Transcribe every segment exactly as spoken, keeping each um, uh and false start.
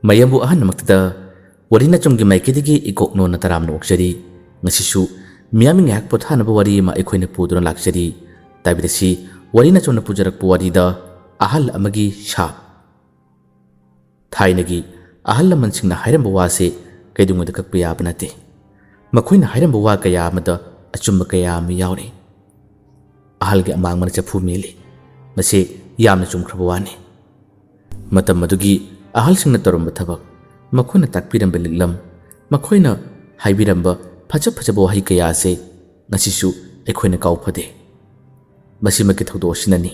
ꯃꯌꯥꯝꯕꯨ ꯑꯍꯟꯃꯛꯇꯗ ꯋꯥꯔꯤ ꯅꯆꯨꯝꯒꯤ ꯃꯥꯏꯀꯩꯗꯒꯤ ꯏꯀꯣꯛꯅꯣꯅ ꯇꯔꯥꯝꯅ ꯑꯣꯛꯆꯔꯤ꯫ ꯉꯁꯤꯁꯨ ꯃꯤꯌꯥꯝꯒꯤ ꯉꯥꯏꯍꯥꯛ ꯄꯣꯊꯥꯅꯕ ꯋꯥꯔꯤ ꯑꯃ ꯑꯩꯈꯣꯏꯅ ꯄꯨꯗꯨꯅ ꯂꯥꯛꯆꯔꯤ꯫ ꯇꯥꯕꯤꯔꯁꯤ, ꯋꯥꯔꯤ ꯅꯆꯨꯝꯅ ꯄꯨꯖꯔꯛꯄ ꯋꯥꯔꯤꯗ ꯑꯍꯜ ꯑꯃꯒꯤ ꯁꯥꯞ꯫ ꯊꯥꯏꯅꯒꯤ ꯑꯍꯜ ꯂꯃꯟꯁꯤꯡꯅ ꯍꯥꯏꯔꯝꯕ ꯋꯥꯁꯦ ꯀꯩꯗꯧꯉꯩꯗ ꯀꯛꯄ ꯌꯥꯕ ꯅꯠꯇꯦ꯫ ꯃꯈꯣꯏꯅ ꯍꯥꯏꯔꯝꯕ ꯋꯥ ꯀꯌꯥ ꯑꯃꯗ ꯑꯆꯨꯝꯕ ꯀꯌꯥ ꯑꯃ ꯌꯥꯎꯔꯤ꯫ ꯑꯍꯜꯒꯤ ꯑꯃꯥꯡꯕꯅ ꯆꯐꯨ ꯃꯦꯜꯂꯤ꯫ ꯃꯁꯤ ꯌꯥꯝꯅ ꯆꯨꯝꯈ꯭ꯔꯕ ꯋꯥꯅꯤ꯫ ꯃꯇꯝ ꯑꯗꯨꯒꯤ ꯑꯍꯜꯁꯤꯡꯅ ꯇꯧꯔꯝꯕ ꯊꯕꯛ, ꯃꯈꯣꯏꯅ ꯇꯥꯛꯄꯤꯔꯝꯕ ꯂꯤꯛꯂꯝ, ꯃꯈꯣꯏꯅ ꯍꯥꯏꯕꯤꯔꯝꯕ ꯐꯖ ꯐꯖꯕ ꯋꯥꯍꯩ ꯀꯌꯥ ꯑꯁꯦ ꯉꯁꯤꯁꯨ ꯑꯩꯈꯣꯏꯅ ꯀꯥꯎꯐꯗꯦ꯫ ꯃꯁꯤꯃꯛꯀꯤ ꯊꯧꯗꯣꯛ ꯑꯁꯤꯅꯅꯤ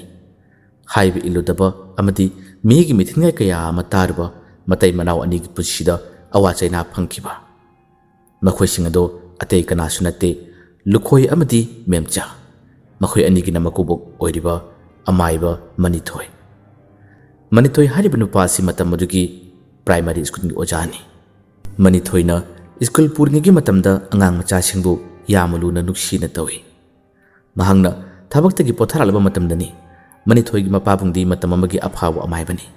ꯍꯥꯏꯕ ꯏꯜꯂꯨꯗꯕ ꯑꯃꯗꯤ ꯃꯤꯒꯤ ꯃꯤꯊꯤꯟꯒꯥꯏ ꯀꯌꯥ ꯑꯃ ꯇꯥꯔꯨꯕ ꯃꯇꯩ ꯃꯅꯥꯎ ꯑꯅꯤꯒꯤ ꯄꯨꯟꯁꯤꯗ ꯑꯋꯥ ꯆꯩꯅꯥ ꯐꯪꯈꯤꯕ꯫ ꯃꯈꯣꯏꯁꯤꯡ ꯑꯗꯣ ꯑꯇꯩ ꯀꯅꯥꯁꯨ ꯅꯠꯇꯦ, ꯂꯨꯈꯣꯏ ꯑꯃꯗꯤ ꯃꯦꯝꯆꯥ꯫ ꯃꯈꯣꯏ ꯑꯅꯤꯒꯤꯅ ꯃꯀꯨꯕꯣꯛ ꯑꯣꯏꯔꯤꯕ ꯑꯃꯥꯏꯕ ꯃꯅꯤꯊꯣꯏ꯫ ꯃꯅꯤꯊꯣꯏ ꯍꯥꯏꯔꯤꯕ ꯅꯨꯄꯥ ꯑꯁꯤ ꯃꯇꯝ ꯑꯗꯨꯒꯤ ꯄ꯭ꯔꯥꯏꯃꯥꯔꯤ ꯁ꯭ꯀꯨꯜꯒꯤ ꯑꯣꯖꯥꯅꯤ꯫ ꯃꯅꯤꯊꯣꯏꯅ ꯁ꯭ꯀꯨꯜ ꯄꯨꯔꯤꯉꯩꯒꯤ ꯃꯇꯝꯗ ꯑꯉꯥꯡ ꯃꯆꯥꯁꯤꯡꯕꯨ ꯌꯥꯝꯅ ꯂꯨꯅ ꯅꯨꯡꯁꯤꯅ ꯇꯧꯏ꯫ ꯃꯍꯥꯛꯅ ꯊꯕꯛꯇꯒꯤ ꯄꯣꯊꯥꯔꯛꯂꯕ ꯃꯇꯝꯗꯅꯤ꯫ ꯃꯅꯤꯊꯣꯏꯒꯤ ꯃꯄꯥꯕꯨꯡꯗꯤ ꯃꯇꯝ ꯑꯃꯒꯤ ꯑꯐꯥꯎꯕ ꯑꯃꯥꯏꯕꯅꯤ꯫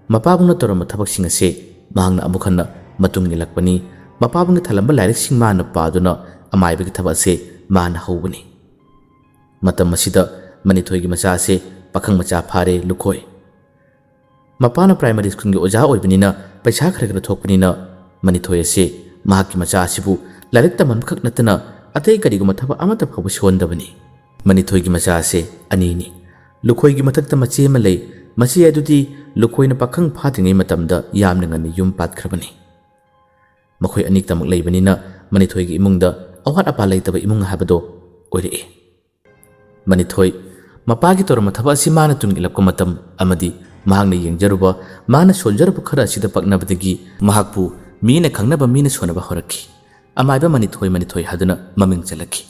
ꯃꯄꯥꯕꯨꯡꯅ ꯇꯧꯔꯝꯕ ꯊꯕꯛꯁꯤꯡ ꯑꯁꯦ ꯃꯍꯥꯛꯅ ꯑꯃꯨꯛ ꯍꯟꯅ ꯃꯇꯨꯡ ꯏꯜꯂꯛꯄꯅꯤ꯫ ꯃꯄꯥꯕꯨꯡꯅ ꯊꯜꯂꯝꯕ ꯂꯥꯏꯔꯤꯛꯁꯤꯡ ꯃꯥꯅ ꯄꯥꯗꯨꯅ ꯑꯃꯥꯏꯕꯒꯤ ꯊꯕꯛ ꯑꯁꯦ ꯃꯥꯅ ꯍꯧꯕꯅꯤ꯫ ꯃꯇꯝ ꯑꯁꯤꯗ ꯃꯅꯤꯊꯣꯏꯒꯤ ꯃꯆꯥ ꯑꯁꯦ ꯄꯥꯈꯪ ꯃꯆꯥ ꯐꯥꯔꯦ ꯂꯨꯈꯣꯏ꯫ ꯃꯄꯥꯅ ꯄ꯭ꯔꯥꯏꯃꯥꯔꯤ ꯁ꯭ꯀꯨꯜꯒꯤ ꯑꯣꯖꯥ ꯑꯣꯏꯕꯅꯤꯅ ꯄꯩꯁꯥ ꯈꯔ ꯈꯔ ꯊꯣꯛꯄꯅꯤꯅ ꯃꯅꯤꯊꯣꯏ ꯑꯁꯦ ꯃꯍꯥꯛꯀꯤ ꯃꯆꯥ ꯑꯁꯤꯕꯨ ꯂꯥꯏꯔꯤꯛ ꯇꯝꯍꯟꯕꯈꯛ ꯅꯠꯇꯅ ꯑꯇꯩ ꯀꯔꯤꯒꯨꯝꯕ ꯊꯕꯛ ꯑꯃꯠꯇ ꯐꯥꯎꯕ ꯁꯨꯍꯟꯗꯕꯅꯤ꯫ ꯃꯅꯤꯊꯣꯏꯒꯤ ꯃꯆꯥ ꯑꯁꯦ ꯑꯅꯤꯅꯤ꯫ ꯂꯨꯈꯣꯏꯒꯤ ꯃꯊꯛꯇ ꯃꯆꯦ ꯑꯃ ꯂꯩ꯫ ꯃꯆꯦ ꯑꯗꯨꯗꯤ ꯂꯨꯈꯣꯏꯅ ꯄꯥꯈꯪ ꯐꯥꯗ꯭ꯔꯤꯉꯩ ꯃꯇꯝꯗ ꯌꯥꯝꯅ ꯉꯟꯅ ꯌꯨꯝ ꯄꯥꯠꯈ꯭ꯔꯕꯅꯤ꯫ ꯃꯈꯣꯏ ꯑꯅꯤꯇꯃꯛ ꯂꯩꯕꯅꯤꯅ ꯃꯅꯤꯊꯣꯏꯒꯤ ꯏꯃꯨꯡꯗ ꯑꯋꯥꯠ ꯑꯄꯥ ꯂꯩꯇꯕ ꯏꯃꯨꯡ ꯍꯥꯏꯕꯗꯣ ꯑꯣꯏꯔꯛꯏ꯫ ꯃꯅꯤꯊꯣꯏ ꯃꯄꯥꯒꯤ ꯇꯧꯔꯝꯕ ꯊꯕꯛ ꯑꯁꯤ ꯃꯥꯅ ꯇꯨꯡ ꯏꯜꯂꯛꯄ ꯃꯇꯝ ꯑꯃꯗꯤ ꯃꯍꯥꯛꯅ ꯌꯦꯡꯖꯔꯨꯕ, ꯃꯥꯅ ꯁꯣꯟꯖꯔꯨꯕ ꯈꯔ ꯑꯁꯤꯗ ꯄꯛꯅꯕꯗꯒꯤ ꯃꯍꯥꯛꯄꯨ ꯃꯤꯅ ꯈꯪꯅꯕ, ꯃꯤꯅ ꯁꯣꯟꯅꯕ ꯍꯧꯔꯛꯈꯤ꯫ ꯑꯃꯥꯏꯕ ꯃꯅꯤꯊꯣꯏ, ꯃꯅꯤꯊꯣꯏ ꯍꯥꯏꯗꯨꯅ ꯃꯃꯤꯡ ꯆꯠꯂꯛꯈꯤ꯫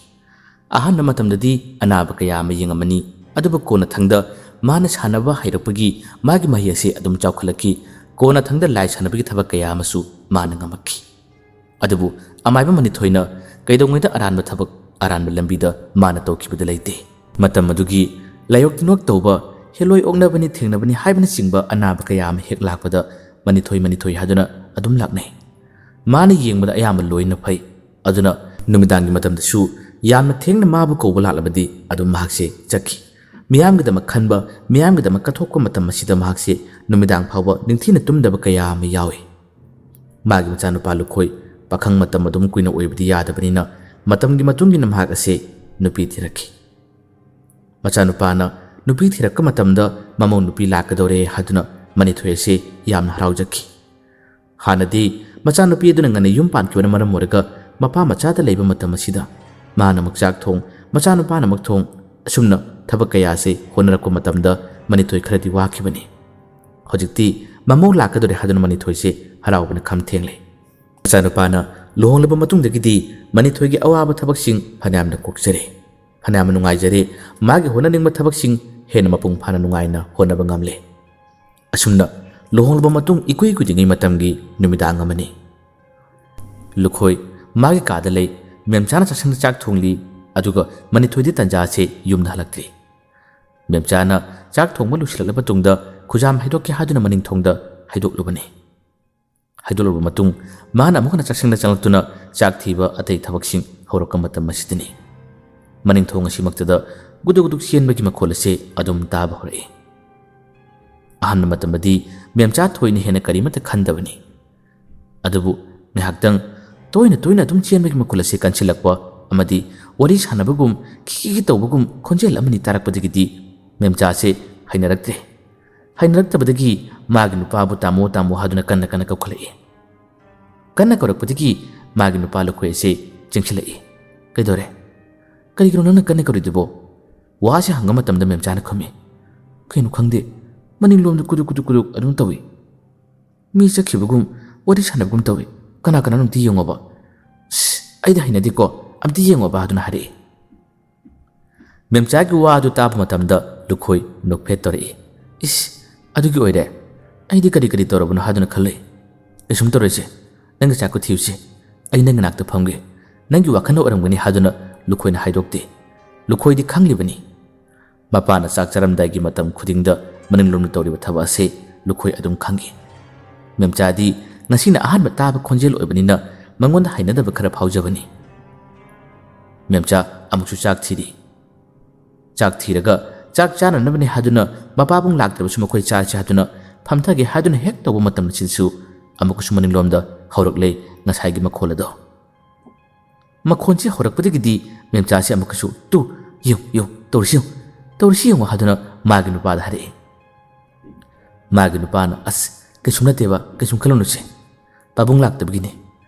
ꯑꯍꯥꯟꯕ ꯃꯇꯝꯗꯗꯤ ꯑꯅꯥꯕ ꯀꯌꯥ ꯑꯃ ꯌꯦꯡꯉꯝꯃꯅꯤ, ꯑꯗꯨꯕꯨ ꯀꯣꯟꯅ ꯊꯪꯗ ꯃꯥꯅ ꯁꯥꯟꯅꯕ ꯍꯩꯔꯛꯄꯒꯤ ꯃꯥꯒꯤ ꯃꯍꯩ ꯑꯁꯤ ꯑꯗꯨꯝ ꯆꯥꯎꯈꯠꯂꯛꯈꯤ꯫ ꯀꯣꯟꯅ ꯊꯪꯗ ꯂꯥꯏ ꯁꯥꯟꯅꯕꯒꯤ ꯊꯕꯛ ꯀꯌꯥ ꯑꯃꯁꯨ ꯃꯥꯅ ꯉꯝꯃꯛꯈꯤ꯫ ꯑꯗꯨꯕꯨ ꯑꯃꯥꯏꯕ ꯃꯅꯤꯊꯣꯏꯅ ꯀꯩꯗꯧꯉꯩꯗ ꯑꯔꯥꯟꯕ ꯊꯕꯛ, ꯑꯔꯥꯟꯕ ꯂꯝꯕꯤꯗ ꯃꯥꯅ ꯇꯧꯈꯤꯕꯗ ꯂꯩꯇꯦ꯫ ꯃꯇꯝ ꯑꯗꯨꯒꯤ ꯂꯥꯏꯑꯣꯛ ꯇꯤꯟꯑꯣꯛ ꯇꯧꯕ, ꯍꯦꯂꯣꯏ ꯑꯣꯛꯅꯕꯅꯤ ꯊꯦꯡꯅꯕꯅꯤ ꯍꯥꯏꯕꯅꯆꯤꯡꯕ ꯑꯅꯥꯕ ꯀꯌꯥ ꯑꯃ ꯍꯦꯛ ꯂꯥꯛꯄꯗ ꯃꯅꯤꯊꯣꯏ, ꯃꯅꯤꯊꯣꯏ ꯍꯥꯏꯗꯨꯅ ꯑꯗꯨꯝ ꯂꯥꯛꯅꯩ꯫ ꯃꯥꯅ ꯌꯦꯡꯕꯗ ꯑꯌꯥꯝꯕ ꯂꯣꯏꯅ ꯐꯩ꯫ ꯑꯗꯨꯅ ꯅꯨꯃꯤꯗꯥꯡꯒꯤ ꯃꯇꯝꯗꯁꯨ ꯌꯥꯝꯅ ꯊꯦꯡꯅ ꯃꯥꯕꯨ ꯀꯧꯕ ꯂꯥꯛꯂꯕꯗꯤ ꯑꯗꯨꯝ ꯃꯍꯥꯛꯁꯦ ꯆꯠꯈꯤ꯫ ꯃꯤꯌꯥꯝꯒꯤꯗꯃꯛ ꯈꯟꯕ, ꯃꯤꯌꯥꯝꯒꯤꯗꯃꯛ ꯀꯠꯊꯣꯛꯄ ꯃꯇꯝ ꯑꯁꯤꯗ ꯃꯍꯥꯛꯁꯦ ꯅꯨꯃꯤꯗꯥꯡ ꯐꯥꯎꯕ ꯅꯤꯡꯊꯤꯅ ꯇꯨꯝꯗꯕ ꯀꯌꯥ ꯑꯃ ꯌꯥꯎꯏ꯫ ꯃꯥꯒꯤ ꯃꯆꯥꯅꯨꯄꯥ ꯂꯨꯈꯣꯏ ꯄꯥꯈꯪ ꯃꯇꯝ ꯑꯗꯨꯝ ꯀꯨꯏꯅ ꯑꯣꯏꯕꯗꯤ ꯌꯥꯗꯕꯅꯤꯅ ꯃꯇꯝꯒꯤ ꯃꯇꯨꯡ ꯏꯟꯅ ꯃꯍꯥꯛ ꯑꯁꯦ ꯅꯨꯄꯤ ꯊꯤꯔꯛꯈꯤ꯫ ꯃꯆꯥꯅꯨꯄꯥꯅ ꯅꯨꯄꯤ ꯊꯤꯔꯛꯄ ꯃꯇꯝꯗ ꯃꯃꯧ ꯅꯨꯄꯤ ꯂꯥꯛꯀꯗꯧꯔꯦ ꯍꯥꯏꯗꯨꯅ ꯃꯅꯤꯊꯣꯏ ꯑꯁꯦ ꯌꯥꯝꯅ ꯍꯔꯥꯎꯖꯈꯤ꯫ ꯍꯥꯟꯅꯗꯤ ꯃꯆꯥꯅꯨꯄꯤ ꯑꯗꯨꯅ ꯉꯟꯅ ꯌꯨꯝ ꯄꯥꯟꯈꯤꯕꯅ ꯃꯔꯝ ꯑꯣꯏꯔꯒ ꯃꯄꯥ ꯃꯆꯥꯗ ꯂꯩꯕ ꯃꯇꯝ ꯑꯁꯤꯗ ꯃꯥꯅ ꯑꯃꯨꯛ ꯆꯥꯛ ꯊꯣꯡ, ꯃꯆꯥꯅꯨꯄꯥꯅ ꯑꯃꯨꯛ ꯊꯣꯡ, ꯑꯁꯨꯝꯅ ꯊꯕꯛ ꯀꯌꯥꯁꯦ ꯍꯣꯠꯅꯔꯛꯄ ꯃꯇꯝꯗ ꯃꯅꯤꯊꯣꯏ ꯈꯔꯗꯤ ꯋꯥꯈꯤꯕꯅꯤ꯫ ꯍꯧꯖꯤꯛꯇꯤ ꯃꯃꯧ ꯂꯥꯛꯀꯗꯧꯔꯦ ꯍꯥꯏꯗꯨꯅ ꯃꯅꯤꯊꯣꯏꯁꯦ ꯍꯔꯥꯎꯕꯅ ꯈꯝ ꯊꯦꯡꯂꯦ꯫ ꯃꯆꯥꯅꯨꯄꯥꯅ ꯂꯨꯍꯣꯡꯂꯕ ꯃꯇꯨꯡꯗꯒꯤꯗꯤ ꯃꯅꯤꯊꯣꯏꯒꯤ ꯑꯋꯥꯕ ꯊꯕꯛꯁꯤꯡ ꯐꯅꯌꯥꯝꯅ ꯀꯣꯛꯆꯔꯦ, ꯐꯅꯌꯥꯝꯅ ꯅꯨꯡꯉꯥꯏꯖꯔꯦ꯫ ꯃꯥꯒꯤ ꯍꯣꯠꯅꯅꯤꯡꯕ ꯊꯕꯛꯁꯤꯡ ꯍꯦꯟꯅ ꯃꯄꯨꯡ ꯐꯥꯅ ꯅꯨꯡꯉꯥꯏꯅ ꯍꯣꯠꯅꯕ ꯉꯝꯂꯦ꯫ ꯑꯁꯨꯝꯅ ꯂꯨꯍꯣꯡꯂꯕ ꯃꯇꯨꯡ ꯏꯀꯨꯏ ꯀꯨꯏꯗ꯭ꯔꯤꯉꯩ ꯃꯇꯝꯒꯤ ꯅꯨꯃꯤꯗꯥꯡ ꯑꯃꯅꯤ꯫ ꯂꯨꯈꯣꯏ ꯃꯥꯒꯤ ꯀꯥꯗ ꯂꯩ꯫ ꯃꯦꯝꯆꯥꯅ ꯆꯥꯛꯁꯪꯗ ꯆꯥꯛ ꯊꯣꯡꯂꯤ꯫ ꯑꯗꯨꯒ ꯃꯅꯤꯊꯣꯏꯗꯤ ꯇꯟꯖꯥꯁꯦ ꯌꯨꯝꯗ ꯍꯜꯂꯛꯇ꯭ꯔꯤ꯫ ꯃꯦꯝꯆꯥꯅ ꯆꯥꯛ ꯊꯣꯡꯕ ꯂꯣꯏꯁꯤꯜꯂꯛꯂꯕ ꯇꯨꯡꯗ ꯈꯨꯖꯥꯝ ꯍꯩꯗꯣꯛꯀꯦ ꯍꯥꯏꯗꯨꯅ ꯃꯅꯤꯡꯊꯣꯡꯗ ꯍꯩꯗꯣꯛꯂꯨꯕꯅꯤ꯫ ꯍꯩꯗꯣꯛꯂꯕ ꯃꯇꯨꯡ ꯃꯥꯅ ꯑꯃꯨꯛ ꯍꯟꯅ ꯆꯥꯛꯁꯪꯗ ꯆꯪꯂꯛꯇꯨꯅ ꯆꯥꯛ ꯊꯤꯕ ꯑꯇꯩ ꯊꯕꯛꯁꯤꯡ ꯍꯧꯔꯛꯄ ꯃꯇꯝ ꯑꯁꯤꯗꯅꯤ꯫ ꯃꯅꯤꯡꯊꯣꯡ ꯑꯁꯤꯃꯛꯇꯗ ꯒꯨꯗꯨꯛ ꯒꯨꯗꯨꯛ ꯆꯦꯟꯕꯒꯤ ꯃꯈꯣꯜ ꯑꯁꯦ ꯑꯗꯨꯝ ꯇꯥꯕ ꯍꯧꯔꯛꯏ꯫ ꯑꯍꯥꯟꯕ ꯃꯇꯝꯗꯗꯤ ꯃꯦꯝꯆꯥ ꯊꯣꯏꯅ ꯍꯦꯟꯅ ꯀꯔꯤꯃꯠꯇ ꯈꯟꯗꯕꯅꯤ꯫ ꯑꯗꯨꯕꯨ ꯉꯥꯏꯍꯥꯛꯇꯪ ꯇꯣꯏꯅ ꯇꯣꯏꯅ ꯑꯗꯨꯝ ꯆꯦꯟꯕꯒꯤ ꯃꯈꯣꯜ ꯑꯁꯤ ꯀꯟꯁꯤꯜꯂꯛꯄ ꯑꯃꯗꯤ ꯋꯥꯔꯤ ꯁꯥꯟꯅꯕꯒꯨꯝ ꯈꯤꯈꯤꯈꯤ ꯇꯧꯕꯒꯨꯝ ꯈꯣꯟꯖꯦꯜ ꯑꯃꯅꯤ ꯇꯥꯔꯛꯄꯗꯒꯤꯗꯤ ꯃꯦꯝꯆꯥꯁꯦ ꯍꯩꯅꯔꯛꯇ꯭ꯔꯦ꯫ ꯍꯩꯅꯔꯛꯇꯕꯗꯒꯤ ꯃꯥꯒꯤ ꯅꯨꯄꯥꯕꯨ "ꯇꯥꯃꯣ, ꯇꯥꯃꯣ" ꯍꯥꯏꯗꯨꯅ ꯀꯟꯅ ꯀꯟꯅ ꯀꯧꯈꯠꯂꯛꯏ꯫ ꯀꯟꯅ ꯀꯧꯔꯛꯄꯗꯒꯤ ꯃꯥꯒꯤ ꯅꯨꯄꯥ ꯂꯨꯈꯣꯏ ꯑꯁꯤ ꯆꯦꯟꯁꯤꯜꯂꯛꯏ꯫ "ꯀꯩꯗꯧꯔꯦ? ꯀꯔꯤꯒꯤꯅꯣ ꯅꯪꯅ ꯀꯟꯅ ꯀꯧꯔꯤꯗꯨꯕꯣ?" ꯋꯥꯁꯦ ꯍꯪꯕ ꯃꯇꯝꯗ ꯃꯦꯝꯆꯥꯅ ꯈꯨꯝꯃꯤ, "ꯀꯩꯅꯣ ꯈꯪꯗꯦ, ꯃꯅꯤꯡꯂꯣꯝꯗ ꯀꯨꯗꯨꯛ ꯀꯨꯗꯨꯛ ꯀꯨꯗꯨꯛ ꯑꯗꯨꯝ ꯇꯧꯏ꯫ ꯃꯤ ꯆꯠꯈꯤꯕꯒꯨꯝ, ꯋꯥꯔꯤ ꯁꯥꯟꯅꯕꯒꯨꯝ ꯇꯧꯏ꯫ ꯀꯅꯥ ꯀꯅꯥꯅꯣ ꯑꯝꯇ ꯌꯦꯡꯉꯣꯕ꯫" "ꯁꯤ, ꯑꯩꯗꯤ ꯍꯩꯅꯗꯦꯀꯣ, ꯑꯝꯇ ꯌꯦꯡꯉꯣꯕ" ꯑꯗꯨꯅ ꯍꯥꯏꯔꯛꯏ꯫ ꯃꯦꯝꯆꯥꯒꯤ ꯋꯥ ꯑꯗꯨ ꯇꯥꯕ ꯃꯇꯝꯗ ꯂꯨꯈꯣꯏ ꯅꯣꯛꯐꯦꯠ ꯇꯧꯔꯛꯏ꯫ "ꯏꯁ, ꯑꯗꯨꯒꯤ ꯑꯣꯏꯔꯦ? ꯑꯩꯗꯤ ꯀꯔꯤ ꯀꯔꯤ ꯇꯧꯔꯕꯅꯣ ꯍꯥꯏꯗꯨꯅ ꯈꯜꯂꯤ꯫ ꯀꯩꯁꯨꯝ ꯇꯧꯔꯣꯏꯁꯦ, ꯅꯪꯒꯤ ꯆꯥꯛ ꯈꯨꯊꯤꯕꯁꯦ, ꯑꯩ ꯅꯪꯒꯤ ꯅꯥꯛꯇ ꯐꯝꯒꯦ꯫ ꯅꯪꯒꯤ ꯋꯥꯈꯜꯅ ꯑꯣꯏꯔꯝꯒꯅꯤ" ꯍꯥꯏꯗꯨꯅ ꯂꯨꯈꯣꯏꯅ ꯍꯥꯏꯗꯣꯛꯇꯦ꯫ ꯂꯨꯈꯣꯏꯗꯤ ꯈꯪꯂꯤꯕꯅꯤ꯫ ꯃꯄꯥꯅ ꯆꯥꯛ ꯆꯥꯔꯝꯗꯥꯏꯒꯤ ꯃꯇꯝ ꯈꯨꯗꯤꯡꯗ ꯃꯅꯤꯡꯂꯣꯝꯗ ꯇꯧꯔꯤꯕ ꯊꯕꯛ ꯑꯁꯤ ꯂꯨꯈꯣꯏ ꯑꯗꯨꯝ ꯈꯪꯏ꯫ ꯃꯦꯝꯆꯥꯗꯤ ꯉꯁꯤꯅ ꯑꯍꯥꯟꯕ ꯇꯥꯕ ꯈꯣꯟꯖꯦꯜ ꯑꯣꯏꯕꯅꯤꯅ ꯃꯉꯣꯟꯗ ꯍꯩꯅꯗꯕ ꯈꯔ ꯐꯥꯎꯖꯕꯅꯤ꯫ ꯃꯦꯝꯆꯥ ꯑꯃꯨꯛꯁꯨ ꯆꯥꯛ ꯊꯤꯔꯤ꯫ ꯆꯥꯛ ꯊꯤꯔꯒ ꯆꯥꯛ ꯆꯥꯅꯅꯕꯅꯤ ꯍꯥꯏꯗꯨꯅ ꯃꯄꯥꯕꯨꯡ ꯂꯥꯛꯇ꯭ꯔꯕꯁꯨ ꯃꯈꯣꯏ ꯆꯥꯔꯁꯤ ꯍꯥꯏꯗꯨꯅ ꯐꯝꯊꯒꯦ ꯍꯥꯏꯗꯨꯅ ꯍꯦꯛ ꯇꯧꯕ ꯃꯇꯝꯁꯤꯗꯁꯨ ꯑꯃꯨꯛꯀꯁꯨ ꯃꯅꯤꯡꯂꯣꯝꯗ ꯍꯧꯔꯛꯂꯦ ꯉꯁꯥꯏꯒꯤ ꯃꯈꯣꯜ ꯑꯗꯣ꯫ ꯃꯈꯣꯟꯁꯤ ꯍꯧꯔꯛꯄꯗꯒꯤꯗꯤ ꯃꯦꯝꯆꯥꯁꯤ ꯑꯃꯨꯛꯀꯁꯨ, "ꯇꯨ, ꯌꯦꯡꯉꯨ, ꯌꯦꯡꯉꯨ, ꯇꯧꯔꯤꯁꯤ ꯌꯦꯡꯉꯨ, ꯇꯧꯔꯤꯁꯤ ꯌꯦꯡꯉꯨ" ꯍꯥꯏꯗꯨꯅ ꯃꯥꯒꯤ ꯅꯨꯄꯥꯗ ꯍꯥꯏꯔꯛꯏ꯫ ꯃꯥꯒꯤ ꯅꯨꯄꯥꯅ, "ꯑꯁ, ꯀꯩꯁꯨꯝ ꯅꯠꯇꯦꯕ, ꯀꯩꯁꯨꯝ ꯈꯜꯂꯨꯅꯨꯁꯦ꯫ ꯄꯥꯕꯨꯡ ꯂꯥꯛꯇꯕꯒꯤꯅꯦ꯫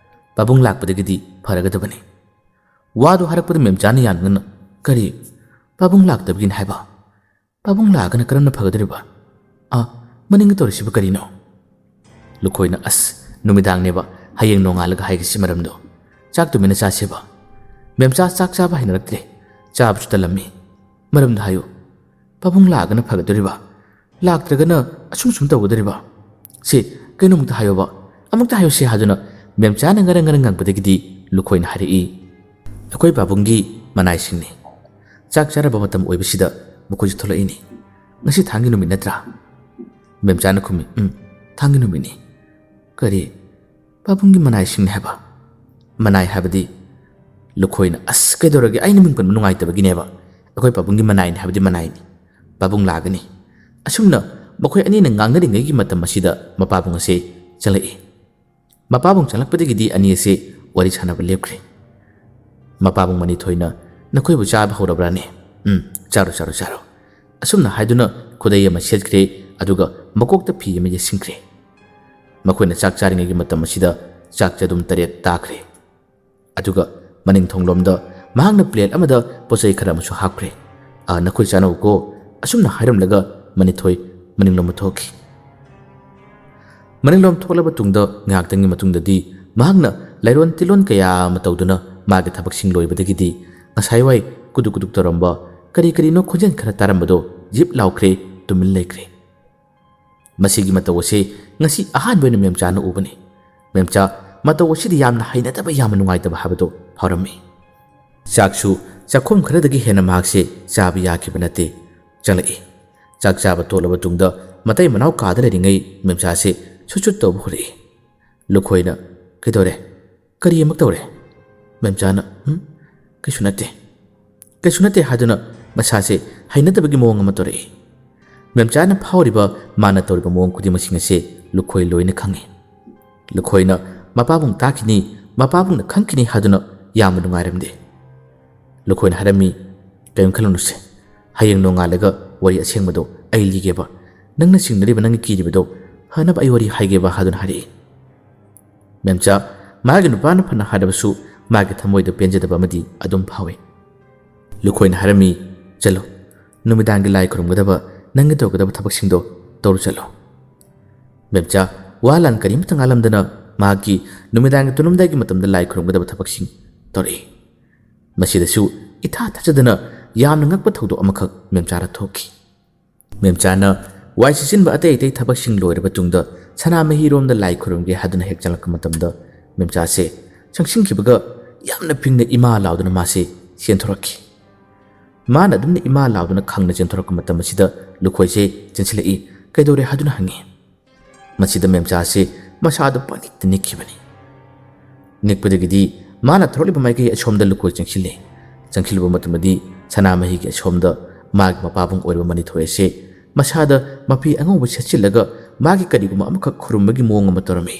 ꯄꯥꯕꯨꯡ ꯂꯥꯛꯄꯗꯒꯤꯗꯤ ꯐꯔꯒꯗꯕꯅꯤ"꯫ ꯋꯥꯗꯨ ꯍꯥꯏꯔꯛꯄꯗ ꯃꯦꯝꯆꯥꯅ ꯌꯥꯝꯅ ꯉꯟꯅ, "ꯀꯔꯤ? ꯄꯥꯕꯨꯡ ꯂꯥꯛꯇꯕꯒꯤꯅꯤ ꯍꯥꯏꯕ? ꯄꯥꯕꯨꯡ ꯂꯥꯛꯑꯒꯅ ꯀꯔꯝꯅ ꯐꯒꯗꯧꯔꯤꯕ? ꯑꯥ, ꯃꯅꯤꯡꯗ ꯇꯧꯔꯤꯁꯤꯕꯨ ꯀꯔꯤꯅꯣ?" ꯂꯨꯈꯣꯏꯅ, "ꯑꯁ, ꯅꯨꯃꯤꯗꯥꯡꯅꯦꯕ, ꯍꯌꯦꯡ ꯅꯣꯡꯉꯥꯜꯂꯒ ꯍꯥꯏꯒꯦꯁꯤ ꯃꯔꯝꯗꯣ꯫ ꯆꯥꯛ ꯇꯨꯃꯤꯟꯅ ꯆꯥꯁꯦꯕ꯫ ꯃꯦꯝꯆꯥ ꯆꯥꯛ ꯆꯥꯕ ꯍꯩꯅꯔꯛꯇ꯭ꯔꯦ꯫ ꯆꯥꯕꯁꯨ ꯇꯜꯂꯝꯃꯤ꯫ ꯃꯔꯝꯗꯣ ꯍꯥꯏꯌꯨ꯫ ꯄꯥꯕꯨꯡ ꯂꯥꯛꯑꯒꯅ ꯐꯒꯗꯧꯔꯤꯕ? ꯂꯥꯛꯇ꯭ꯔꯒꯅ ꯑꯁꯨꯝ ꯁꯨꯝ ꯇꯧꯒꯗꯧꯔꯤꯕ? ꯁꯤ ꯀꯩꯅꯣ, ꯑꯃꯨꯛꯇ ꯍꯥꯏꯌꯣꯕ, ꯑꯃꯨꯛꯇ ꯍꯥꯏꯌꯣꯁꯦ" ꯍꯥꯏꯗꯨꯅ ꯃꯦꯝꯆꯥꯅ ꯉꯔꯪ ꯉꯔꯪ ꯉꯪꯕꯗꯒꯤꯗꯤ ꯂꯨꯈꯣꯏꯅ ꯍꯥꯏꯔꯛꯏ, "ꯑꯩꯈꯣꯏ ꯄꯥꯕꯨꯡꯒꯤ ꯃꯅꯥꯏꯁꯤꯡꯅꯤ꯫ ꯆꯥꯛ ꯆꯥꯔꯕ ꯃꯇꯝ ꯑꯣꯏꯕꯁꯤꯗ ꯃꯈꯣꯏꯁꯨ ꯊꯣꯛꯂꯛꯏꯅꯤ꯫ ꯉꯁꯤ ꯊꯥꯡꯒꯤ ꯅꯨꯃꯤꯠ ꯅꯠꯇ꯭ꯔꯥ?" ꯃꯦꯝꯆꯥꯅ ꯈꯨꯝꯃꯤ, "ꯎꯝ, ꯊꯥꯡꯒꯤ ꯅꯨꯃꯤꯠꯅꯤ"꯫ "ꯀꯔꯤ? ꯄꯥꯕꯨꯡꯒꯤ ꯃꯅꯥꯏꯁꯤꯡꯅꯤ ꯍꯥꯏꯕ?" "ꯃꯅꯥꯏ ꯍꯥꯏꯕꯗꯤ ꯂꯨꯈꯣꯏꯅ", "ꯑꯁ, ꯀꯩꯗꯧꯔꯒꯦ? ꯑꯩꯅ ꯃꯤꯡ ꯄꯟꯕ ꯅꯨꯡꯉꯥꯏꯇꯕꯒꯤꯅꯦꯕ꯫ ꯑꯩꯈꯣꯏ ꯄꯥꯕꯨꯡꯒꯤ ꯃꯅꯥꯏꯅꯤ ꯍꯥꯏꯕꯗꯤ ꯃꯅꯥꯏꯅꯤ꯫ ꯄꯥꯕꯨꯡ ꯂꯥꯛꯑꯒꯅꯤ"꯫ ꯑꯁꯨꯝꯅ ꯃꯈꯣꯏ ꯑꯅꯤꯅ ꯉꯥꯡꯅꯔꯤꯉꯩꯒꯤ ꯃꯇꯝ ꯑꯁꯤꯗ ꯃꯄꯥꯕꯨꯡ ꯑꯁꯦ ꯆꯪꯂꯛꯏ꯫ ꯃꯄꯥꯕꯨꯡ ꯆꯪꯂꯛꯄꯗꯒꯤꯗꯤ ꯑꯅꯤ ꯑꯁꯦ ꯋꯥꯔꯤ ꯁꯥꯟꯅꯕ ꯂꯦꯞꯈ꯭ꯔꯦ꯫ ꯃꯄꯥꯕꯨꯡ ꯃꯅꯤꯊꯣꯏꯅ, "ꯅꯈꯣꯏꯕꯨ ꯆꯥꯕ ꯍꯧꯔꯕ꯭ꯔꯥꯅꯦ? ꯎꯝ, ꯆꯥꯔꯣ, ꯆꯥꯔꯣ, ꯆꯥꯔꯣ"꯫ ꯑꯁꯨꯝꯅ ꯍꯥꯏꯗꯨꯅ ꯈꯨꯗꯩ ꯑꯃ ꯁꯦꯠꯈ꯭ꯔꯦ, ꯑꯗꯨꯒ ꯃꯀꯣꯛꯇ ꯐꯤ ꯑꯃ ꯌꯦꯠꯁꯤꯟꯈ꯭ꯔꯦ꯫ ꯃꯈꯣꯏꯅ ꯆꯥꯛ ꯆꯥꯔꯤꯉꯩꯒꯤ ꯃꯇꯝ ꯑꯁꯤꯗ ꯆꯥꯛ ꯆꯗꯨꯝ ꯇꯔꯦꯠ ꯇꯥꯈ꯭ꯔꯦ꯫ ꯑꯗꯨꯒ ꯃꯅꯤꯡ ꯊꯣꯡꯂꯣꯝꯗ ꯃꯍꯥꯛꯅ ꯄ꯭ꯂꯦꯠ ꯑꯃꯗ ꯄꯣꯠ ꯆꯩ ꯈꯔ ꯑꯃꯁꯨ ꯍꯥꯞꯈ꯭ꯔꯦ꯫ "ꯑꯥ, ꯅꯈꯣꯏ ꯆꯥꯅꯧꯀꯣ"꯫ ꯑꯁꯨꯝꯅ ꯍꯥꯏꯔꯝꯂꯒ ꯃꯅꯤꯊꯣꯏ ꯃꯅꯤꯡꯂꯣꯝꯗ ꯊꯣꯛꯈꯤ꯫ ꯃꯅꯤꯡꯂꯣꯝ ꯊꯣꯛꯂꯕ ꯇꯨꯡꯗ ꯉꯥꯏꯍꯥꯛꯇꯪꯒꯤ ꯃꯇꯨꯡꯗꯗꯤ ꯃꯍꯥꯛꯅ ꯂꯥꯏꯔꯣꯟ ꯇꯤꯂꯣꯟ ꯀꯌꯥ ꯑꯃ ꯇꯧꯗꯨꯅ ꯃꯥꯒꯤ ꯊꯕꯛꯁꯤꯡ ꯂꯣꯏꯕꯗꯒꯤꯗꯤ ꯉꯁꯥꯏꯋꯥꯏ ꯀꯨꯗꯨꯛ ꯀꯨꯗꯨꯛ ꯇꯧꯔꯝꯕ ꯀꯔꯤ ꯀꯔꯤꯅꯣ ꯈꯣꯟꯖꯦꯜ ꯈꯔ ꯇꯥꯔꯝꯕꯗꯣ ꯖꯤꯞ ꯂꯥꯎꯈ꯭ꯔꯦ, ꯇꯨꯃꯤꯟ ꯂꯩꯈ꯭ꯔꯦ꯫ ꯃꯁꯤꯒꯤ ꯃꯇꯧ ꯑꯁꯤ ꯉꯁꯤ ꯑꯍꯥꯟꯕ ꯑꯣꯏꯅ ꯃꯦꯝꯆꯥꯅ ꯎꯕꯅꯤ꯫ ꯃꯦꯝꯆꯥ ꯃꯇꯧ ꯑꯁꯤꯗ ꯌꯥꯝꯅ ꯍꯩꯅꯗꯕ, ꯌꯥꯝꯅ ꯅꯨꯡꯉꯥꯏꯇꯕ ꯍꯥꯏꯕꯗꯨ ꯐꯥꯎꯔꯝꯃꯤ꯫ ꯆꯥꯛꯁꯨ ꯆꯥꯛꯈꯨꯝ ꯈꯔꯗꯒꯤ ꯍꯦꯟꯅ ꯃꯍꯥꯛꯁꯦ ꯆꯥꯕ ꯌꯥꯈꯤꯕ ꯅꯠꯇꯦ꯫ ꯆꯪꯂꯛꯏ꯫ ꯆꯥꯛ ꯆꯥꯕ ꯇꯣꯛꯂꯕ ꯇꯨꯡꯗ ꯃꯇꯩ ꯃꯅꯥꯎ ꯀꯥꯗ ꯂꯩꯔꯤꯉꯩ ꯃꯦꯝꯆꯥꯁꯦ ꯁꯨꯠ ꯁꯨꯠ ꯇꯧꯕ ꯍꯧꯔꯛꯏ꯫ ꯂꯨꯈꯣꯏꯅ, "ꯀꯩꯗꯧꯔꯦ? ꯀꯔꯤ ꯑꯃꯨꯛ ꯇꯧꯔꯦ?" ꯃꯦꯝꯆꯥꯅ, "ꯎꯝ, ꯀꯩꯁꯨ ꯅꯠꯇꯦ, ꯀꯩꯁꯨ ꯅꯠꯇꯦ" ꯍꯥꯏꯗꯨꯅ ꯃꯁꯥꯁꯦ ꯍꯩꯅꯗꯕꯒꯤ ꯃꯑꯣꯡ ꯑꯃ ꯇꯧꯔꯛꯏ꯫ ꯃꯦꯝꯆꯥꯅ ꯐꯥꯎꯔꯤꯕ, ꯃꯥꯅ ꯇꯧꯔꯤꯕ ꯃꯑꯣꯡ ꯈꯨꯗꯤꯡꯃꯛꯁꯤꯡ ꯑꯁꯦ ꯂꯨꯈꯣꯏ ꯂꯣꯏꯅ ꯈꯪꯉꯤ꯫ ꯂꯨꯈꯣꯏꯅ ꯃꯄꯥꯕꯨꯡ ꯇꯥꯈꯤꯅꯤ, ꯃꯄꯥꯕꯨꯡꯅ ꯈꯪꯈꯤꯅꯤ ꯍꯥꯏꯗꯨꯅ ꯌꯥꯝꯅ ꯅꯨꯡꯉꯥꯏꯔꯝꯗꯦ꯫ ꯂꯨꯈꯣꯏꯅ ꯍꯥꯏꯔꯝꯃꯤ, "ꯀꯔꯤꯝ ꯈꯜꯂꯨꯅꯨꯁꯦ, ꯍꯌꯦꯡ ꯅꯣꯡꯉꯥꯜꯂꯒ ꯋꯥꯔꯤ ꯑꯁꯦꯡꯕꯗꯣ ꯑꯩ ꯂꯤꯒꯦꯕ꯫ ꯅꯪꯅ ꯆꯤꯡꯅꯔꯤꯕ, ꯅꯪꯒꯤ ꯀꯤꯔꯤꯕꯗꯣ ꯐꯅꯕ ꯑꯩ ꯋꯥꯔꯤ ꯍꯥꯏꯒꯦꯕ" ꯍꯥꯏꯗꯨꯅ ꯍꯥꯏꯔꯛꯏ꯫ ꯃꯦꯝꯆꯥ, ꯃꯥꯒꯤ ꯅꯨꯄꯥꯅ ꯐꯅ ꯍꯥꯏꯔꯕꯁꯨ ꯃꯥꯒꯤ ꯊꯃꯣꯏꯗ ꯄꯦꯟꯖꯗꯕ ꯑꯃꯗꯤ ꯑꯗꯨꯝ ꯐꯥꯎꯏ꯫ ꯂꯨꯈꯣꯏꯅ ꯍꯥꯏꯔꯝꯃꯤ, "ꯆꯠꯂꯣ, ꯅꯨꯃꯤꯗꯥꯡꯒꯤ ꯂꯥꯏ ꯈꯨꯔꯨꯝꯒꯗꯕ, ꯅꯪꯒꯤ ꯇꯧꯒꯗꯕ ꯊꯕꯛꯁꯤꯡꯗꯣ ꯇꯧꯔꯨ ꯆꯠꯂꯣ"꯫ ꯃꯦꯝꯆꯥ ꯋꯥ ꯂꯥꯟ ꯀꯔꯤꯃꯇ ꯉꯥꯡꯂꯝꯗꯅ ꯃꯍꯥꯛꯀꯤ ꯅꯨꯃꯤꯗꯥꯡꯒꯤ ꯇꯨꯝꯂꯝꯗꯥꯏꯒꯤ ꯃꯇꯝꯗ ꯂꯥꯏ ꯈꯨꯔꯨꯝꯒꯗꯕ ꯊꯕꯛꯁꯤꯡ ꯇꯧꯔꯛꯏ꯫ ꯃꯁꯤꯗꯁꯨ ꯏꯊꯥ ꯊꯥꯖꯗꯅ ꯌꯥꯝꯅ ꯉꯛꯄ ꯊꯧꯗꯣꯛ ꯑꯃꯈꯛ ꯃꯦꯝꯆꯥꯗ ꯊꯣꯛꯈꯤ꯫ ꯃꯦꯝꯆꯥꯅ ꯋꯥꯏ ꯁꯤꯠꯆꯤꯟꯕ ꯑꯇꯩ ꯑꯇꯩ ꯊꯕꯛꯁꯤꯡ ꯂꯣꯏꯔꯕ ꯇꯨꯡꯗ ꯁꯅꯥꯃꯍꯤꯔꯣꯝꯗ ꯂꯥꯏ ꯈꯨꯔꯨꯝꯒꯦ ꯍꯥꯏꯗꯨꯅ ꯍꯦꯛ ꯆꯪꯂꯛꯄ ꯃꯇꯝꯗ ꯃꯦꯝꯆꯥꯁꯦ ꯆꯪꯁꯤꯟꯈꯤꯕꯒ ꯌꯥꯝꯅ ꯐꯤꯡꯅ ꯏꯃꯥ ꯂꯥꯎꯗꯨꯅ ꯃꯥꯁꯦ ꯆꯦꯟꯊꯣꯔꯛꯈꯤ꯫ ꯃꯥꯅ ꯑꯗꯨꯝꯅ ꯏꯃꯥ ꯂꯥꯎꯗꯨꯅ ꯈꯪꯅ ꯆꯦꯟꯊꯣꯔꯛꯄ ꯃꯇꯝ ꯑꯁꯤꯗ ꯂꯨꯈꯣꯏꯁꯦ ꯆꯦꯟꯁꯤꯜꯂꯛꯏ꯫ "ꯀꯩꯗꯧꯔꯦ?" ꯍꯥꯏꯗꯨꯅ ꯍꯪꯉꯤ꯫ ꯃꯁꯤꯗ ꯃꯦꯝꯆꯥꯁꯦ ꯃꯁꯥꯗꯣ ꯄꯪꯅꯤꯛꯇ ꯅꯤꯛꯈꯤꯕꯅꯤ꯫ ꯅꯤꯛꯄꯗꯒꯤꯗꯤ ꯃꯥꯅ ꯊꯧꯔꯛꯂꯤꯕ ꯃꯥꯏꯀꯩ ꯑꯁꯣꯝꯗ ꯂꯨꯀꯣꯏ ꯆꯪꯁꯤꯜꯂꯦ꯫ ꯆꯪꯁꯤꯜꯂꯨꯕ ꯃꯇꯝꯗꯗꯤ ꯁꯅꯥꯃꯍꯤꯒꯤ ꯑꯁꯣꯝꯗ ꯃꯥꯒꯤ ꯃꯄꯥꯕꯨꯡ ꯑꯣꯏꯔꯤꯕ ꯃꯅꯤꯊꯣꯏ ꯑꯁꯦ ꯃꯁꯥꯗ ꯃꯐꯤ ꯑꯉꯧꯕ ꯁꯦꯠꯆꯤꯜꯂꯒ ꯃꯥꯒꯤ ꯀꯔꯤꯒꯨꯝꯕ ꯑꯃꯈꯛ ꯈꯨꯔꯨꯝꯕꯒꯤ ꯃꯑꯣꯡ ꯑꯃ ꯇꯧꯔꯝꯃꯤ꯫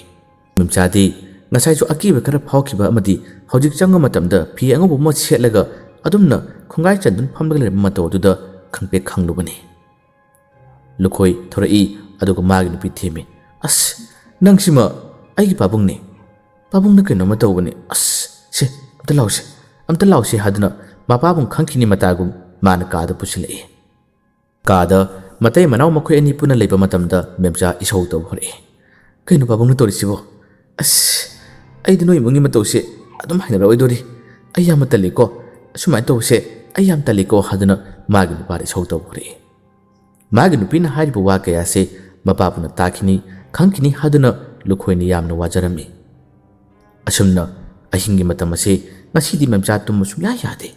ꯃꯦꯝꯆꯥꯗꯤ ꯉꯁꯥꯏꯁꯨ ꯑꯀꯤꯕ ꯈꯔ ꯐꯥꯎꯈꯤꯕ ꯑꯃꯗꯤ ꯍꯧꯖꯤꯛ ꯆꯪꯕ ꯃꯇꯝꯗ ꯐꯤ ꯑꯉꯧꯕ ꯑꯃ ꯁꯦꯠꯂꯒ ꯑꯗꯨꯝꯅ ꯈꯣꯡꯒꯥꯏ ꯆꯟꯗꯨꯅ ꯐꯝꯂꯒ ꯂꯩꯔꯝꯕ ꯃꯇꯧ ꯑꯗꯨꯗ ꯈꯪꯄ꯭ꯔꯦꯛ ꯈꯪꯂꯨꯕꯅꯤ꯫ ꯂꯨꯈꯣꯏ ꯊꯣꯔꯛꯏ, ꯑꯗꯨꯒ ꯃꯥꯒꯤ ꯅꯨꯄꯤ ꯊꯦꯝꯃꯤ꯫ "ꯑꯁ, ꯅꯪꯁꯤꯃ ꯑꯩꯒꯤ ꯄꯥꯕꯨꯡꯅꯦ꯫ ꯄꯥꯕꯨꯡꯅ ꯀꯩꯅꯣꯝꯃ ꯇꯧꯕꯅꯦ꯫ ꯑꯁ, ꯁꯦ, ꯑꯝꯇ ꯂꯥꯎꯁꯦ, ꯑꯝꯇ ꯂꯥꯎꯁꯦ" ꯍꯥꯏꯗꯨꯅ ꯃꯄꯥꯕꯨꯡ ꯈꯪꯈꯤꯅꯤ ꯃꯇꯥꯒꯨꯝ ꯃꯥꯅ ꯀꯥꯗ ꯄꯨꯁꯤꯜꯂꯛꯏ꯫ ꯀꯥꯗ ꯃꯇꯩ ꯃꯅꯥꯎ ꯃꯈꯣꯏ ꯑꯅꯤ ꯄꯨꯟꯅ ꯂꯩꯕ ꯃꯇꯝꯗ ꯃꯦꯝꯆꯥ ꯏꯁꯧ ꯇꯧꯕ ꯍꯧꯔꯛꯏ꯫ "ꯀꯩꯅꯣ ꯄꯥꯕꯨꯡꯅ ꯇꯧꯔꯤꯁꯤꯕꯣ? ꯑꯁ, ꯑꯩꯗꯤ ꯅꯣꯏ ꯏꯃꯨꯡꯒꯤ ꯃꯇꯧꯁꯦ ꯑꯗꯨꯝ ꯍꯩꯅꯔꯛꯑꯣꯏꯗꯣꯔꯤ꯫ ꯑꯩ ꯌꯥꯝꯅ ꯇꯜꯂꯤꯀꯣ꯫ ꯑꯁꯨꯃꯥꯏꯅ ꯇꯧꯕꯁꯦ ꯑꯩ ꯌꯥꯝ ꯇꯜꯂꯤꯀꯣ" ꯍꯥꯏꯗꯨꯅ ꯃꯥꯒꯤ ꯅꯨꯄꯥꯗ ꯏꯁꯧ ꯇꯧꯕ ꯍꯧꯔꯛꯏ꯫ ꯃꯥꯒꯤ ꯅꯨꯄꯤꯅ ꯍꯥꯏꯔꯤꯕ ꯋꯥ ꯀꯌꯥꯁꯦ ꯃꯄꯥꯕꯨꯅ ꯇꯥꯈꯤꯅꯤ, ꯈꯪꯈꯤꯅꯤ ꯍꯥꯏꯗꯨꯅ ꯂꯨꯈꯣꯏꯅ ꯌꯥꯝꯅ ꯋꯥꯖꯔꯝꯃꯤ꯫ ꯑꯁꯨꯝꯅ ꯑꯍꯤꯡꯒꯤ ꯃꯇꯝ ꯑꯁꯤ ꯉꯁꯤꯗꯤ ꯃꯦꯝꯆꯥ ꯇꯨꯝꯕ ꯁꯨꯡꯌꯥ ꯌꯥꯗꯦ꯫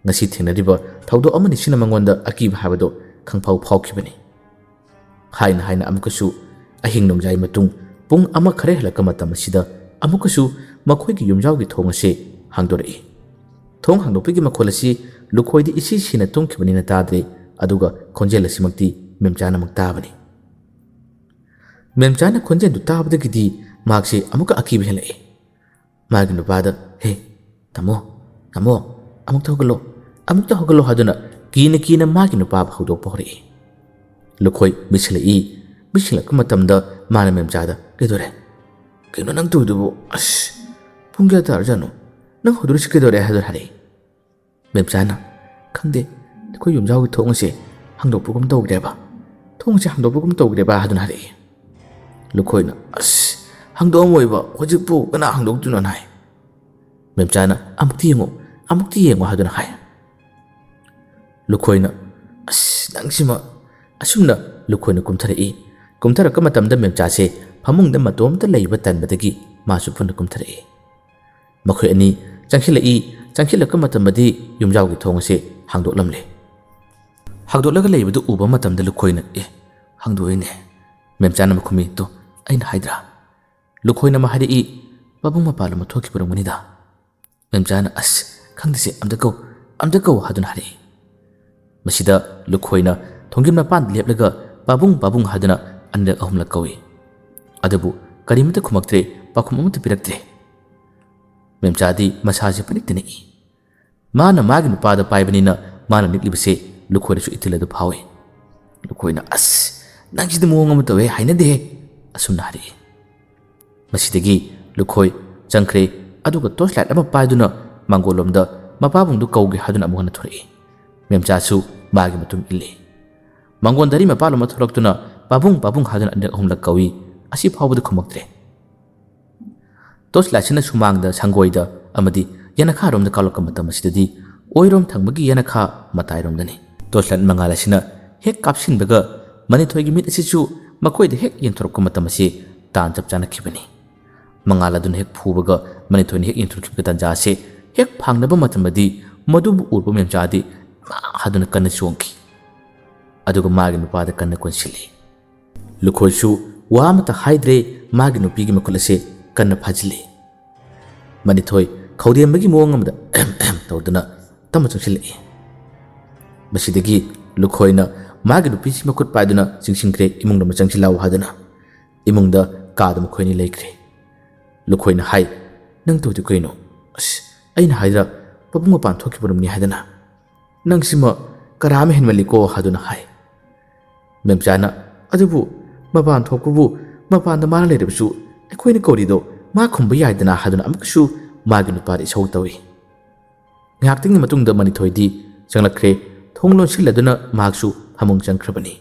ꯉꯁꯤ ꯊꯦꯡꯅꯔꯤꯕ ꯊꯧꯗꯣꯛ ꯑꯃꯅꯤ ꯁꯤꯅ ꯃꯉꯣꯟꯗ ꯑꯀꯤꯕ ꯍꯥꯏꯕꯗꯨ ꯈꯪꯐꯥꯎ ꯐꯥꯎꯈꯤꯕꯅꯤ꯫ ꯍꯥꯏꯅ ꯍꯥꯏꯅ ꯑꯃꯨꯛꯀꯁꯨ ꯑꯍꯤꯡ ꯅꯣꯡꯌꯥꯏ ꯃꯇꯨꯡ ꯄꯨꯡ ꯑꯃ ꯈꯔ ꯍꯦꯜꯂꯛꯄ ꯃꯇꯝ ꯑꯁꯤꯗ ꯑꯃꯨꯛꯀꯁꯨ ꯃꯈꯣꯏꯒꯤ ꯌꯨꯝꯖꯥꯎꯒꯤ ꯊꯣꯡ ꯑꯁꯤ ꯍꯥꯡꯗꯣꯔꯛꯏ꯫ ꯊꯣꯡ ꯍꯥꯡꯗꯣꯛꯄꯒꯤ ꯃꯈꯣꯜ ꯑꯁꯤ ꯂꯨꯈꯣꯏꯗꯤ ꯏꯁꯤ ꯁꯤꯅ ꯇꯨꯝꯈꯤꯕꯅꯤꯅ ꯇꯥꯗ꯭ꯔꯦ, ꯑꯗꯨꯒ ꯈꯣꯟꯖꯦꯜ ꯑꯁꯤꯃꯛꯇꯤ ꯃꯦꯝꯆꯥꯅ ꯑꯃꯨꯛ ꯇꯥꯕꯅꯤ꯫ ꯃꯦꯝꯆꯥꯅ ꯈꯣꯟꯖꯦꯜꯗꯨ ꯇꯥꯕꯗꯒꯤꯗꯤ ꯃꯍꯥꯛꯁꯤ ꯑꯃꯨꯛꯀ ꯑꯀꯤꯕ ꯍꯦꯜꯂꯛꯏ꯫ ꯃꯥꯒꯤ ꯅꯨꯄꯥꯗ, "ꯍꯦ, ꯇꯥꯃꯣ, ꯇꯥꯃꯣ, ꯑꯃꯨꯛꯇ ꯍꯧꯒꯠꯂꯣ, ꯑꯃꯨꯛꯇ ꯍꯧꯒꯠꯂꯣ" ꯍꯥꯏꯗꯨꯅ ꯀꯤꯅ ꯀꯤꯅ ꯃꯥꯒꯤ ꯅꯨꯄꯥꯕꯨ ꯍꯧꯗꯣꯛꯄ ꯍꯧꯔꯛꯏ꯫ ꯂꯨꯈꯣꯏ ꯃꯤꯠꯁꯤꯜꯂꯛꯏ꯫ ꯃꯤꯠꯁꯤꯜꯂꯛꯄ ꯃꯇꯝꯗ ꯃꯥꯅ ꯃꯦꯝꯆꯥꯗ, "ꯀꯩꯗꯧꯔꯦ? ꯀꯩꯅꯣ ꯅꯪ ꯇꯧꯔꯤꯗꯨꯕꯨ? ꯑꯁ, ꯄꯨꯡ ꯀꯌꯥ ꯇꯥꯔꯖꯥꯠꯅꯣ? ꯅꯪ ꯍꯧꯗꯣꯔꯤꯁꯤ ꯀꯩꯗꯧꯔꯦ?" ꯍꯥꯏꯗꯨꯅ ꯍꯥꯏꯔꯛꯏ꯫ ꯃꯦꯝꯆꯥꯅ, "ꯈꯪꯗꯦ, ꯑꯩꯈꯣꯏ ꯌꯨꯝꯖꯥꯎꯒꯤ ꯊꯣꯡ ꯑꯁꯦ ꯍꯥꯡꯗꯣꯛꯄꯒꯨꯝ ꯇꯧꯈ꯭ꯔꯦꯕ꯫ ꯊꯣꯡ ꯑꯁꯦ ꯍꯥꯡꯗꯣꯛꯄꯒꯨꯝ ꯇꯧꯈ꯭ꯔꯦꯕ" ꯍꯥꯏꯗꯨꯅ ꯍꯥꯏꯔꯛꯏ꯫ ꯂꯨꯈꯣꯏꯅ, "ꯑꯁ, ꯍꯥꯡꯗꯣꯛꯑꯝꯃꯣꯏꯕ, ꯍꯧꯖꯤꯛꯄꯨ ꯀꯅꯥ ꯍꯥꯡꯗꯣꯛꯇꯣꯏꯅꯣꯅ" ꯍꯥꯏ꯫ ꯃꯦꯝꯆꯥꯅ, "ꯑꯃꯨꯛꯇꯤ ꯌꯦꯡꯉꯣ, ꯑꯃꯨꯛꯇꯤ ꯌꯦꯡꯉꯣ" ꯍꯥꯏꯗꯨꯅ ꯍꯥꯏ꯫ ꯂꯨꯈꯣꯏꯅ, "ꯑꯁ, ꯅꯪꯁꯤꯃ"꯫ ꯑꯁꯨꯝꯅ ꯂꯨꯈꯣꯏꯅ ꯀꯨꯝꯊꯔꯛꯏ꯫ ꯀꯨꯝꯊꯔꯛꯄ ꯃꯇꯝꯗ ꯃꯦꯝꯆꯥꯁꯦ ꯐꯃꯨꯡꯗ ꯃꯇꯣꯝꯇ ꯂꯩꯕ ꯇꯟꯕꯗꯒꯤ ꯃꯥꯁꯨ ꯄꯨꯟꯅ ꯀꯨꯝꯊꯔꯛꯏ꯫ ꯃꯈꯣꯏ ꯑꯅꯤ ꯆꯪꯁꯤꯜꯂꯛꯏ꯫ ꯆꯪꯁꯤꯜꯂꯛꯄ ꯃꯇꯝꯗꯗꯤ ꯌꯨꯝꯖꯥꯎꯒꯤ ꯊꯣꯡ ꯑꯁꯦ ꯍꯥꯡꯗꯣꯛꯂꯝꯂꯦ꯫ ꯍꯥꯡꯗꯣꯛꯂꯒ ꯂꯩꯕꯗꯨ ꯎꯕ ꯃꯇꯝꯗ ꯂꯨꯈꯣꯏꯅ, "ꯑꯦ, ꯍꯥꯡꯗꯣꯛꯏꯅꯦ"꯫ ꯃꯦꯝꯆꯥꯅ ꯃꯈꯨꯝ ꯃꯤꯠꯇꯨ, "ꯑꯩꯅ ꯍꯥꯏꯗ꯭ꯔꯥ?" ꯂꯨꯈꯣꯏꯅ ꯑꯃ ꯍꯥꯏꯔꯛꯏ, "ꯄꯥꯕꯨꯡ ꯃꯄꯥꯜ ꯑꯃ ꯊꯣꯛꯈꯤꯕ ꯑꯣꯏꯔꯝꯒꯅꯤꯗ"꯫ ꯃꯦꯝꯆꯥꯅ, "ꯑꯁ, ꯈꯪꯗꯦꯁꯦ, ꯑꯝꯇ ꯀꯧ, ꯑꯝꯇ ꯀꯧ" ꯍꯥꯏꯗꯨꯅ ꯍꯥꯏꯔꯛꯏ꯫ ꯃꯁꯤꯗ ꯂꯨꯈꯣꯏꯅ ꯊꯣꯡꯖꯤꯟ ꯃꯄꯥꯟꯗ ꯂꯦꯞꯂꯒ "ꯄꯥꯕꯨꯡ, ꯄꯥꯕꯨꯡ" ꯍꯥꯏꯗꯨꯅ ꯑꯅꯤꯔꯛ ꯑꯍꯨꯝꯂꯛ ꯀꯧꯏ꯫ ꯑꯗꯨꯕꯨ ꯀꯔꯤꯃꯠꯇ ꯈꯨꯝꯃꯛꯇ꯭ꯔꯦ, ꯄꯥꯎꯈꯨꯝ ꯑꯃꯠꯇ ꯄꯤꯔꯛꯇ꯭ꯔꯦ꯫ ꯃꯦꯝꯆꯥꯗꯤ ꯃꯁꯥꯁꯦ ꯄꯅꯤꯛꯇ ꯅꯤꯛꯏ꯫ ꯃꯥꯅ ꯃꯥꯒꯤ ꯅꯨꯄꯥꯗ ꯄꯥꯏꯕꯅꯤꯅ ꯃꯥꯅ ꯅꯤꯛꯂꯤꯕꯁꯦ ꯂꯨꯈꯣꯏꯗꯁꯨ ꯏꯊꯤꯜ ꯑꯗꯨ ꯐꯥꯎꯏ꯫ ꯂꯨꯈꯣꯏꯅ, "ꯑꯁ, ꯅꯪꯁꯤꯗꯤ ꯃꯑꯣꯡ ꯑꯃ ꯇꯧꯋꯦ, ꯍꯩꯅꯗꯦꯍꯦ"꯫ ꯑꯁꯨꯝꯅ ꯍꯥꯏꯔꯛꯏ꯫ ꯃꯁꯤꯗꯒꯤ ꯂꯨꯈꯣꯏ ꯆꯪꯈ꯭ꯔꯦ, ꯑꯗꯨꯒ ꯇꯣꯔꯆ ꯂꯥꯏꯠ ꯑꯃ ꯄꯥꯏꯗꯨꯅ ꯃꯥꯡꯒꯣꯜꯂꯣꯝꯗ ꯃꯄꯥꯕꯨꯡꯗꯨ ꯀꯧꯒꯦ ꯍꯥꯏꯗꯨꯅ ꯑꯃꯨꯛ ꯍꯟꯅ ꯊꯣꯔꯛꯏ꯫ ꯃꯦꯝꯆꯥꯁꯨ ꯃꯥꯒꯤ ꯃꯇꯨꯡ ꯏꯜꯂꯤ꯫ ꯃꯥꯡꯒꯣꯟꯗꯒꯤ ꯃꯄꯥꯟꯂꯣꯝꯗ ꯊꯣꯛꯂꯛꯇꯨꯅ "ꯄꯥꯕꯨꯡ, ꯄꯥꯕꯨꯡ" ꯍꯥꯏꯗꯨꯅ ꯑꯅꯤꯔꯛ ꯑꯍꯨꯝꯂꯛ ꯀꯧꯏ꯫ ꯑꯁꯤ ꯐꯥꯎꯕꯗ ꯈꯨꯝꯃꯛꯇ꯭ꯔꯦ꯫ ꯇꯣꯔꯆ ꯂꯥꯏꯠꯁꯤꯅ ꯁꯨꯃꯥꯡꯗ, ꯁꯪꯒꯣꯏꯗ ꯑꯃꯗꯤ ꯌꯦꯅꯈꯥꯔꯣꯝꯗ ꯀꯥꯎꯔꯛꯄ ꯃꯇꯝ ꯑꯁꯤꯗꯗꯤ ꯑꯣꯏꯔꯣꯝ ꯊꯪꯕꯒꯤ ꯌꯦꯅꯈꯥ ꯃꯇꯥꯏꯔꯣꯝꯗꯅꯤ꯫ ꯇꯣꯔꯆ ꯂꯥꯏꯠ ꯃꯉꯥꯜ ꯑꯁꯤꯅ ꯍꯦꯛ ꯀꯥꯞꯁꯤꯟꯕꯒ ꯃꯅꯤꯊꯣꯏꯒꯤ ꯃꯤꯠ ꯑꯁꯤꯁꯨ ꯃꯈꯣꯏꯗ ꯍꯦꯛ ꯌꯦꯟꯊꯣꯔꯛꯄ ꯃꯇꯝ ꯑꯁꯤ ꯇꯥꯟ ꯆꯞ ꯆꯥꯅꯈꯤꯕꯅꯤ꯫ ꯃꯉꯥꯜ ꯑꯗꯨꯅ ꯍꯦꯛ ꯐꯨꯕꯒ ꯃꯅꯤꯊꯣꯏꯅ ꯍꯦꯛ ꯌꯦꯟꯊꯣꯔꯛꯈꯤꯕ ꯇꯥꯟꯖꯥ ꯑꯁꯤ ꯍꯦꯛ ꯐꯥꯡꯅꯕ ꯃꯇꯝꯗꯗꯤ ꯃꯗꯨꯕꯨ ꯎꯔꯕ ꯃꯦꯝꯆꯥꯗꯤ "ꯃꯥ" ꯍꯥꯏꯗꯨꯅ ꯀꯟꯅ ꯆꯣꯡꯈꯤ꯫ ꯑꯗꯨꯒ ꯃꯥꯒꯤ ꯅꯨꯄꯥꯗ ꯀꯟꯅ ꯀꯣꯟꯁꯤꯜꯂꯤ꯫ ꯂꯨꯈꯣꯏꯁꯨ ꯋꯥ ꯑꯃꯠꯇ ꯍꯥꯏꯗ꯭ꯔꯦ꯫ ꯃꯥꯒꯤ ꯅꯨꯄꯤꯒꯤ ꯃꯈꯨꯠ ꯑꯁꯦ ꯀꯟꯅ ꯐꯥꯖꯤꯜꯂꯤ꯫ ꯃꯅꯤꯊꯣꯏ ꯈꯧꯔꯦꯝꯕꯒꯤ ꯃꯑꯣꯡ ꯑꯃꯗ "ꯑꯍꯝ ꯑꯍꯝ" ꯇꯧꯗꯨꯅ ꯇꯞꯅ ꯆꯪꯁꯤꯜꯂꯛꯏ꯫ ꯃꯁꯤꯗꯒꯤ ꯂꯨꯈꯣꯏꯅ ꯃꯥꯒꯤ ꯅꯨꯄꯤꯁꯤ ꯃꯈꯨꯠ ꯄꯥꯏꯗꯨꯅ ꯆꯤꯡꯁꯤꯟꯈ꯭ꯔꯦ, "ꯏꯃꯨꯡꯗ ꯑꯃ ꯆꯪꯁꯤꯜꯂꯛꯎ" ꯍꯥꯏꯗꯨꯅ꯫ ꯏꯃꯨꯡꯗ ꯀꯥꯗ ꯃꯈꯣꯏ ꯑꯅꯤ ꯂꯩꯈ꯭ꯔꯦ꯫ ꯂꯨꯈꯣꯏꯅ ꯍꯥꯏ, "ꯅꯪ ꯇꯧꯗꯤ ꯀꯩꯅꯣ? ꯑꯁ, ꯑꯩꯅ ꯍꯥꯏꯗ꯭ꯔꯥ, ꯄꯥꯕꯨꯡ ꯃꯄꯥꯟ ꯊꯣꯛꯈꯤꯕꯔꯝꯅꯤ ꯍꯥꯏꯗꯅ? ꯅꯪꯁꯤꯃ ꯀꯔꯥ ꯑꯃ ꯍꯦꯟꯃꯜꯂꯤꯀꯣ" ꯍꯥꯏꯗꯨꯅ ꯍꯥꯏ꯫ ꯃꯦꯝꯆꯥꯅ, "ꯑꯗꯨꯕꯨ ꯃꯄꯥꯟ ꯊꯣꯛꯄꯕꯨ, ꯃꯄꯥꯟꯗ ꯃꯥꯅ ꯂꯩꯔꯕꯁꯨ ꯑꯩꯈꯣꯏꯅ ꯀꯧꯔꯤꯗꯣ ꯃꯥ ꯈꯨꯝꯕ ꯌꯥꯏꯗꯅ" ꯍꯥꯏꯗꯨꯅ ꯑꯃꯨꯛꯀꯁꯨ ꯃꯥꯒꯤ ꯅꯨꯄꯥꯗ ꯏꯁꯧ ꯇꯧꯏ꯫ ꯉꯥꯏꯍꯥꯛꯇꯪꯒꯤ ꯃꯇꯨꯡꯗ ꯃꯅꯤꯊꯣꯏꯗꯤ ꯆꯪꯂꯛꯈ꯭ꯔꯦ꯫ ꯊꯣꯡ ꯂꯣꯟꯁꯤꯜꯂꯗꯨꯅ ꯃꯍꯥꯛꯁꯨ ꯐꯃꯨꯡ ꯆꯪꯈ꯭ꯔꯕꯅꯤ꯫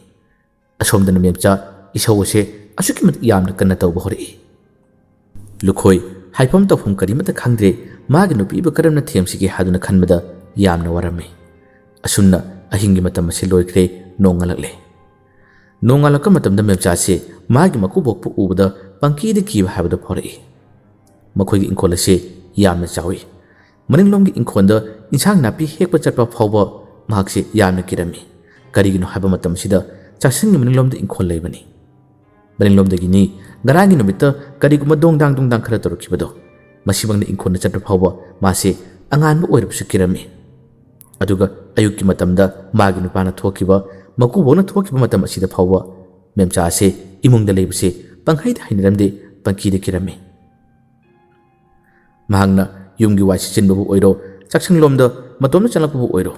ꯑꯁꯣꯝꯗꯅ ꯃꯦꯝꯆꯥ ꯏꯁꯧ ꯑꯁꯦ ꯑꯁꯨꯛꯀꯤ ꯃꯇꯤꯛ ꯌꯥꯝꯅ ꯀꯟꯅ ꯇꯧꯕ ꯍꯧꯔꯛꯏ꯫ ꯂꯨꯈꯣꯏ ꯍꯥꯏꯐꯝ ꯇꯧꯐꯝ ꯀꯔꯤꯃꯠꯇ ꯈꯪꯗ꯭ꯔꯦ꯫ ꯃꯥꯒꯤ ꯅꯨꯄꯤꯕꯨ ꯀꯔꯝꯅ ꯊꯦꯝꯁꯤꯒꯦ ꯍꯥꯏꯗꯨꯅ ꯈꯟꯕꯗ ꯌꯥꯝꯅ ꯋꯥꯔꯝꯃꯤ꯫ ꯑꯁꯨꯝꯅ ꯑꯍꯤꯡꯒꯤ ꯃꯇꯝ ꯑꯁꯤ ꯂꯣꯏꯈ꯭ꯔꯦ꯫ ꯅꯣꯡꯉꯥꯜꯂꯛꯂꯦ꯫ ꯅꯣꯡꯉꯥꯜꯂꯛꯄ ꯃꯇꯝꯗ ꯃꯦꯝꯆꯥꯁꯦ ꯃꯥꯒꯤ ꯃꯀꯨꯕꯣꯛꯄꯨ ꯎꯕꯗ ꯄꯪꯀꯤꯗ ꯀꯤꯕ ꯍꯥꯏꯕꯗꯨ ꯐꯥꯎꯔꯛꯏ꯫ ꯃꯈꯣꯏꯒꯤ ꯏꯪꯈꯣꯜ ꯑꯁꯤ ꯌꯥꯝꯅ ꯆꯥꯎꯏ꯫ ꯃꯅꯤꯡꯂꯣꯝꯒꯤ ꯏꯪꯈꯣꯜꯗ ꯏꯟꯁꯥꯡ ꯅꯥꯄꯤ ꯍꯦꯛꯄ ꯆꯠꯄ ꯐꯥꯎꯕ ꯃꯍꯥꯛꯁꯦ ꯌꯥꯝꯅ ꯀꯤꯔꯝꯃꯤ꯫ ꯀꯔꯤꯒꯤꯅꯣ ꯍꯥꯏꯕ ꯃꯇꯝꯁꯤꯗ ꯆꯥꯛꯁꯪꯒꯤ ꯃꯅꯤꯡꯂꯣꯝꯗ ꯏꯪꯈꯣꯜ ꯂꯩꯕꯅꯤ꯫ ꯃꯅꯤꯡꯂꯣꯝꯗꯒꯤꯅꯤ ꯉꯔꯥꯡꯒꯤ ꯅꯨꯃꯤꯠꯇ ꯀꯔꯤꯒꯨꯝꯕ ꯗꯣꯡꯗꯥꯡ ꯗꯣꯡꯗꯥꯡ ꯈꯔ ꯇꯧꯔꯛꯈꯤꯕꯗꯣ꯫ ꯃꯁꯤꯃꯛꯅ ꯏꯪꯈꯣꯜꯗ ꯆꯠꯄ ꯐꯥꯎꯕ ꯃꯥꯁꯦ ꯑꯉꯥꯟꯕ ꯑꯣꯏꯔꯕꯁꯨ ꯀꯤꯔꯝꯃꯤ꯫ ꯑꯗꯨꯒ ꯑꯌꯨꯛꯀꯤ ꯃꯇꯝꯗ ꯃꯥꯒꯤ ꯅꯨꯄꯥꯅ ꯊꯣꯛꯈꯤꯕ, ꯃꯀꯨꯕꯣꯛꯅ ꯊꯣꯛꯈꯤꯕ ꯃꯇꯝ ꯑꯁꯤꯗ ꯐꯥꯎꯕ ꯃꯦꯝꯆꯥ ꯑꯁꯦ ꯏꯃꯨꯡꯗ ꯂꯩꯕꯁꯦ ꯄꯪꯍꯩꯗ ꯍꯩꯅꯔꯝꯗꯦ, ꯄꯪꯀꯤꯗ ꯀꯤꯔꯝꯃꯤ꯫ ꯃꯍꯥꯛꯅ ꯌꯨꯝꯒꯤ ꯋꯥꯏ ꯁꯤꯠꯆꯤꯟꯕꯕꯨ ꯑꯣꯏꯔꯣ, ꯆꯥꯛꯁꯪꯂꯣꯝꯗ ꯃꯇꯣꯝꯇ ꯆꯪꯂꯛꯄꯕꯨ ꯑꯣꯏꯔꯣ,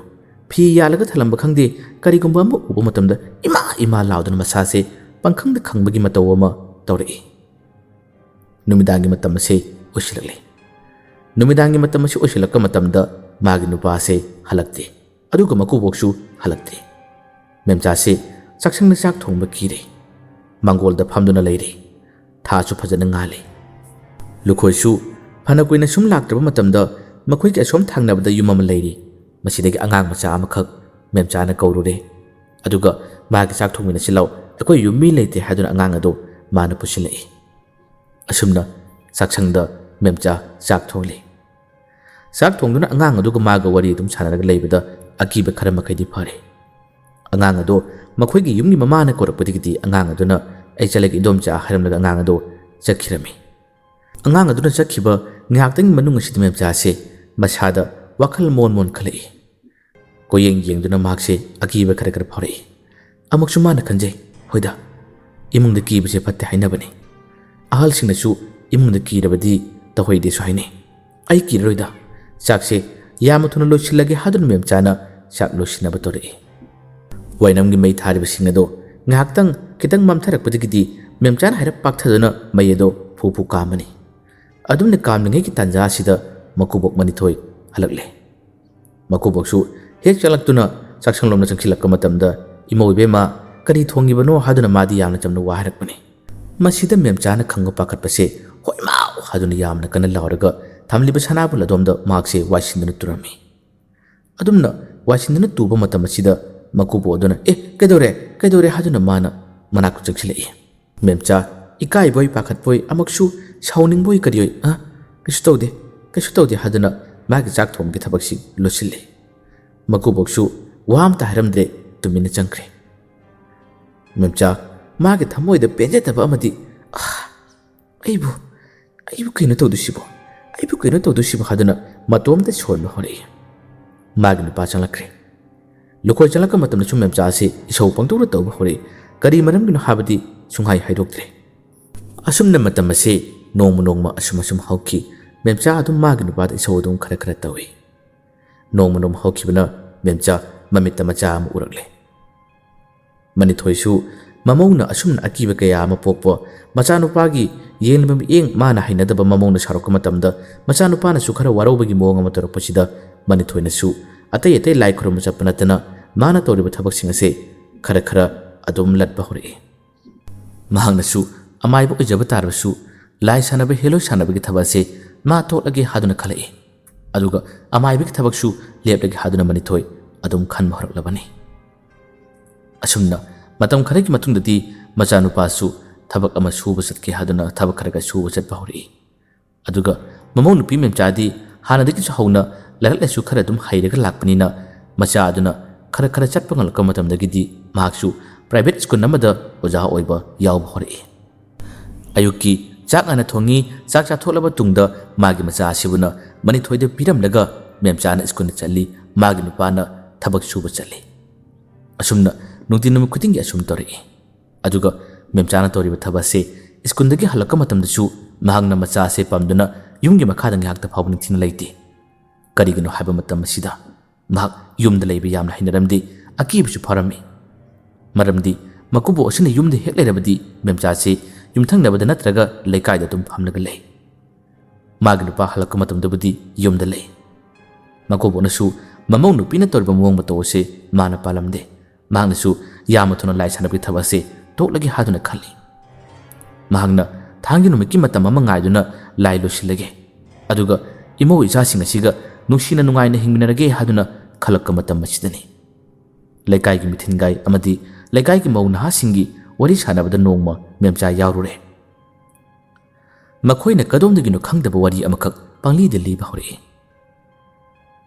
ꯐꯤ ꯌꯥꯜꯂꯒ ꯊꯜꯂꯝꯕ ꯈꯪꯗꯦ, ꯀꯔꯤꯒꯨꯝꯕ ꯑꯃ ꯎꯕ ꯃꯇꯝꯗ "ꯏꯃꯥ, ꯏꯃꯥ" ꯂꯥꯎꯗꯨꯅ ꯃꯁꯥꯁꯦ ꯄꯪꯈꯪꯗ ꯈꯪꯕꯒꯤ ꯃꯇꯧ ꯑꯃ ꯇꯧꯔꯛꯏ꯫ ꯅꯨꯃꯤꯗꯥꯡꯒꯤ ꯃꯇꯝ ꯑꯁꯦ ꯑꯣꯏꯁꯤꯜꯂꯛꯂꯦ꯫ ꯅꯨꯃꯤꯗꯥꯡꯒꯤ ꯃꯇꯝ ꯑꯁꯤ ꯑꯣꯏꯁꯤꯜꯂꯛꯄ ꯃꯇꯝꯗ ꯃꯥꯒꯤ ꯅꯨꯄꯥꯁꯦ ꯍꯜꯂꯛꯇꯦ, ꯑꯗꯨꯒ ꯃꯀꯨꯕꯣꯛꯁꯨ ꯍꯜꯂꯛꯇꯦ꯫ ꯃꯦꯝꯆꯥꯁꯦ ꯆꯥꯛꯁꯪꯗ ꯆꯥꯛ ꯊꯣꯡꯕ ꯀꯤꯔꯦ꯫ ꯃꯥꯡꯒꯣꯜꯗ ꯐꯝꯗꯨꯅ ꯂꯩꯔꯦ꯫ ꯊꯥꯁꯨ ꯐꯖꯅ ꯉꯥꯜꯂꯤ꯫ ꯂꯨꯈꯣꯏꯁꯨ ꯐꯅ ꯀꯨꯏꯅ ꯁꯨꯝ ꯂꯥꯛꯇ꯭ꯔꯕ ꯃꯇꯝꯗ ꯃꯈꯣꯏꯒꯤ ꯑꯁꯣꯝ ꯊꯪꯅꯕꯗ ꯌꯨꯝ ꯑꯃ ꯂꯩꯔꯤ꯫ ꯃꯁꯤꯗꯒꯤ ꯑꯉꯥꯡ ꯃꯆꯥ ꯑꯃꯈꯛ ꯃꯦꯝꯆꯥꯅ ꯀꯧꯔꯨꯔꯦ꯫ ꯑꯗꯨꯒ "ꯃꯥꯒꯤ ꯆꯥꯛ ꯊꯣꯡꯃꯤꯟꯅꯁꯤ ꯂꯥꯎ, ꯑꯩꯈꯣꯏ ꯌꯨꯝ ꯃꯤ ꯂꯩꯇꯦ" ꯍꯥꯏꯗꯨꯅ ꯑꯉꯥꯡ ꯑꯗꯨ ꯃꯥꯅ ꯄꯨꯁꯤꯜꯂꯛꯏ꯫ ꯑꯁꯨꯝꯅ ꯆꯥꯛꯁꯪꯗ ꯃꯦꯝꯆꯥ ꯆꯥꯛ ꯊꯣꯡꯂꯤ꯫ ꯆꯥꯛ ꯊꯣꯡꯗꯨꯅ ꯑꯉꯥꯡ ꯑꯗꯨꯒ ꯃꯥꯒ ꯋꯥꯔꯤ ꯑꯗꯨꯝ ꯁꯥꯟꯅꯔꯒ ꯂꯩꯕꯗ ꯑꯀꯤꯕ ꯈꯔ ꯃꯈꯩꯗꯤ ꯐꯔꯦ꯫ ꯑꯉꯥꯡ ꯑꯗꯣ ꯃꯈꯣꯏꯒꯤ ꯌꯨꯝꯒꯤ ꯃꯃꯥꯅ ꯀꯧꯔꯛꯄꯗꯒꯤꯗꯤ ꯑꯉꯥꯡ ꯑꯗꯨꯅ ꯑꯩ ꯆꯠꯂꯒꯦ ꯏꯗꯣꯝꯆꯥ" ꯍꯥꯏꯔꯝꯂꯒ ꯑꯉꯥꯡ ꯑꯗꯣ ꯆꯠꯈꯤꯔꯝꯃꯤ꯫ ꯑꯉꯥꯡ ꯑꯗꯨꯅ ꯆꯠꯈꯤꯕ ꯉꯥꯏꯍꯥꯛꯇꯪꯒꯤ ꯃꯅꯨꯡ ꯑꯁꯤꯗ ꯃꯦꯝꯆꯥꯁꯦ ꯃꯁꯥꯗ ꯋꯥꯈꯜ ꯃꯣꯟ ꯃꯣꯟ ꯈꯜꯂꯛꯏ꯫ ꯀꯣꯌꯦꯡ ꯌꯦꯡꯗꯨꯅ ꯃꯍꯥꯛꯁꯦ ꯑꯀꯤꯕ ꯈꯔ ꯈꯔ ꯐꯥꯎꯔꯛꯏ꯫ ꯑꯃꯨꯛꯁꯨ ꯃꯥꯅ ꯈꯟꯖꯩ, "ꯍꯣꯏꯗ, ꯏꯃꯨꯡꯗ ꯀꯤꯕꯁꯦ ꯐꯠꯇꯦ ꯍꯥꯏꯅꯕꯅꯤ꯫ ꯑꯍꯜꯁꯤꯡꯅꯁꯨ ꯏꯃꯨꯡꯗ ꯀꯤꯔꯕꯗꯤ ꯇꯧꯍꯩꯗꯦꯁꯨ ꯍꯥꯏꯅꯩ꯫ ꯑꯩ ꯀꯤꯔꯔꯣꯏꯗ꯫ ꯆꯥꯛꯁꯦ ꯌꯥꯝꯅ ꯊꯨꯅ ꯂꯣꯏꯁꯤꯜꯂꯒꯦ" ꯍꯥꯏꯗꯨꯅ ꯃꯦꯝꯆꯥꯅ ꯆꯥꯛ ꯂꯣꯏꯁꯤꯟꯅꯕ ꯇꯧꯔꯛꯏ꯫ ꯋꯥꯏꯅꯝꯒꯤ ꯃꯩ ꯊꯥꯔꯤꯕꯁꯤꯡ ꯑꯗꯣ ꯉꯥꯏꯍꯥꯛꯇꯪ ꯈꯤꯇꯪ ꯃꯝꯊꯔꯛꯄꯗꯒꯤꯗꯤ ꯃꯦꯝꯆꯥꯅ ꯍꯥꯏꯔꯞ ꯄꯥꯛꯊꯗꯨꯅ ꯃꯩ ꯑꯗꯣ ꯐꯨ ꯐꯨ ꯀꯥꯝꯕꯅꯤ꯫ ꯑꯗꯨꯝꯅ ꯀꯥꯝꯂꯤꯉꯩꯒꯤ ꯇꯥꯟꯖꯥ ꯑꯁꯤꯗ ꯃꯀꯨꯕꯣꯛ ꯃꯅꯤꯊꯣꯏ ꯍꯜꯂꯛꯂꯦ꯫ ꯃꯀꯨꯕꯣꯛꯁꯨ ꯍꯦꯛ ꯆꯪꯂꯛꯇꯨꯅ ꯆꯥꯛꯁꯪꯂꯣꯝꯗ ꯆꯪꯁꯤꯜꯂꯛꯄ ꯃꯇꯝꯗ, "ꯏꯃꯧ ꯏꯕꯦꯝꯃ, ꯀꯔꯤ ꯊꯣꯡꯉꯤꯕꯅꯣ?" ꯍꯥꯏꯗꯨꯅ ꯃꯥꯗꯤ ꯌꯥꯝꯅ ꯆꯝꯅ ꯋꯥ ꯍꯥꯏꯔꯛꯄꯅꯤ꯫ ꯃꯁꯤꯗ ꯃꯦꯝꯆꯥꯅ ꯈꯪꯕ ꯄꯥꯈꯠꯄꯁꯦ, "ꯍꯣꯏ ꯃꯥꯎ!" ꯍꯥꯏꯗꯨꯅ ꯌꯥꯝꯅ ꯀꯟꯅ ꯂꯥꯎꯔꯒ ꯊꯝꯂꯤꯕ ꯁꯅꯥꯕꯨꯜ ꯑꯗꯣꯝꯗ ꯃꯍꯥꯛꯁꯦ ꯋꯥꯏꯁꯤꯟꯗꯨꯅ ꯇꯨꯔꯝꯃꯤ꯫ ꯑꯗꯨꯝꯅ ꯋꯥꯏꯁꯤꯟꯗꯨꯅ ꯇꯨꯕ ꯃꯇꯝ ꯑꯁꯤꯗ ꯃꯀꯨꯕꯣꯛ ꯑꯗꯨꯅ, "ꯑꯦ, ꯀꯩꯗꯧꯔꯦ? ꯀꯩꯗꯧꯔꯦ?" ꯍꯥꯏꯗꯨꯅ ꯃꯥꯅ ꯃꯅꯥꯛꯇ ꯆꯪꯁꯤꯜꯂꯛꯏ꯫ ꯃꯦꯝꯆꯥ ꯏꯀꯥꯏꯕꯣꯏ ꯄꯥꯈꯠꯄꯣꯏ ꯑꯃꯨꯛꯁꯨ ꯁꯥꯎꯅꯤꯡꯕꯣꯏ ꯀꯔꯤꯑꯣꯏ, "ꯑ, ꯀꯩꯁꯨ ꯇꯧꯗꯦ, ꯀꯩꯁꯨ ꯇꯧꯗꯦ" ꯍꯥꯏꯗꯨꯅ ꯃꯥꯒꯤ ꯆꯥꯛ ꯊꯣꯡꯕꯒꯤ ꯊꯕꯛꯁꯤ ꯂꯣꯏꯁꯤꯜꯂꯤ꯫ ꯃꯀꯨꯕꯣꯛꯁꯨ ꯋꯥ ꯑꯝꯇ ꯍꯥꯏꯔꯝꯗ꯭ꯔꯦ, ꯇꯨꯃꯤꯟꯅ ꯆꯪꯈ꯭ꯔꯦ꯫ ꯃꯦꯝꯆꯥ ꯃꯥꯒꯤ ꯊꯃꯣꯏꯗ ꯄꯦꯟꯖꯗꯕ ꯑꯃꯗꯤ, "ꯑ, ꯑꯩꯕꯨ, ꯑꯩꯕꯨ ꯀꯩꯅꯣ ꯇꯧꯗꯣꯏꯁꯤꯕꯣ? ꯑꯩꯕꯨ ꯀꯩꯅꯣ ꯇꯧꯗꯣꯏꯁꯤꯕꯣ?" ꯍꯥꯏꯗꯨꯅ ꯃꯇꯣꯝꯇ ꯁꯣꯟꯕ ꯍꯧꯔꯛꯏ꯫ ꯃꯥꯒꯤ ꯅꯨꯄꯥ ꯆꯪꯂꯛꯈ꯭ꯔꯦ꯫ ꯂꯨꯈꯣꯏ ꯆꯪꯂꯛꯄ ꯃꯇꯝꯗꯁꯨ ꯃꯦꯝꯆꯥ ꯑꯁꯤ ꯏꯁꯧ ꯄꯪꯇꯧꯗ ꯇꯧꯕ ꯍꯧꯔꯛꯏ꯫ ꯀꯔꯤ ꯃꯔꯝꯒꯤꯅꯣ ꯍꯥꯏꯕꯗꯤ ꯁꯨꯡꯍꯥꯏ ꯍꯥꯏꯗꯣꯛꯇ꯭ꯔꯦ꯫ ꯑꯁꯨꯝꯅ ꯃꯇꯝ ꯑꯁꯤ ꯅꯣꯡꯃ ꯅꯣꯡꯃ ꯑꯁꯨꯝ ꯑꯁꯨꯝ ꯍꯧꯈꯤ꯫ ꯃꯦꯝꯆꯥ ꯑꯗꯨꯝ ꯃꯥꯒꯤ ꯅꯨꯄꯥꯗ ꯏꯁꯧ ꯑꯗꯨꯝ ꯈꯔ ꯈꯔ ꯇꯧꯏ꯫ ꯅꯣꯡꯃ ꯅꯣꯡꯃ ꯍꯧꯈꯤꯕꯅ ꯃꯦꯝꯆꯥ ꯃꯃꯤꯠꯇ ꯃꯆꯥ ꯑꯃ ꯎꯔꯛꯂꯦ꯫ ꯃꯅꯤꯊꯣꯏꯁꯨ ꯃꯃꯧꯅ ꯑꯁꯨꯝꯅ ꯑꯀꯤꯕ ꯀꯌꯥ ꯑꯃ ꯄꯣꯛꯄ, ꯃꯆꯥꯅꯨꯄꯥꯒꯤ ꯌꯦꯡꯂꯤꯕ ꯃꯤꯠꯌꯦꯡ ꯃꯥꯅ ꯍꯩꯅꯗꯕ ꯃꯃꯧꯅ ꯁꯥꯎꯔꯛꯄ ꯃꯇꯝꯗ ꯃꯆꯥꯅꯨꯄꯥꯅꯁꯨ ꯈꯔ ꯋꯥꯔꯧꯕꯒꯤ ꯃꯑꯣꯡ ꯑꯃ ꯇꯧꯔꯛꯄꯁꯤꯗ ꯃꯅꯤꯊꯣꯏꯅꯁꯨ ꯑꯇꯩ ꯑꯇꯩ ꯂꯥꯏ ꯈꯨꯔꯨꯝꯕ ꯆꯠꯄ ꯅꯠꯇꯅ ꯃꯥꯅ ꯇꯧꯔꯤꯕ ꯊꯕꯛꯁꯤꯡ ꯑꯁꯦ ꯈꯔ ꯈꯔ ꯑꯗꯨꯝ ꯂꯠꯄ ꯍꯧꯔꯛꯏ꯫ ꯃꯍꯥꯛꯅꯁꯨ ꯑꯃꯥꯏꯕ ꯑꯣꯏꯖꯕ ꯇꯥꯔꯕꯁꯨ ꯂꯥꯏ ꯁꯥꯟꯅꯕ ꯍꯦꯂꯣꯏ ꯁꯥꯟꯅꯕꯒꯤ ꯊꯕꯛ ꯑꯁꯦ ꯃꯥ ꯇꯣꯛꯂꯒꯦ ꯍꯥꯏꯗꯨꯅ ꯈꯜꯂꯛꯏ꯫ ꯑꯗꯨꯒ ꯑꯃꯥꯏꯕꯒꯤ ꯊꯕꯛꯁꯨ ꯂꯦꯞꯂꯒꯦ ꯍꯥꯏꯗꯨꯅ ꯃꯅꯤꯊꯣꯏ ꯑꯗꯨꯝ ꯈꯟꯕ ꯍꯧꯔꯛꯂꯕꯅꯤ꯫ ꯑꯁꯨꯝꯅ ꯃꯇꯝ ꯈꯔꯒꯤ ꯃꯇꯨꯡꯗꯗꯤ ꯃꯆꯥꯅꯨꯄꯥꯁꯨ ꯊꯕꯛ ꯑꯃ ꯁꯨꯕ ꯆꯠꯀꯦ ꯍꯥꯏꯗꯨꯅ ꯊꯕꯛ ꯈꯔ ꯈꯔ ꯁꯨꯕ ꯆꯠꯄ ꯍꯧꯔꯛꯏ꯫ ꯑꯗꯨꯒ ꯃꯃꯧ ꯅꯨꯄꯤ ꯃꯦꯝꯆꯥꯗꯤ ꯍꯥꯟꯅꯗꯒꯤꯁꯨ ꯍꯧꯅ ꯂꯥꯏꯔꯤꯛ ꯂꯥꯏꯁꯨ ꯈꯔ ꯑꯗꯨꯝ ꯍꯩꯔꯒ ꯂꯥꯛꯄꯅꯤꯅ ꯃꯆꯥ ꯑꯗꯨꯅ ꯈꯔ ꯈꯔ ꯆꯠꯄ ꯉꯝꯂꯛꯄ ꯃꯇꯝꯗꯒꯤꯗꯤ ꯃꯍꯥꯛꯁꯨ ꯄ꯭ꯔꯥꯏꯚꯦꯠ ꯁ꯭ꯀꯨꯜ ꯑꯃꯗ ꯑꯣꯖꯥ ꯑꯣꯏꯕ ꯌꯥꯎꯕ ꯍꯧꯔꯛꯏ꯫ ꯑꯌꯨꯛꯀꯤ ꯆꯥꯛ ꯉꯟꯅ ꯊꯣꯡꯉꯤ꯫ ꯆꯥꯛ ꯆꯥꯊꯣꯛꯂꯕ ꯇꯨꯡꯗ ꯃꯥꯒꯤ ꯃꯆꯥ ꯑꯁꯤꯕꯨꯅ ꯃꯅꯤꯊꯣꯏꯗ ꯄꯤꯔꯝꯂꯒ ꯃꯦꯝꯆꯥꯅ ꯁ꯭ꯀꯨꯜꯗ ꯆꯠꯂꯤ꯫ ꯃꯥꯒꯤ ꯅꯨꯄꯥꯅ ꯊꯕꯛ ꯁꯨꯕ ꯆꯠꯂꯤ꯫ ꯑꯁꯨꯝꯅ ꯅꯨꯡꯇꯤ ꯅꯨꯃꯤꯠ ꯈꯨꯗꯤꯡꯒꯤ ꯑꯁꯨꯝ ꯇꯧꯔꯛꯏ꯫ ꯑꯗꯨꯒ ꯃꯦꯝꯆꯥꯅ ꯇꯧꯔꯤꯕ ꯊꯕꯛ ꯑꯁꯤ ꯁ꯭ꯀꯨꯜꯗꯒꯤ ꯍꯜꯂꯛꯄ ꯃꯇꯝꯗꯁꯨ ꯃꯍꯥꯛꯅ ꯃꯆꯥ ꯑꯁꯤ ꯄꯝꯗꯨꯅ ꯌꯨꯝꯒꯤ ꯃꯈꯥꯗ ꯉꯥꯏꯍꯥꯛꯇ ꯐꯥꯎꯕ ꯅꯤꯡꯊꯤꯅ ꯂꯩꯇꯦ꯫ ꯀꯔꯤꯒꯤꯅꯣ ꯍꯥꯏꯕ ꯃꯇꯝ ꯑꯁꯤꯗ ꯃꯍꯥꯛ ꯌꯨꯝꯗ ꯂꯩꯕ ꯌꯥꯝꯅ ꯍꯩꯅꯔꯝꯗꯦ, ꯑꯀꯤꯕꯁꯨ ꯐꯥꯎꯔꯝꯃꯤ꯫ ꯃꯔꯝꯗꯤ ꯃꯀꯨꯕꯣꯛ ꯑꯁꯤꯅ ꯌꯨꯝꯗ ꯍꯦꯛ ꯂꯩꯔꯕꯗꯤ ꯃꯦꯝꯆꯥꯁꯤ ꯌꯨꯝꯊꯪꯅꯕꯗ ꯅꯠꯇ꯭ꯔꯒ ꯂꯩꯀꯥꯏꯗ ꯑꯗꯨꯝ ꯐꯝꯂꯒ ꯂꯩ꯫ ꯃꯥꯒꯤ ꯅꯨꯄꯥ ꯍꯜꯂꯛꯄ ꯃꯇꯝꯗꯕꯨꯗꯤ ꯌꯨꯝꯗ ꯂꯩ꯫ ꯃꯀꯨꯕꯣꯛꯅꯁꯨ ꯃꯃꯧ ꯅꯨꯄꯤꯅ ꯇꯧꯔꯤꯕ ꯃꯑꯣꯡ ꯃꯇꯧ ꯑꯁꯤ ꯃꯥꯅ ꯄꯥꯜꯂꯝꯗꯦ꯫ ꯃꯍꯥꯛꯅꯁꯨ ꯌꯥꯝꯅ ꯊꯨꯅ ꯂꯥꯏ ꯁꯥꯟꯅꯕꯒꯤ ꯊꯕꯛ ꯑꯁꯤ ꯇꯣꯛꯂꯒꯦ ꯍꯥꯏꯗꯨꯅ ꯈꯜꯂꯤ꯫ ꯃꯍꯥꯛꯅ ꯊꯥꯡꯒꯤ ꯅꯨꯃꯤꯠꯀꯤ ꯃꯇꯝ ꯑꯃ ꯉꯥꯏꯗꯨꯅ ꯂꯥꯏ ꯂꯣꯏꯁꯤꯜꯂꯒꯦ, ꯑꯗꯨꯒ ꯏꯃꯧ ꯏꯆꯥꯁꯤꯡ ꯑꯁꯤꯒ ꯅꯨꯡꯁꯤꯅ ꯅꯨꯡꯉꯥꯏꯅ ꯍꯤꯡꯃꯤꯟꯅꯔꯒꯦ ꯍꯥꯏꯗꯨꯅ ꯈꯜꯂꯛꯄ ꯃꯇꯝ ꯑꯁꯤꯗꯅꯤ꯫ ꯂꯩꯀꯥꯏꯒꯤ ꯃꯤꯊꯤꯟꯒꯥꯏ ꯑꯃꯗꯤ ꯂꯩꯀꯥꯏꯒꯤ ꯃꯧ ꯅꯍꯥꯁꯤꯡꯒꯤ ꯋꯥꯔꯤ ꯁꯥꯟꯅꯕꯗ ꯅꯣꯡꯃ ꯃꯦꯝꯆꯥ ꯌꯥꯎꯔꯨꯔꯦ꯫ ꯃꯈꯣꯏꯅ ꯀꯗꯣꯝꯗꯒꯤꯅꯣ ꯈꯪꯗꯕ ꯋꯥꯔꯤ ꯑꯃꯈꯛ ꯄꯪꯂꯤꯗ ꯂꯤꯕ ꯍꯧꯔꯛꯏ꯫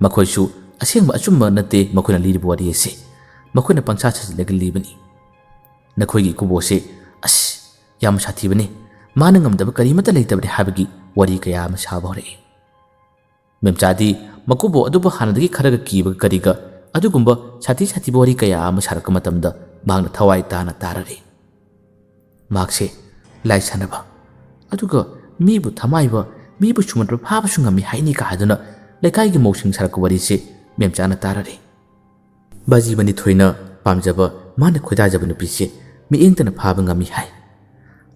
ꯃꯈꯣꯏꯁꯨ ꯑꯁꯦꯡꯕ ꯑꯆꯨꯝꯕ ꯅꯠꯇꯦ ꯃꯈꯣꯏꯅ ꯂꯤꯔꯤꯕ ꯋꯥꯔꯤ ꯑꯁꯤ꯫ ꯃꯈꯣꯏꯅ ꯄꯪꯁꯥ ꯁꯥꯖꯤꯜꯂꯒ ꯂꯤꯕꯅꯤ꯫ "ꯅꯈꯣꯏꯒꯤ ꯏꯀꯨꯕꯣꯛꯁꯦ ꯑꯁ ꯌꯥꯝ ꯁꯥꯊꯤꯕꯅꯤ, ꯃꯥꯅ ꯉꯝꯗꯕ ꯀꯔꯤꯃꯠꯇ ꯂꯩꯇꯕꯅꯤ" ꯍꯥꯏꯕꯒꯤ ꯋꯥꯔꯤ ꯀꯌꯥ ꯑꯃ ꯁꯥꯕ ꯍꯧꯔꯛꯏ꯫ ꯃꯦꯝꯆꯥꯗꯤ ꯃꯀꯨꯕꯣꯛ ꯑꯗꯨꯕꯨ ꯍꯥꯟꯅꯗꯒꯤ ꯈꯔꯒ ꯀꯤꯕꯒ ꯀꯔꯤꯒ ꯑꯗꯨꯒꯨꯝꯕ ꯁꯥꯊꯤ ꯁꯥꯊꯤꯕ ꯋꯥꯔꯤ ꯀꯌꯥ ꯑꯃ ꯁꯥꯔꯛꯄ ꯃꯇꯝꯗ ꯃꯍꯥꯛꯅ ꯊꯋꯥꯏ ꯇꯥꯅ ꯇꯥꯔꯔꯤ꯫ ꯃꯍꯥꯛꯁꯦ ꯂꯥꯏ ꯁꯥꯟꯅꯕ, ꯑꯗꯨꯒ ꯃꯤꯕꯨ ꯊꯃꯥꯏꯕ, ꯃꯤꯕꯨ ꯁꯨꯃꯟꯕ ꯐꯥꯕꯁꯨ ꯉꯝꯃꯤ ꯍꯥꯏꯅꯤ ꯀꯥ ꯍꯥꯏꯗꯨꯅ ꯂꯩꯀꯥꯏꯒꯤ ꯃꯧꯁꯤꯡ ꯁꯥꯔꯛꯄ ꯋꯥꯔꯤꯁꯦ ꯃꯦꯝꯆꯥꯅ ꯇꯥꯔꯔꯤ꯫ ꯕꯥꯖꯤ ꯃꯅꯤꯊꯣꯏꯅ ꯄꯥꯝꯖꯕ, ꯃꯥꯅ ꯈꯣꯏꯗꯥꯖꯕ ꯅꯨꯄꯤꯁꯦ ꯃꯤꯠꯌꯦꯡꯇꯅ ꯐꯥꯕ ꯉꯝꯃꯤ ꯍꯥꯏ꯫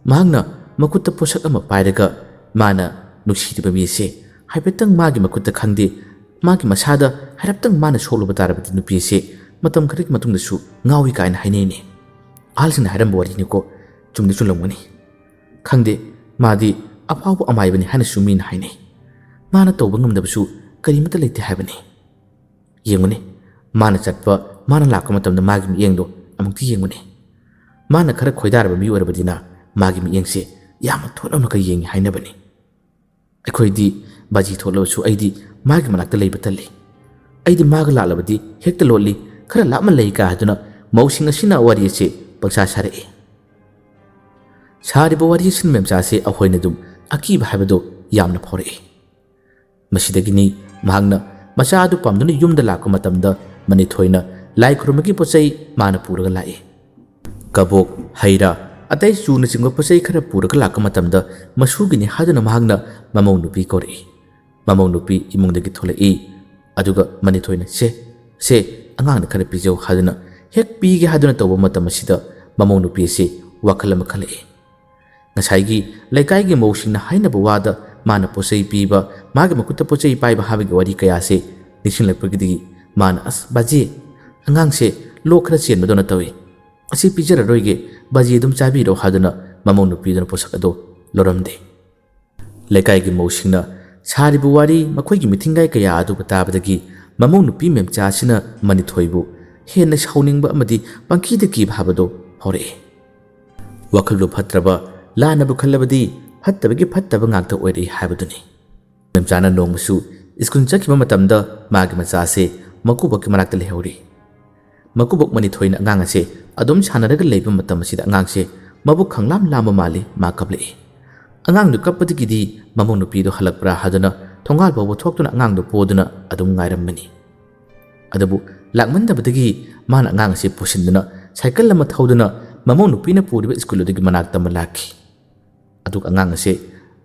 ꯃꯍꯥꯛꯅ ꯃꯈꯨꯠꯇ ꯄꯣꯠꯁꯛ ꯑꯃ ꯄꯥꯏꯔꯒ ꯃꯥꯅ ꯅꯨꯡꯁꯤꯔꯤꯕ ꯃꯤ ꯑꯁꯦ ꯍꯥꯏꯐꯦꯠꯇꯪ ꯃꯥꯒꯤ ꯃꯈꯨꯠꯇ ꯈꯪꯗꯦ, ꯃꯥꯒꯤ ꯃꯁꯥꯗ ꯍꯥꯏꯔꯞꯇꯪ ꯃꯥꯅ ꯁꯣꯛꯂꯨꯕ ꯇꯥꯔꯕꯗꯤ ꯅꯨꯄꯤ ꯑꯁꯦ ꯃꯇꯝ ꯈꯔꯒꯤ ꯃꯇꯨꯡꯗꯁꯨ ꯉꯥꯎꯏ ꯀꯥꯏꯅ ꯍꯥꯏꯅꯩꯅꯦ꯫ ꯑꯍꯜꯁꯤꯡꯅ ꯍꯥꯏꯔꯝꯕ ꯋꯥꯔꯤꯅꯤꯀꯣ, ꯆꯨꯝꯗꯤ ꯆꯨꯝꯂꯝꯒꯅꯤ꯫ ꯈꯪꯗꯦ, ꯃꯥꯗꯤ ꯑꯐꯥꯎꯕ ꯑꯃꯥꯏꯕꯅꯤ ꯍꯥꯏꯅꯁꯨ ꯃꯤꯅ ꯍꯥꯏꯅꯩ꯫ ꯃꯥꯅ ꯇꯧꯕ ꯉꯝꯗꯕꯁꯨ ꯀꯔꯤꯃꯠꯇ ꯂꯩꯇꯦ ꯍꯥꯏꯕꯅꯤ꯫ ꯌꯦꯡꯉꯨꯅꯦ, ꯃꯥꯅ ꯆꯠꯄ, ꯃꯥꯅ ꯂꯥꯛꯄ ꯃꯇꯝꯗ ꯃꯥꯒꯤ ꯃꯤꯠꯌꯦꯡꯗꯣ ꯑꯃꯨꯛꯇ ꯌꯦꯡꯉꯨꯅꯦ꯫ ꯃꯥꯅ ꯈꯔ ꯈꯣꯏꯗꯥꯔꯕ ꯃꯤ ꯑꯣꯏꯔꯕꯗꯤꯅ ꯃꯥꯒꯤ ꯃꯤꯠꯌꯦꯡꯁꯦ ꯌꯥꯝꯅ ꯊꯣꯠ ꯂꯥꯎꯅꯒ ꯌꯦꯡꯉꯤ ꯍꯥꯏꯅꯕꯅꯤ꯫ ꯑꯩꯈꯣꯏꯗꯤ ꯕꯥꯖꯤ ꯊꯣꯛꯂꯕꯁꯨ ꯑꯩꯗꯤ ꯃꯥꯒꯤ ꯃꯅꯥꯛꯇ ꯂꯩꯕ ꯇꯜꯂꯤ꯫ ꯑꯩꯗꯤ ꯃꯥꯒ ꯂꯥꯛꯂꯕꯗꯤ ꯍꯦꯛꯇ ꯂꯣꯠꯂꯤ, ꯈꯔ ꯂꯥꯞꯅ ꯂꯩ ꯀꯥ ꯍꯥꯏꯗꯨꯅ ꯃꯧꯁꯤꯡ ꯑꯁꯤꯅ ꯋꯥꯔꯤ ꯑꯁꯤ ꯄꯪꯁꯥ ꯁꯥꯔꯛꯏ꯫ ꯁꯥꯔꯤꯕ ꯋꯥꯔꯤ ꯑꯁꯤꯅ ꯃꯦꯝꯆꯥꯁꯦ ꯑꯩꯈꯣꯏꯅ ꯑꯗꯨꯝ ꯑꯀꯤꯕ ꯍꯥꯏꯕꯗꯣ ꯌꯥꯝꯅ ꯐꯥꯎꯔꯛꯏ꯫ ꯃꯁꯤꯗꯒꯤꯅꯤ ꯃꯍꯥꯛꯅ ꯃꯆꯥ ꯑꯗꯨ ꯄꯥꯝꯗꯨꯅ ꯌꯨꯝꯗ ꯂꯥꯛꯄ ꯃꯇꯝꯗ ꯃꯅꯤꯊꯣꯏꯅ ꯂꯥꯏ ꯈꯨꯔꯨꯝꯕꯒꯤ ꯄꯣꯠ ꯆꯩ ꯃꯥꯅ ꯄꯨꯔꯒ ꯂꯥꯛꯏ꯫ ꯀꯕꯣꯛ, ꯍꯩ ꯔꯥ, ꯑꯇꯩ ꯆꯨꯅꯆꯤꯡꯕ ꯄꯣꯠ ꯆꯩ ꯈꯔ ꯄꯨꯔꯒ ꯂꯥꯛꯄ ꯃꯇꯝꯗ ꯃꯁꯨꯒꯤꯅꯤ ꯍꯥꯏꯗꯨꯅ ꯃꯍꯥꯛꯅ ꯃꯃꯧ ꯅꯨꯄꯤ ꯀꯧꯔꯛꯏ꯫ ꯃꯃꯧ ꯅꯨꯄꯤ ꯏꯃꯨꯡꯗꯒꯤ ꯊꯣꯛꯂꯛꯏ꯫ ꯑꯗꯨꯒ ꯃꯅꯤꯊꯣꯏꯅ "ꯁꯦ, ꯁꯦ, ꯑꯉꯥꯡꯗ ꯈꯔ ꯄꯤꯖꯧ" ꯍꯥꯏꯗꯨꯅ ꯍꯦꯛ ꯄꯤꯒꯦ ꯍꯥꯏꯗꯨꯅ ꯇꯧꯕ ꯃꯇꯝ ꯑꯁꯤꯗ ꯃꯃꯧ ꯅꯨꯄꯤ ꯑꯁꯤ ꯋꯥꯈꯜ ꯑꯃ ꯈꯜꯂꯛꯏ꯫ ꯉꯁꯥꯏꯒꯤ ꯂꯩꯀꯥꯏꯒꯤ ꯃꯧꯁꯤꯡꯅ ꯍꯥꯏꯅꯕ ꯋꯥꯗ ꯃꯥꯅ ꯄꯣꯠꯆꯩ ꯄꯤꯕ, ꯃꯥꯒꯤ ꯃꯈꯨꯠꯇ ꯄꯣꯠꯆꯩ ꯄꯥꯏꯕ ꯍꯥꯏꯕꯒꯤ ꯋꯥꯔꯤ ꯀꯌꯥꯁꯦ ꯅꯤꯡꯁꯤꯡꯂꯛꯄꯒꯤꯗꯤ ꯃꯥꯅ, "ꯑꯁ ꯕꯥꯖꯤ, ꯑꯉꯥꯡꯁꯦ ꯂꯣꯛ ꯈꯔ ꯆꯦꯟꯕꯗꯧꯅ ꯇꯧꯏ, ꯑꯁꯤ ꯄꯤꯖꯔꯔꯣꯏꯒꯦ, ꯕꯥꯖꯤ ꯑꯗꯨꯝ ꯆꯥꯕꯤꯔꯣ" ꯍꯥꯏꯗꯨꯅ ꯃꯃꯧ ꯅꯨꯄꯤꯗꯨꯅ ꯄꯣꯠꯁꯛ ꯑꯗꯣ ꯂꯧꯔꯝꯗꯦ꯫ ꯂꯩꯀꯥꯏꯒꯤ ꯃꯧꯁꯤꯡꯅ ꯁꯥꯔꯤꯕ ꯋꯥꯔꯤ, ꯃꯈꯣꯏꯒꯤ ꯃꯤꯊꯤꯡꯒꯥꯏ ꯀꯌꯥ ꯑꯗꯨꯕꯨ ꯇꯥꯕꯗꯒꯤ ꯃꯃꯧ ꯅꯨꯄꯤ ꯃꯦꯝꯆꯥ ꯑꯁꯤꯅ ꯃꯅꯤꯊꯣꯏꯕꯨ ꯍꯦꯟꯅ ꯁꯥꯎꯅꯤꯡꯕ ꯑꯃꯗꯤ ꯄꯪꯀꯤꯗ ꯀꯤꯕ ꯍꯥꯏꯕꯗꯨ ꯍꯧꯔꯛꯏ꯫ ꯋꯥꯈꯜꯗꯨ ꯐꯠꯇ꯭ꯔꯕ, ꯂꯥꯟꯅꯕꯨ ꯈꯜꯂꯕꯗꯤ ꯐꯠꯇꯕꯒꯤ ꯐꯠꯇꯕ ꯉꯥꯛꯇ ꯑꯣꯏꯔꯛꯏ ꯍꯥꯏꯕꯗꯨꯅꯤ꯫ ꯃꯦꯝꯆꯥꯅ ꯅꯣꯡꯃꯁꯨ ꯁ꯭ꯀꯨꯜ ꯆꯠꯈꯤꯕ ꯃꯇꯝꯗ ꯃꯥꯒꯤ ꯃꯆꯥꯁꯦ ꯃꯀꯨꯕꯣꯛꯀꯤ ꯃꯅꯥꯛꯇ ꯂꯩꯍꯧꯔꯤ꯫ ꯃꯀꯨꯕꯣꯛ ꯃꯅꯤꯊꯣꯏꯅ ꯑꯉꯥꯡ ꯑꯁꯦ ꯑꯗꯨꯝ ꯁꯥꯟꯅꯔꯒ ꯂꯩꯕ ꯃꯇꯝ ꯑꯁꯤꯗ ꯑꯉꯥꯡꯁꯦ ꯃꯕꯨꯛ ꯈꯪꯂꯥꯝ ꯂꯥꯝꯕ ꯃꯥꯜꯂꯤ, ꯃꯥ ꯀꯞꯂꯛꯏ꯫ ꯑꯉꯥꯡꯗꯨ ꯀꯞꯄꯗꯒꯤꯗꯤ ꯃꯃꯧ ꯅꯨꯄꯤꯗꯣ ꯍꯜꯂꯛꯄ꯭ꯔꯥ ꯍꯥꯏꯗꯨꯅ ꯊꯣꯡꯒꯥꯜ ꯐꯥꯎꯕ ꯊꯣꯛꯇꯨꯅ ꯑꯉꯥꯡꯗꯨ ꯄꯣꯗꯨꯅ ꯑꯗꯨꯝ ꯉꯥꯏꯔꯝꯕꯅꯤ꯫ ꯑꯗꯨꯕꯨ ꯂꯥꯛꯃꯟꯗꯕꯗꯒꯤ ꯃꯥꯅ ꯑꯉꯥꯡ ꯑꯁꯤ ꯄꯨꯁꯤꯟꯗꯨꯅ ꯁꯥꯏꯀꯜ ꯑꯃ ꯊꯧꯗꯨꯅ ꯃꯃꯧ ꯅꯨꯄꯤꯅ ꯄꯨꯔꯤꯕ ꯁ꯭ꯀꯨꯜ ꯑꯗꯨꯒꯤ ꯃꯅꯥꯛꯇ ꯑꯃ ꯂꯥꯛꯈꯤ꯫ ꯑꯗꯨꯒ ꯑꯉꯥꯡ ꯑꯁꯦ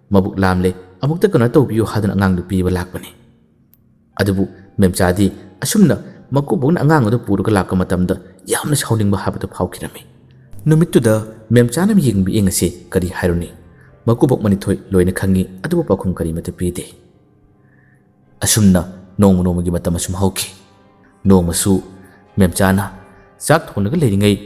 ꯃꯕꯨꯛ ꯂꯥꯝꯂꯦ, ꯑꯃꯨꯛꯇ ꯀꯩꯅꯣ ꯇꯧꯕꯤꯌꯨ ꯍꯥꯏꯗꯨꯅ ꯑꯉꯥꯡꯗꯨ ꯄꯤꯕ ꯂꯥꯛꯄꯅꯤ꯫ ꯑꯗꯨꯕꯨ ꯃꯦꯝꯆꯥꯗꯤ ꯑꯁꯨꯝꯅ ꯃꯀꯨꯕꯣꯛꯅ ꯑꯉꯥꯡ ꯑꯗꯨ ꯄꯨꯔꯒ ꯂꯥꯛꯄ ꯃꯇꯝꯗ ꯌꯥꯝꯅ ꯁꯥꯎꯅꯤꯡꯕ ꯍꯥꯏꯕꯗꯨ ꯐꯥꯎꯈꯤꯔꯝꯃꯤ꯫ ꯅꯨꯃꯤꯠꯇꯨꯗ ꯃꯦꯝꯆꯥꯅ ꯌꯦꯡ ꯃꯤꯠꯌꯦꯡ ꯑꯁꯤ ꯀꯔꯤ ꯍꯥꯏꯔꯨꯅꯤ? ꯃꯀꯨꯕꯣꯛ ꯃꯅꯤꯊꯣꯏ ꯂꯣꯏꯅ ꯈꯪꯉꯤ, ꯑꯗꯨꯕꯨ ꯄꯥꯎꯈꯨꯝ ꯀꯔꯤꯃꯠꯇ ꯄꯤꯗꯦ꯫ ꯑꯁꯨꯝꯅ ꯅꯣꯡꯃ ꯅꯣꯡꯃꯒꯤ ꯃꯇꯝ ꯑꯁꯨꯝ ꯍꯧꯈꯤ꯫ ꯅꯣꯡꯃꯁꯨ ꯃꯦꯝꯆꯥꯅ ꯆꯥꯛ ꯊꯣꯡꯂꯒ ꯂꯩꯔꯤꯉꯩ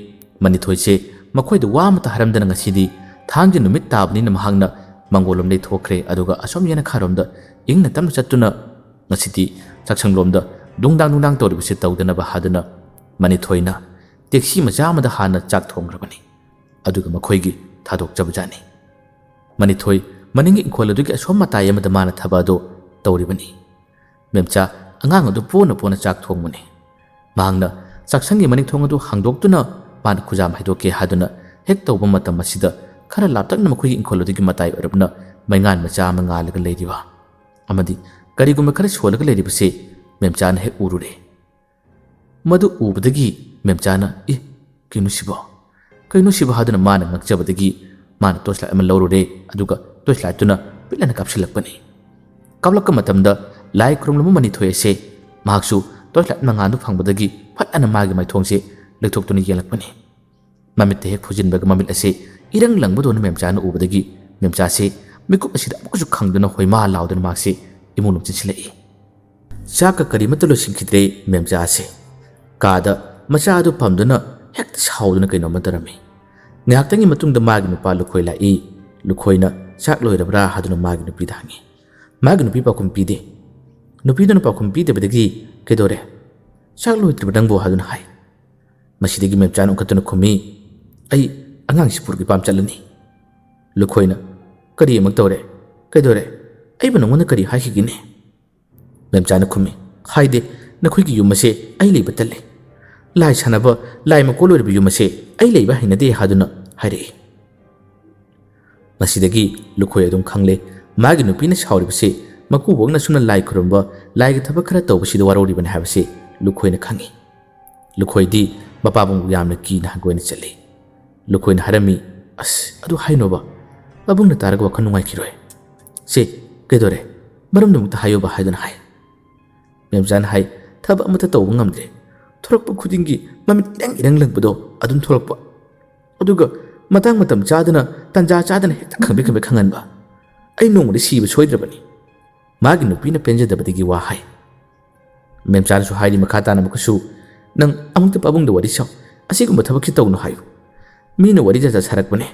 ꯃꯅꯤꯊꯣꯏꯁꯦ ꯃꯈꯣꯏꯗ ꯋꯥ ꯑꯃꯠꯇ ꯍꯥꯏꯔꯝꯗꯅ ꯉꯁꯤꯗꯤ ꯊꯥꯡꯖ ꯅꯨꯃꯤꯠ ꯇꯥꯕꯅꯤꯅ ꯃꯍꯥꯛꯅ ꯃꯪꯒꯣꯜꯂꯣꯝꯗ ꯊꯣꯛꯈ꯭ꯔꯦ꯫ ꯑꯗꯨꯒ ꯑꯁꯣꯝ ꯌꯦꯅꯈꯥꯔꯣꯝꯗ ꯏꯪꯅ ꯇꯞꯅ ꯆꯠꯇꯨꯅ ꯉꯁꯤꯗꯤ ꯆꯥꯛꯁꯪꯂꯣꯝꯗ ꯗꯨꯡꯗꯥꯡ ꯗꯨꯡꯗꯥꯡ ꯇꯧꯔꯤꯕꯁꯦ ꯇꯧꯗꯅꯕ ꯍꯥꯏꯗꯨꯅ ꯃꯅꯤꯊꯣꯏꯅ ꯇꯦꯛꯁꯤ ꯃꯆꯥ ꯑꯃꯗ ꯍꯥꯟꯅ ꯆꯥꯛ ꯊꯣꯡꯈ꯭ꯔꯕꯅꯤ꯫ ꯑꯗꯨꯒ ꯃꯈꯣꯏꯒꯤ ꯊꯥꯗꯣꯛꯆꯕꯖꯥꯠꯅꯤ꯫ ꯃꯅꯤꯊꯣꯏ ꯃꯅꯤꯡꯒꯤ ꯏꯪꯈꯣꯜ ꯑꯗꯨꯒꯤ ꯑꯁꯣꯝ ꯃꯇꯥꯏ ꯑꯃꯗ ꯃꯥꯅ ꯊꯕꯛ ꯑꯗꯨ ꯇꯧꯔꯤꯕꯅꯤ꯫ ꯃꯦꯝꯆꯥ ꯑꯉꯥꯡ ꯑꯗꯨ ꯄꯣꯅ ꯄꯣꯅ ꯆꯥꯛ ꯊꯣꯡꯕꯅꯤ꯫ ꯃꯍꯥꯛꯅ ꯆꯥꯛꯁꯪꯒꯤ ꯃꯅꯤꯡ ꯊꯣꯡ ꯑꯗꯨ ꯍꯥꯡꯗꯣꯛꯇꯨꯅ ꯃꯥꯅ ꯈꯨꯖꯥꯝ ꯍꯩꯗꯣꯛꯀꯦ ꯍꯥꯏꯗꯨꯅ ꯍꯦꯛ ꯇꯧꯕ ꯃꯇꯝ ꯑꯁꯤꯗ ꯈꯔ ꯂꯥꯞꯇꯛꯅ ꯃꯈꯣꯏꯒꯤ ꯏꯪꯈꯣꯜ ꯑꯗꯨꯒꯤ ꯃꯇꯥꯏ ꯑꯣꯏꯔꯞꯅ ꯃꯩꯉꯥꯟ ꯃꯆꯥ ꯑꯃ ꯉꯥꯜꯂꯒ ꯂꯩꯔꯤꯕ ꯑꯃꯗꯤ ꯀꯔꯤꯒꯨꯝꯕ ꯈꯔ ꯁꯣꯜꯂꯒ ꯂꯩꯔꯤꯕꯁꯤ ꯃꯦꯝꯆꯥꯅ ꯍꯦꯛ ꯎꯔꯨꯔꯦ꯫ ꯃꯗꯨ ꯎꯕꯗꯒꯤ ꯃꯦꯝꯆꯥꯅ, "ꯑꯦ, ꯀꯩꯅꯣ ꯁꯤꯕꯣ? ꯀꯩꯅꯣ ꯁꯤꯕꯣ?" ꯍꯥꯏꯗꯨꯅ ꯃꯥꯅ ꯉꯛꯆꯕꯗꯒꯤ ꯃꯥꯅ ꯇꯣꯔꯆ ꯂꯥꯏꯠ ꯑꯃ ꯂꯧꯔꯨꯔꯦ, ꯑꯗꯨꯒ ꯇꯣꯔꯆ ꯂꯥꯏꯠꯇꯨꯅ ꯄꯤꯛꯂꯅ ꯀꯥꯞꯁꯤꯜꯂꯛꯄꯅꯤ꯫ ꯀꯥꯞꯂꯛꯄ ꯃꯇꯝꯗ ꯂꯥꯏ ꯈꯨꯔꯨꯝꯂꯕ ꯃꯅꯤꯊꯣꯏ ꯑꯁꯦ ꯃꯍꯥꯛꯁꯨ ꯇꯣꯔꯆ ꯂꯥꯏꯠ ꯃꯉꯥꯜꯗꯨ ꯐꯪꯕꯗꯒꯤ ꯐꯠ ꯍꯥꯏꯅ ꯃꯥꯒꯤ ꯃꯥꯏꯊꯣꯡꯁꯦ ꯂꯩꯊꯣꯛꯇꯨꯅ ꯌꯦꯡꯂꯛꯄꯅꯤ꯫ ꯃꯃꯤꯠꯇ ꯍꯦꯛ ꯐꯨꯖꯤꯟꯕꯒ ꯃꯃꯤꯠ ꯑꯁꯤ ꯏꯔꯪ ꯂꯪꯕꯗꯧꯅ ꯃꯦꯝꯆꯥꯅ ꯎꯕꯗꯒꯤ ꯃꯦꯝꯆꯥꯁꯤ ꯃꯤꯀꯨꯞ ꯑꯁꯤꯗ ꯑꯃꯨꯛꯀꯁꯨ ꯈꯪꯗꯨꯅ ꯍꯣꯏꯃꯥ ꯂꯥꯎꯗꯨꯅ ꯃꯍꯥꯛꯁꯤ ꯏꯃꯨꯡ ꯂꯣꯝ ꯆꯦꯟꯁꯤꯜꯂꯛꯏ꯫ ꯆꯥꯛꯀ ꯀꯔꯤꯃꯠꯇ ꯂꯣꯏꯁꯤꯟꯈꯤꯗ꯭ꯔꯦ ꯃꯦꯝꯆꯥꯁꯦ꯫ ꯀꯥꯗ ꯃꯆꯥ ꯑꯗꯨ ꯐꯝꯗꯨꯅ ꯍꯦꯛꯇ ꯁꯥꯎꯗꯨꯅ ꯀꯩꯅꯣꯝꯃ ꯇꯧꯔꯝꯃꯤ꯫ ꯉꯥꯏꯍꯥꯛꯇꯪꯒꯤ ꯃꯇꯨꯡꯗ ꯃꯥꯒꯤ ꯅꯨꯄꯥ ꯂꯨꯈꯣꯏ ꯂꯥꯛꯏ꯫ ꯂꯨꯈꯣꯏꯅ ꯆꯥꯛ ꯂꯣꯏꯔꯕ꯭ꯔꯥ ꯍꯥꯏꯗꯨꯅ ꯃꯥꯒꯤ ꯅꯨꯄꯤꯗ ꯍꯪꯉꯤ꯫ ꯃꯥꯒꯤ ꯅꯨꯄꯤ ꯄꯥꯎꯈꯨꯝ ꯄꯤꯗꯦ꯫ ꯅꯨꯄꯤꯗꯨꯅ ꯄꯥꯎꯈꯨꯝ ꯄꯤꯗꯕꯗꯒꯤ, "ꯀꯩꯗꯧꯔꯦ? ꯆꯥꯛ ꯂꯣꯏꯗ꯭ꯔꯤꯕ ꯅꯪꯕꯨ?" ꯍꯥꯏꯗꯨꯅ ꯍꯥꯏ꯫ ꯃꯁꯤꯗꯒꯤ ꯃꯦꯝꯆꯥꯅ ꯑꯣꯟꯈꯠꯇꯨꯅ ꯈꯨꯝꯃꯤ, "ꯑꯩ ꯑꯉꯥꯡꯁꯤ ꯄꯨꯔꯒ ꯏꯄꯥꯝ ꯆꯠꯂꯅꯤ꯫" ꯂꯨꯈꯣꯏꯅ, "ꯀꯔꯤ ꯑꯃꯨꯛ ꯇꯧꯔꯦ? ꯀꯩꯗꯧꯔꯦ? ꯑꯩꯕꯨ ꯅꯉꯣꯟꯗ ꯀꯔꯤ ꯍꯥꯏꯈꯤꯒꯦꯅꯦ?" ꯃꯦꯝꯆꯥꯅ ꯈꯨꯝꯃꯤ, "ꯍꯥꯏꯗꯦ, ꯅꯈꯣꯏꯒꯤ ꯌꯨꯝ ꯑꯁꯦ ꯑꯩ ꯂꯩꯕ ꯇꯜꯂꯦ꯫ ꯂꯥꯏ ꯁꯥꯟꯅꯕ, ꯂꯥꯏ ꯃꯀꯣꯜ ꯑꯣꯏꯔꯕ ꯌꯨꯝ ꯑꯁꯦ ꯑꯩ ꯂꯩꯕ ꯍꯩꯅꯗꯦ" ꯍꯥꯏꯗꯨꯅ ꯍꯥꯏꯔꯛꯏ꯫ ꯃꯁꯤꯗꯒꯤ ꯂꯨꯈꯣꯏ ꯑꯗꯨꯝ ꯈꯪꯂꯦ, ꯃꯥꯒꯤ ꯅꯨꯄꯤꯅ ꯁꯥꯎꯔꯤꯕꯁꯤ ꯃꯀꯨꯕꯣꯛꯅ ꯑꯁꯨꯝꯅ ꯂꯥꯏ ꯈꯨꯔꯨꯝꯕ, ꯂꯥꯏꯒꯤ ꯊꯕꯛ ꯈꯔ ꯇꯧꯕꯁꯤꯗ ꯋꯥꯔꯧꯔꯤꯕꯅꯤ ꯍꯥꯏꯕꯁꯤ ꯂꯨꯈꯣꯏꯅ ꯈꯪꯏ꯫ ꯂꯨꯈꯣꯏꯗꯤ ꯃꯄꯥꯕꯨꯡꯕꯨ ꯌꯥꯝꯅ ꯀꯤꯅ ꯍꯪꯒꯣꯏꯅ ꯆꯠꯂꯤ꯫ ꯂꯨꯈꯣꯏꯅ ꯍꯥꯏꯔꯝꯃꯤ, "ꯑꯁ, ꯑꯗꯨ ꯍꯥꯏꯅꯣꯕ, ꯄꯥꯕꯨꯡꯅ ꯇꯥꯔꯒ ꯋꯥꯈꯜ ꯅꯨꯡꯉꯥꯏꯈꯤꯔꯣꯏ꯫ ꯁꯦ, ꯀꯩꯗꯧꯔꯦ? ꯃꯔꯝꯗꯨ ꯑꯃꯨꯛꯇ ꯍꯥꯏꯌꯣꯕ" ꯍꯥꯏꯗꯨꯅ ꯍꯥꯏ꯫ ꯃꯦꯝꯆꯥꯅ ꯍꯥꯏ, "ꯊꯕꯛ ꯑꯃꯠꯇ ꯇꯧꯕ ꯉꯝꯗ꯭ꯔꯦ꯫ ꯊꯣꯔꯛꯄ ꯈꯨꯗꯤꯡꯒꯤ ꯃꯃꯤꯠ ꯏꯔꯪ ꯏꯔꯪ ꯂꯪꯕꯗꯣ ꯑꯗꯨꯝ ꯊꯣꯔꯛꯄ꯫ ꯑꯗꯨꯒ ꯃꯇꯥꯡ ꯃꯇꯝ ꯆꯥꯗꯅ, ꯇꯥꯟꯖꯥ ꯆꯥꯗꯅ ꯍꯦꯛꯇ ꯈꯪꯕꯤ ꯈꯪꯕꯤ ꯈꯪꯍꯟꯕ꯫ ꯑꯩ ꯅꯣꯡꯃꯗꯤ ꯁꯤꯕ ꯁꯣꯏꯗ꯭ꯔꯕꯅꯤ꯫" ꯃꯥꯒꯤ ꯅꯨꯄꯤꯅ ꯄꯦꯟꯖꯗꯕꯗꯒꯤ ꯋꯥ ꯍꯥꯏ꯫ ꯃꯦꯝꯆꯥꯅꯁꯨ ꯍꯥꯏꯔꯤ ꯃꯈꯥ ꯇꯥꯅ ꯑꯃꯨꯛꯀꯁꯨ, "ꯅꯪ ꯑꯃꯨꯛꯇ ꯄꯥꯕꯨꯡꯗ ꯋꯥꯔꯤ ꯁꯥꯎ꯫ ꯑꯁꯤꯒꯨꯝꯕ ꯊꯕꯛꯁꯤ ꯇꯧꯅꯨ ꯍꯥꯏꯌꯨ꯫ ꯃꯤꯅ ꯋꯥꯔꯤ ꯖꯥꯠ ꯖꯥꯠ ꯁꯥꯔꯛꯄꯅꯦ꯫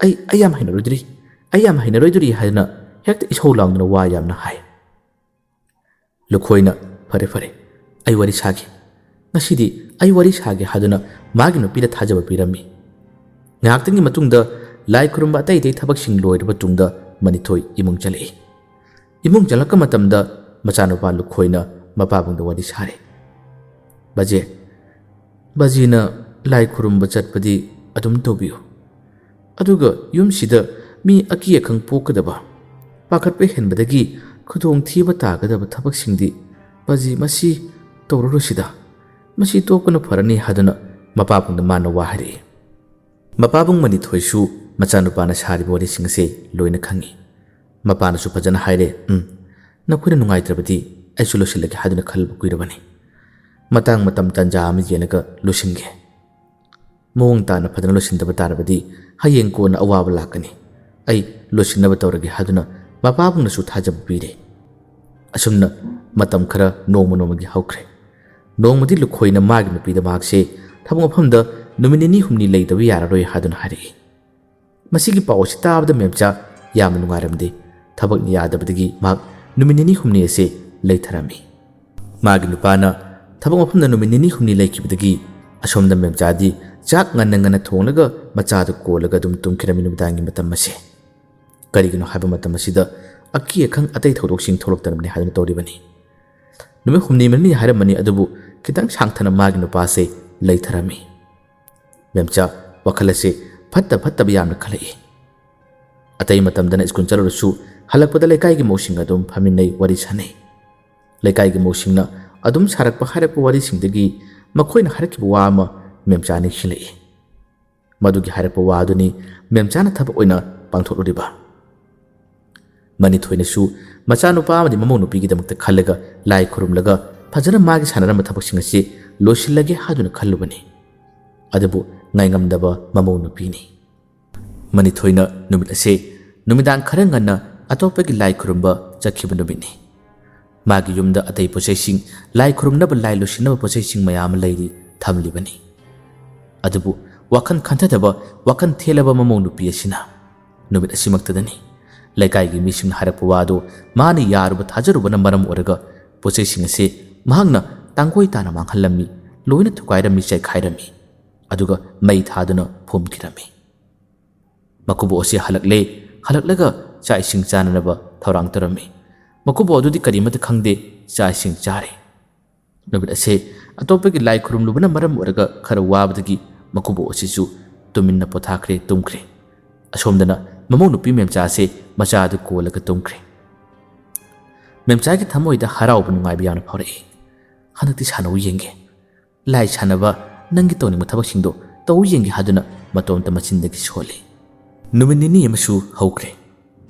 ꯑꯩ, ꯑꯩ ꯌꯥꯝ ꯍꯩꯅꯔꯣꯏꯗꯣꯔꯤ, ꯑꯩ ꯌꯥꯝ ꯍꯩꯅꯔꯣꯏꯗꯣꯔꯤ" ꯍꯥꯏꯗꯨꯅ ꯍꯦꯛꯇ ꯏꯁꯧ ꯂꯥꯡꯗꯨꯅ ꯋꯥ ꯌꯥꯝꯅ ꯍꯥꯏ꯫ ꯂꯨꯈꯣꯏꯅ, "ꯐꯔꯦ, ꯐꯔꯦ, ꯑꯩ ꯋꯥꯔꯤ ꯁꯥꯒꯦ꯫ ꯉꯁꯤꯗꯤ ꯑꯩ ꯋꯥꯔꯤ ꯁꯥꯒꯦ" ꯍꯥꯏꯗꯨꯅ ꯃꯥꯒꯤ ꯅꯨꯄꯤꯗ ꯊꯥꯖꯕ ꯄꯤꯔꯝꯃꯤ꯫ ꯉꯥꯏꯍꯥꯛꯇꯪꯒꯤ ꯃꯇꯨꯡꯗ ꯂꯥꯏ ꯈꯨꯔꯨꯝꯕ ꯑꯇꯩ ꯑꯇꯩ ꯊꯕꯛꯁꯤꯡ ꯂꯣꯏꯔꯕ ꯇꯨꯡꯗ ꯃꯅꯤꯊꯣꯏ ꯏꯃꯨꯡ ꯆꯪꯂꯛꯏ꯫ ꯏꯃꯨꯡ ꯆꯪꯂꯛꯄ ꯃꯇꯝꯗ ꯃꯆꯥꯅꯨꯄꯥ ꯂꯨꯈꯣꯏꯅ ꯃꯄꯥꯕꯨꯡꯗ ꯋꯥꯔꯤ ꯁꯥꯔꯦ꯫ "ꯕꯥꯖꯦ, ꯕꯥꯖꯤꯅ ꯂꯥꯏ ꯈꯨꯔꯨꯝꯕ ꯆꯠꯄꯗꯤ ꯑꯗꯨꯝ ꯇꯧꯕꯤꯌꯨ꯫ ꯑꯗꯨꯒ ꯌꯨꯝꯁꯤꯗ ꯃꯤ ꯑꯀꯤ ꯑꯈꯪ ꯄꯣꯛꯀꯗꯕ, ꯄꯥꯈꯠꯄ ꯍꯦꯟꯕꯗꯒꯤ ꯈꯨꯗꯣꯡꯊꯤꯕ ꯇꯥꯒꯗꯕ ꯊꯕꯛꯁꯤꯡꯗꯤ ꯄꯥꯖꯤ ꯃꯁꯤ ꯇꯧꯔꯔꯣꯏꯁꯤꯗ, ꯃꯁꯤ ꯇꯣꯛꯄꯅ ꯐꯔꯅꯤ ꯍꯥꯏꯗꯨꯅ ꯃꯄꯥꯕꯨꯡꯗ ꯃꯥꯅ ꯋꯥ ꯍꯥꯏꯔꯛꯏ꯫ ꯃꯄꯥꯕꯨꯡ ꯃꯅꯤꯊꯣꯏꯁꯨ ꯃꯆꯥꯅꯨꯄꯥꯅ ꯁꯥꯔꯤꯕ ꯋꯥꯔꯤꯁꯤꯡ ꯑꯁꯤ ꯂꯣꯏꯅ ꯈꯪꯏ꯫ ꯃꯄꯥꯅꯁꯨ ꯐꯖꯅ ꯍꯥꯏꯔꯦ, "ꯎꯝ, ꯅꯈꯣꯏꯅ ꯅꯨꯡꯉꯥꯏꯇ꯭ꯔꯕꯗꯤ ꯑꯩꯁꯨ ꯂꯣꯏꯁꯤꯜꯂꯒꯦ ꯍꯥꯏꯗꯨꯅ ꯈꯜꯂꯨꯕ ꯀꯨꯏꯔꯕꯅꯤ꯫ ꯃꯇꯥꯡ ꯃꯇꯝ ꯇꯥꯟꯖꯥ ꯑꯃ ꯌꯦꯡꯂꯒ ꯂꯣꯏꯁꯤꯟꯒꯦ꯫ ꯃꯑꯣꯡ ꯇꯥꯅ ꯐꯖꯅ ꯂꯣꯏꯁꯤꯟꯗꯕ ꯇꯥꯔꯕꯗꯤ ꯍꯌꯦꯡ ꯀꯣꯟꯅ ꯑꯋꯥꯕ ꯂꯥꯛꯀꯅꯤ꯫ ꯑꯩ ꯂꯣꯏꯁꯤꯟꯅꯕ ꯇꯧꯔꯒꯦ" ꯍꯥꯏꯗꯨꯅ ꯃꯄꯥꯕꯨꯡꯅꯁꯨ ꯊꯥꯖꯕ ꯄꯤꯔꯦ꯫ ꯑꯁꯨꯝꯅ ꯃꯇꯝ ꯈꯔ ꯅꯣꯡꯃ ꯅꯣꯡꯃꯒꯤ ꯍꯧꯈ꯭ꯔꯦ꯫ ꯅꯣꯡꯃꯗꯤ ꯂꯨꯈꯣꯏꯅ ꯃꯥꯒꯤ ꯅꯨꯄꯤꯗ ꯃꯍꯥꯛꯁꯦ ꯊꯕꯛ ꯃꯐꯝꯗ ꯅꯨꯃꯤꯠ ꯅꯤꯅꯤ ꯍꯨꯝꯅꯤ ꯂꯩꯇꯕ ꯌꯥꯔꯔꯣꯏ ꯍꯥꯏꯗꯨꯅ ꯍꯥꯏꯔꯛꯏ꯫ ꯃꯁꯤꯒꯤ ꯄꯥꯎ ꯑꯁꯤ ꯇꯥꯕꯗ ꯃꯦꯝꯆꯥ ꯌꯥꯝꯅ ꯅꯨꯡꯉꯥꯏꯔꯝꯗꯦ꯫ ꯊꯕꯛꯅ ꯌꯥꯗꯕꯗꯒꯤ ꯃꯍꯥꯛ ꯅꯨꯃꯤꯠ ꯅꯤꯅꯤ ꯍꯨꯝꯅꯤ ꯑꯁꯤ ꯂꯩꯊꯔꯝꯃꯤ꯫ ꯃꯥꯒꯤ ꯅꯨꯄꯥꯅ ꯊꯕꯛ ꯃꯐꯝꯗ ꯅꯨꯃꯤꯠ ꯅꯤꯅꯤ ꯍꯨꯝꯅꯤ ꯂꯩꯈꯤꯕꯗꯒꯤ ꯑꯁꯣꯝꯗ ꯃꯦꯝꯆꯥꯗꯤ ꯆꯥꯛ ꯉꯟꯅ ꯉꯟꯅ ꯊꯣꯡꯂꯒ ꯃꯆꯥꯗꯨ ꯀꯣꯜꯂꯒ ꯑꯗꯨꯝ ꯇꯨꯝꯈꯤꯔꯝꯃꯤ ꯅꯨꯃꯤꯗꯥꯡꯒꯤ ꯃꯇꯝ ꯑꯁꯦ꯫ ꯀꯔꯤꯒꯤꯅꯣ ꯍꯥꯏꯕ ꯃꯇꯝ ꯑꯁꯤꯗ ꯑꯀꯤ ꯑꯈꯪ ꯑꯇꯩ ꯊꯧꯗꯣꯛꯁꯤꯡ ꯊꯣꯛꯂꯛꯇꯅꯕꯅꯤ ꯍꯥꯏꯗꯨꯅ ꯇꯧꯔꯤꯕꯅꯤ꯫ ꯅꯨꯃꯤꯠ ꯍꯨꯝꯅꯤ ꯃꯔꯤꯅꯤ ꯍꯥꯏꯔꯝꯕꯅꯤ, ꯑꯗꯨꯕꯨ ꯈꯤꯇꯪ ꯁꯥꯡꯊꯅ ꯃꯥꯒꯤ ꯅꯨꯄꯥꯁꯦ ꯂꯩꯊꯔꯝꯃꯤ꯫ ꯃꯦꯝꯆꯥ ꯋꯥꯈꯜ ꯑꯁꯤ ꯐꯠꯇ ꯐꯠꯇꯕ ꯌꯥꯝꯅ ꯈꯜꯂꯛꯏ꯫ ꯑꯇꯩ ꯃꯇꯝꯗꯅ ꯁ꯭ꯀꯨꯜ ꯆꯠꯂꯨꯔꯁꯨ ꯍꯜꯂꯛꯄꯗ ꯂꯩꯀꯥꯏꯒꯤ ꯃꯧꯁꯤꯡꯒ ꯑꯗꯨꯝ ꯐꯝꯃꯤꯟꯅꯩ, ꯋꯥꯔꯤ ꯁꯥꯟꯅꯩ꯫ ꯂꯩꯀꯥꯏꯒꯤ ꯃꯧꯁꯤꯡꯅ ꯑꯗꯨꯝ ꯁꯥꯔꯛꯄ ꯍꯥꯏꯔꯛꯄ ꯋꯥꯔꯤꯁꯤꯡꯗꯒꯤ ꯃꯈꯣꯏꯅ ꯍꯥꯏꯔꯛꯈꯤꯕ ꯋꯥ ꯑꯃ ꯃꯦꯝꯆꯥ ꯅꯤꯡꯁꯤꯡꯂꯛꯏ꯫ ꯃꯗꯨꯒꯤ ꯍꯥꯏꯔꯛꯄ ꯋꯥ ꯑꯗꯨꯅꯤ ꯃꯦꯝꯆꯥꯅ ꯊꯕꯛ ꯑꯣꯏꯅ ꯄꯥꯡꯊꯣꯛꯂꯨꯔꯤꯕ꯫ ꯃꯅꯤꯊꯣꯏꯅꯁꯨ ꯃꯆꯥꯅꯨꯄꯥ ꯑꯃꯗꯤ ꯃꯃꯧ ꯅꯨꯄꯤꯒꯤꯗꯃꯛꯇ ꯈꯜꯂꯒ ꯂꯥꯏ ꯈꯨꯔꯨꯝꯂꯒ ꯐꯖꯅ ꯃꯥꯒꯤ ꯁꯥꯟꯅꯔꯝꯕ ꯊꯕꯛꯁꯤꯡ ꯑꯁꯤ ꯂꯣꯏꯁꯤꯜꯂꯒꯦ ꯍꯥꯏꯗꯨꯅ ꯈꯜꯂꯨꯕꯅꯤ꯫ ꯑꯗꯨꯕꯨ ꯉꯥꯏꯉꯝꯗꯕ ꯃꯃꯧ ꯅꯨꯄꯤꯅꯤ꯫ ꯃꯅꯤꯊꯣꯏꯅ ꯅꯨꯃꯤꯠ ꯑꯁꯤ ꯅꯨꯃꯤꯗꯥꯡ ꯈꯔ ꯉꯟꯅ ꯑꯇꯣꯞꯄꯒꯤ ꯂꯥꯏ ꯈꯨꯔꯨꯝꯕ ꯆꯠꯈꯤꯕ ꯅꯨꯃꯤꯠꯅꯤ꯫ ꯃꯥꯒꯤ ꯌꯨꯝꯗ ꯑꯇꯩ ꯄꯣꯠꯆꯩꯁꯤꯡ, ꯂꯥꯏ ꯈꯨꯔꯨꯝꯅꯕ, ꯂꯥꯏ ꯂꯣꯏꯁꯤꯟꯅꯕ ꯄꯣꯠꯆꯩꯁꯤꯡ ꯃꯌꯥꯝ ꯑꯃ ꯂꯩꯔꯤ, ꯊꯝꯂꯤꯕꯅꯤ꯫ ꯑꯗꯨꯕꯨ ꯋꯥꯈꯜ ꯈꯟꯊꯗꯕ, ꯋꯥꯈꯜ ꯊꯦꯜꯂꯕ ꯃꯃꯧ ꯅꯨꯄꯤ ꯑꯁꯤꯅ ꯅꯨꯃꯤꯠ ꯑꯁꯤꯃꯛꯇꯗꯅꯤ ꯂꯩꯀꯥꯏꯒꯤ ꯃꯤꯁꯤꯡꯅ ꯍꯥꯏꯔꯛꯄ ꯋꯥꯗꯨ ꯃꯥꯅ ꯌꯥꯔꯨꯕ ꯊꯥꯖꯔꯨꯕꯅ ꯃꯔꯝ ꯑꯣꯏꯔꯒ ꯄꯣꯠꯆꯩꯁꯤꯡ ꯑꯁꯤ ꯃꯍꯥꯛꯅ ꯇꯥꯡꯒꯣꯏ ꯇꯥꯅ ꯃꯥꯡꯍꯜꯂꯝꯃꯤ, ꯂꯣꯏꯅ ꯊꯨꯒꯥꯏꯔꯝꯃꯤ, ꯆꯥꯏꯈꯥꯏꯔꯝꯃꯤ, ꯑꯗꯨꯒ ꯃꯩ ꯊꯥꯗꯨꯅ ꯐꯨꯝꯈꯤꯔꯝꯃꯤ꯫ ꯃꯀꯨꯕꯣꯛ ꯑꯁꯤ ꯍꯜꯂꯛꯂꯦ, ꯍꯜꯂꯛꯂꯒ ꯆꯥꯛ ꯏꯁꯤꯡ ꯆꯥꯅꯅꯕ ꯊꯧꯔꯥꯡ ꯇꯧꯔꯝꯃꯤ꯫ ꯃꯀꯨꯕꯣꯛ ꯑꯗꯨꯗꯤ ꯀꯔꯤꯃꯠꯇ ꯈꯪꯗꯦ, ꯆꯥꯛ ꯏꯁꯤꯡ ꯆꯥꯔꯦ꯫ ꯅꯨꯃꯤꯠ ꯑꯁꯦ ꯑꯇꯣꯞꯄꯒꯤ ꯂꯥꯏ ꯈꯨꯔꯨꯝꯂꯨꯕꯅ ꯃꯔꯝ ꯑꯣꯏꯔꯒ ꯈꯔ ꯋꯥꯕꯗꯒꯤ ꯃꯀꯨꯕꯣꯛ ꯑꯁꯤꯁꯨ ꯇꯨꯃꯤꯟꯅ ꯄꯣꯊꯥꯈ꯭ꯔꯦ, ꯇꯨꯝꯈ꯭ꯔꯦ꯫ ꯑꯁꯣꯝꯗꯅ ꯃꯃꯧ ꯅꯨꯄꯤ ꯃꯦꯝꯆꯥꯁꯦ ꯃꯆꯥꯗꯨ ꯀꯣꯜꯂꯒ ꯇꯨꯝꯈ꯭ꯔꯦ꯫ ꯃꯦꯝꯆꯥꯒꯤ ꯊꯃꯣꯏꯗ ꯍꯔꯥꯎꯕ ꯅꯨꯡꯉꯥꯏꯕ ꯌꯥꯝꯅ ꯐꯥꯎꯔꯛꯏ꯫ "ꯍꯟꯗꯛꯇꯤ ꯁꯥꯟꯅꯧ ꯌꯦꯡꯒꯦ꯫ ꯂꯥꯏ ꯁꯥꯟꯅꯕ, ꯅꯪꯒꯤ ꯇꯧꯅꯤꯡꯕ ꯊꯕꯛꯁꯤꯡꯗꯣ ꯇꯧ ꯌꯦꯡꯒꯦ" ꯍꯥꯏꯗꯨꯅ ꯃꯇꯣꯝꯇ ꯃꯆꯤꯟꯗꯒꯤ ꯁꯣꯜꯂꯤ꯫ ꯅꯨꯃꯤꯠ ꯅꯤꯅꯤ ꯑꯃꯁꯨ ꯍꯧꯈ꯭ꯔꯦ꯫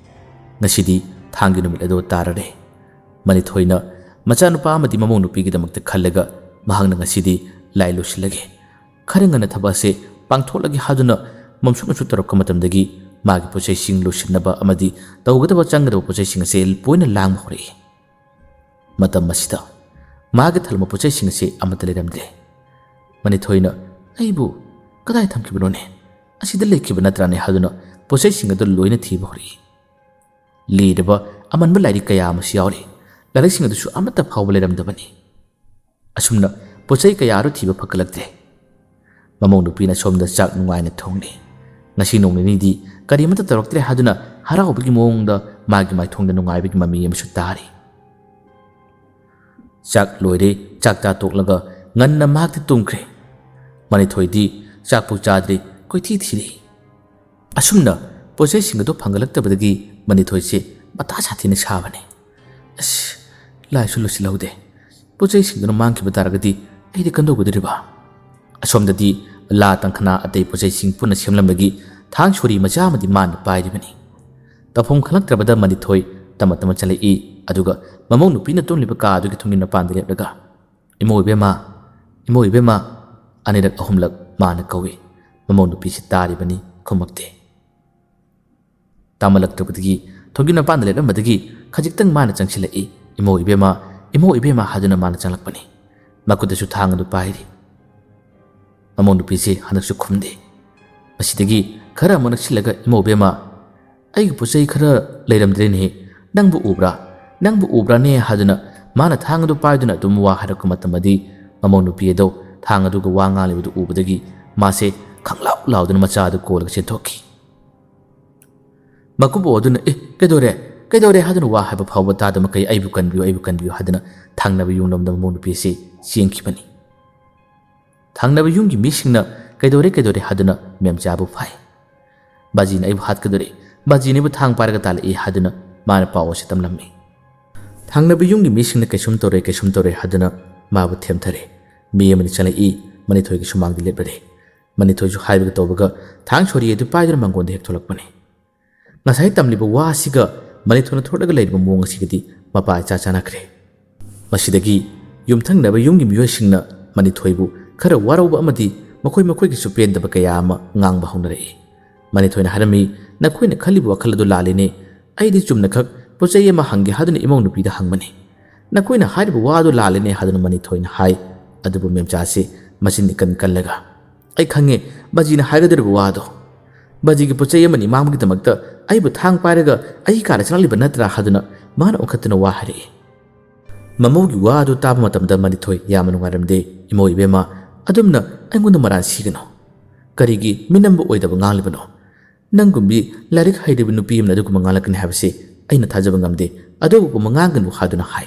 ꯉꯁꯤꯗꯤ ꯊꯥꯡꯒꯤ ꯅꯨꯃꯤꯠ ꯑꯗꯣ ꯇꯥꯔꯔꯦ꯫ ꯃꯅꯤꯊꯣꯏꯅ ꯃꯆꯥꯅꯨꯄꯥ ꯑꯃꯗꯤ ꯃꯃꯧ ꯅꯨꯄꯤꯒꯤꯗꯃꯛꯇ ꯈꯜꯂꯒ ꯃꯍꯥꯛꯅ ꯉꯁꯤꯗꯤ ꯂꯥꯏ ꯂꯣꯏꯁꯤꯜꯂꯒꯦ, ꯈꯔ ꯉꯟꯅ ꯊꯕꯛ ꯑꯁꯦ ꯄꯥꯡꯊꯣꯛꯂꯒꯦ ꯍꯥꯏꯗꯨꯅ ꯃꯝꯁꯨꯛ ꯃꯁꯨ ꯇꯧꯔꯛꯄ ꯃꯇꯝꯗꯒꯤ ꯃꯥꯒꯤ ꯄꯣꯠꯆꯩꯁꯤꯡ ꯂꯣꯏꯁꯤꯟꯅꯕ ꯑꯃꯗꯤ ꯇꯧꯒꯗꯕ ꯆꯪꯒꯗꯕ ꯄꯣꯠꯆꯩꯁꯤꯡ ꯑꯁꯦ ꯂꯣꯏꯅ ꯂꯥꯡꯕ ꯍꯧꯔꯛꯏ꯫ ꯃꯇꯝ ꯑꯁꯤꯗ ꯃꯥꯒꯤ ꯊꯜꯂꯝꯕ ꯄꯣꯠꯆꯩꯁꯤꯡ ꯑꯁꯤ ꯑꯃꯠꯇ ꯂꯩꯔꯝꯗ꯭ꯔꯦ꯫ ꯃꯅꯤꯊꯣꯏꯅ "ꯑꯩꯕꯨ ꯀꯗꯥꯏ ꯊꯝꯈꯤꯕꯅꯣꯅꯦ? ꯑꯁꯤꯗ ꯂꯩꯈꯤꯕ ꯅꯠꯇ꯭ꯔꯥꯅꯦ?" ꯍꯥꯏꯗꯨꯅ ꯄꯣꯠꯆꯩꯁꯤꯡ ꯑꯗꯨ ꯂꯣꯏꯅ ꯊꯤꯕ ꯍꯧꯔꯛꯏ꯫ ꯂꯤꯔꯕ ꯑꯃꯟꯕ ꯂꯥꯏꯔꯤꯛ ꯀꯌꯥ ꯑꯃꯁꯨ ꯌꯥꯎꯔꯤ꯫ ꯂꯥꯏꯔꯤꯛꯁꯤꯡ ꯑꯗꯨꯁꯨ ꯑꯃꯠꯇ ꯐꯥꯎꯕ ꯂꯩꯔꯝꯗꯕꯅꯤ꯫ ꯑꯁꯨꯝꯅ ꯄꯣꯠꯆꯩ ꯀꯌꯥ ꯑꯗꯨ ꯊꯤꯕ ꯐꯒꯠꯂꯛꯇ꯭ꯔꯦ꯫ ꯃꯃꯧ ꯅꯨꯄꯤꯅ ꯁꯣꯝꯗ ꯆꯥꯛ ꯅꯨꯡꯉꯥꯏꯅ ꯊꯣꯡꯂꯤ꯫ ꯉꯁꯤ ꯅꯣꯡ ꯅꯤꯅꯤꯗꯤ ꯀꯔꯤꯃꯠꯇ ꯇꯧꯔꯛꯇ꯭ꯔꯦ ꯍꯥꯏꯗꯨꯅ ꯍꯔꯥꯎꯕꯒꯤ ꯃꯑꯣꯡꯗ ꯃꯥꯒꯤ ꯃꯥꯏꯊꯣꯡꯗ ꯅꯨꯡꯉꯥꯏꯕꯒꯤ ꯃꯃꯤ ꯑꯃꯁꯨ ꯇꯥꯔꯤ꯫ ꯆꯥꯛ ꯂꯣꯏꯔꯦ꯫ ꯆꯥꯛ ꯆꯥ ꯇꯣꯛꯂꯒ ꯉꯟꯅ ꯃꯍꯥꯛꯇꯤ ꯇꯨꯝꯈ꯭ꯔꯦ꯫ ꯃꯅꯤꯊꯣꯏꯗꯤ ꯆꯥꯛꯄꯨ ꯆꯥꯗ꯭ꯔꯤ, ꯀꯣꯏꯊꯤ ꯊꯤꯔꯤ꯫ ꯑꯁꯨꯝꯅ ꯄꯣꯠꯆꯩꯁꯤꯡ ꯑꯗꯨ ꯐꯪꯒꯠꯂꯛꯇꯕꯗꯒꯤ ꯃꯅꯤꯊꯣꯏꯁꯦ ꯃꯊꯥ ꯁꯥꯊꯤꯅ ꯁꯥꯕꯅꯤ꯫ "ꯑꯁ, ꯂꯥꯏꯁꯨ ꯂꯣꯏꯁꯤꯜꯍꯧꯗꯦ꯫ ꯄꯣꯠꯆꯩꯁꯤꯡꯗꯨꯅ ꯃꯥꯡꯈꯤꯕ ꯇꯥꯔꯒꯗꯤ ꯑꯩꯗꯤ ꯀꯝꯗꯧꯒꯗꯧꯔꯤꯕ?" ꯑꯁꯣꯝꯗꯗꯤ ꯂꯥ ꯇꯪꯈꯅꯥ ꯑꯇꯩ ꯄꯣꯠꯆꯩꯁꯤꯡ ꯄꯨꯟꯅ ꯁꯦꯝꯂꯝꯕꯒꯤ ꯊꯥꯡ ꯁꯣꯔꯤ ꯃꯆꯥ ꯑꯃꯗꯤ ꯃꯥꯅ ꯄꯥꯏꯔꯤꯕꯅꯤ꯫ ꯇꯧꯐꯝ ꯈꯪꯂꯛꯇ꯭ꯔꯕꯗ ꯃꯅꯤꯊꯣꯏ ꯇꯞꯅ ꯇꯞꯅ ꯆꯠꯂꯛꯏ, ꯑꯗꯨꯒ ꯃꯃꯧ ꯅꯨꯄꯤꯅ ꯇꯨꯝꯂꯤꯕ ꯀꯥ ꯑꯗꯨꯒꯤ ꯊꯣꯡꯒꯤ ꯃꯄꯥꯟꯗ ꯂꯦꯞꯂꯒ, "ꯏꯃꯧ ꯏꯕꯦꯝꯃ, ꯏꯃꯧ ꯏꯕꯦꯝꯃ" ꯑꯅꯤꯔꯛ ꯑꯍꯨꯝꯂꯛ ꯃꯥꯅ ꯀꯧꯏ꯫ ꯃꯃꯧ ꯅꯨꯄꯤꯁꯤ ꯇꯥꯔꯤꯕꯅꯤ, ꯈꯨꯝꯃꯛꯇꯦ꯫ ꯇꯥꯃꯜꯂꯛꯇꯕꯗꯒꯤ ꯊꯣꯡꯒꯤ ꯃꯄꯥꯟꯗ ꯂꯦꯞꯂꯝꯕꯗꯒꯤ ꯈꯖꯤꯛꯇꯪ ꯃꯥꯅ ꯆꯪꯁꯤꯜꯂꯛꯏ꯫ "ꯏꯃꯧ ꯏꯕꯦꯝꯃ, ꯏꯃꯧ ꯏꯕꯦꯝꯃ" ꯍꯥꯏꯗꯨꯅ ꯃꯥꯅ ꯆꯪꯂꯛꯄꯅꯤ꯫ ꯃꯈꯨꯠꯇꯁꯨ ꯊꯥꯡ ꯑꯗꯨ ꯄꯥꯏꯔꯤ꯫ ꯃꯃꯧ ꯅꯨꯄꯤꯁꯤ ꯍꯟꯗꯛꯁꯨ ꯈꯨꯝꯗꯦ꯫ ꯃꯁꯤꯗꯒꯤ ꯈꯔ ꯑꯃꯨꯛ ꯅꯛꯁꯤꯜꯂꯒ, "ꯏꯃꯧ ꯏꯕꯦꯝꯃ, ꯑꯩꯒꯤ ꯄꯣꯠ ꯆꯩ ꯈꯔ ꯂꯩꯔꯝꯗ꯭ꯔꯦꯅꯦꯍꯦ, ꯅꯪꯕꯨ ꯎꯕ꯭ꯔꯥ? ꯅꯪꯕꯨ ꯎꯕ꯭ꯔꯥꯅꯦ?" ꯍꯥꯏꯗꯨꯅ ꯃꯥꯅ ꯊꯥꯡ ꯑꯗꯨ ꯄꯥꯏꯗꯨꯅ ꯑꯗꯨꯝ ꯋꯥ ꯍꯥꯏꯔꯛꯄ ꯃꯇꯝꯗꯗꯤ ꯃꯃꯧ ꯅꯨꯄꯤ ꯑꯗꯨ ꯊꯥꯡ ꯑꯗꯨꯒ ꯋꯥ ꯉꯥꯡꯂꯤꯕꯗꯨ ꯎꯕꯗꯒꯤ ꯃꯥꯁꯦ ꯈꯪꯂꯥꯎ ꯂꯥꯎꯗꯨꯅ ꯃꯆꯥ ꯑꯗꯨ ꯀꯣꯜꯂꯒ ꯆꯦꯟꯊꯣꯛꯈꯤ꯫ ꯃꯀꯨꯕꯣꯛ ꯑꯗꯨꯅ, "ꯑꯦ, ꯀꯩꯗꯧꯔꯦ? ꯀꯩꯗꯧꯔꯦ?" ꯍꯥꯏꯗꯨꯅ ꯋꯥ ꯍꯥꯏꯕ ꯐꯥꯎꯕ ꯇꯥꯗꯃꯈꯩ "ꯑꯩꯕꯨ ꯀꯟꯕꯤꯌꯨ, ꯑꯩꯕꯨ ꯀꯟꯕꯤꯌꯨ" ꯍꯥꯏꯗꯨꯅ ꯊꯪꯅꯕ ꯌꯨꯝꯂꯣꯝꯗ ꯃꯃꯧ ꯅꯨꯄꯤ ꯑꯁꯤ ꯆꯦꯟꯈꯤꯕꯅꯤ꯫ ꯊꯪꯅꯕ ꯌꯨꯝꯒꯤ ꯃꯤꯁꯤꯡꯅ "ꯀꯩꯗꯧꯔꯦ, ꯀꯩꯗꯧꯔꯦ?" ꯍꯥꯏꯗꯨꯅ ꯃꯦꯝꯆꯥꯕꯨ ꯐꯥꯏ꯫ "ꯕꯥꯖꯤꯅ ꯑꯩꯕꯨ ꯍꯥꯠꯀꯗꯣꯔꯦ, ꯕꯥꯖꯤꯅ ꯑꯩꯕꯨ ꯊꯥꯡ ꯄꯥꯏꯔꯒ ꯇꯥꯜꯂꯛꯏ" ꯍꯥꯏꯗꯨꯅ ꯃꯥꯅ ꯄꯥꯎ ꯑꯁꯤ ꯇꯝꯂꯝꯃꯤ꯫ ꯊꯪꯅꯕ ꯌꯨꯝꯒꯤ ꯃꯤꯁꯤꯡꯅ "ꯀꯩꯁꯨꯝ ꯇꯧꯔꯣꯏ, ꯀꯩꯁꯨꯝ ꯇꯧꯔꯣꯏ" ꯍꯥꯏꯗꯨꯅ ꯃꯥꯕꯨ ꯊꯦꯝꯊꯔꯦ꯫ ꯃꯤ ꯑꯃꯅꯤ ꯆꯪꯂꯛꯏ, ꯃꯅꯤꯊꯣꯏꯒꯤ ꯁꯨꯃꯥꯡꯗ ꯂꯦꯞꯂꯔꯦ꯫ ꯃꯅꯤꯊꯣꯏꯁꯨ ꯍꯥꯏꯕꯒ ꯇꯧꯕꯒ ꯊꯥꯡ ꯁꯣꯔꯤ ꯑꯗꯨ ꯄꯥꯏꯗꯨꯅ ꯃꯉꯣꯟꯗ ꯍꯦꯛ ꯊꯣꯛꯂꯛꯄꯅꯤ꯫ ꯉꯁꯥꯏ ꯇꯝꯂꯤꯕ ꯋꯥ ꯑꯁꯤꯒ ꯃꯅꯤꯊꯣꯏꯅ ꯊꯣꯛꯂꯒ ꯂꯩꯔꯤꯕ ꯃꯑꯣꯡ ꯑꯁꯤꯒꯗꯤ ꯃꯄꯥ ꯏꯆꯥ ꯆꯥꯅꯈ꯭ꯔꯦ꯫ ꯃꯁꯤꯗꯒꯤ ꯌꯨꯝꯊꯪꯅꯕ ꯌꯨꯝꯒꯤ ꯃꯤꯑꯣꯏꯁꯤꯡꯅ ꯃꯅꯤꯊꯣꯏꯕꯨ ꯈꯔ ꯋꯥꯔꯧꯕ ꯑꯃꯗꯤ ꯃꯈꯣꯏ ꯃꯈꯣꯏꯒꯤꯁꯨ ꯄꯦꯟꯗꯕ ꯀꯌꯥ ꯑꯃ ꯉꯥꯡꯕ ꯍꯧꯅꯔꯛꯏ꯫ ꯃꯅꯤꯊꯣꯏꯅ ꯍꯥꯏꯔꯝꯃꯤ, "ꯅꯈꯣꯏꯅ ꯈꯜꯂꯤꯕ ꯋꯥꯈꯜ ꯑꯗꯨ ꯂꯥꯜꯂꯤꯅꯦ꯫ ꯑꯩꯗꯤ ꯆꯨꯝꯅꯈꯛ ꯄꯣꯠ ꯆꯩ ꯑꯃ ꯍꯪꯒꯦ ꯍꯥꯏꯗꯨꯅ ꯏꯃꯧ ꯅꯨꯄꯤꯗ ꯍꯪꯕꯅꯤ꯫ ꯅꯈꯣꯏꯅ ꯍꯥꯏꯔꯤꯕ ꯋꯥ ꯑꯗꯨ ꯂꯥꯜꯂꯤꯅꯦ" ꯍꯥꯏꯗꯨꯅ ꯃꯅꯤꯊꯣꯏꯅ ꯍꯥꯏ꯫ ꯑꯗꯨꯕꯨ ꯃꯦꯝꯆꯥꯁꯤ ꯃꯆꯤꯟ ꯏꯀꯟ ꯀꯜꯂꯒ, "ꯑꯩ ꯈꯪꯉꯦ ꯕꯥꯖꯤꯅ ꯍꯥꯏꯒꯗꯧꯔꯤꯕ ꯋꯥꯗꯣ꯫ ꯕꯥꯖꯤꯒꯤ ꯄꯣꯠ ꯆꯩ ꯑꯃꯅꯤ ꯃꯥꯡꯕꯒꯤꯗꯃꯛꯇ ꯑꯩꯕꯨ ꯊꯥꯡ ꯄꯥꯏꯔꯒ ꯑꯩꯒꯤ ꯀꯥꯗ ꯆꯪꯂꯛꯂꯤꯕ ꯅꯠꯇ꯭ꯔꯥ?" ꯍꯥꯏꯗꯨꯅ ꯃꯥꯅ ꯑꯣꯟꯈꯠꯇꯨꯅ ꯋꯥ ꯍꯥꯏꯔꯛꯏ꯫ ꯃꯃꯧꯒꯤ ꯋꯥ ꯑꯗꯨ ꯇꯥꯕ ꯃꯇꯝꯗ ꯃꯅꯤꯊꯣꯏ ꯌꯥꯝꯅ ꯅꯨꯡꯉꯥꯏꯔꯝꯗꯦ꯫ "ꯏꯃꯧ ꯏꯕꯦꯝꯃ, ꯑꯗꯨꯝꯅ ꯑꯩꯉꯣꯟꯗ ꯃꯔꯥꯜ ꯁꯤꯒꯅꯨ꯫ ꯀꯔꯤꯒꯤ ꯃꯤꯅꯝꯕ ꯑꯣꯏꯗꯕ ꯉꯥꯡꯂꯤꯕꯅꯣ? ꯅꯪꯒꯨꯝꯕꯤ ꯂꯥꯏꯔꯤꯛ ꯍꯩꯔꯤꯕ ꯅꯨꯄꯤ ꯑꯃꯅ ꯑꯗꯨꯒꯨꯝꯕ ꯉꯥꯡꯂꯛꯀꯅꯤ ꯍꯥꯏꯕꯁꯤ ꯑꯩꯅ ꯊꯥꯖꯕ ꯉꯝꯗꯦ꯫ ꯑꯗꯨꯒꯨꯝꯕ ꯉꯥꯡꯒꯅꯨ" ꯍꯥꯏꯗꯨꯅ ꯍꯥꯏ꯫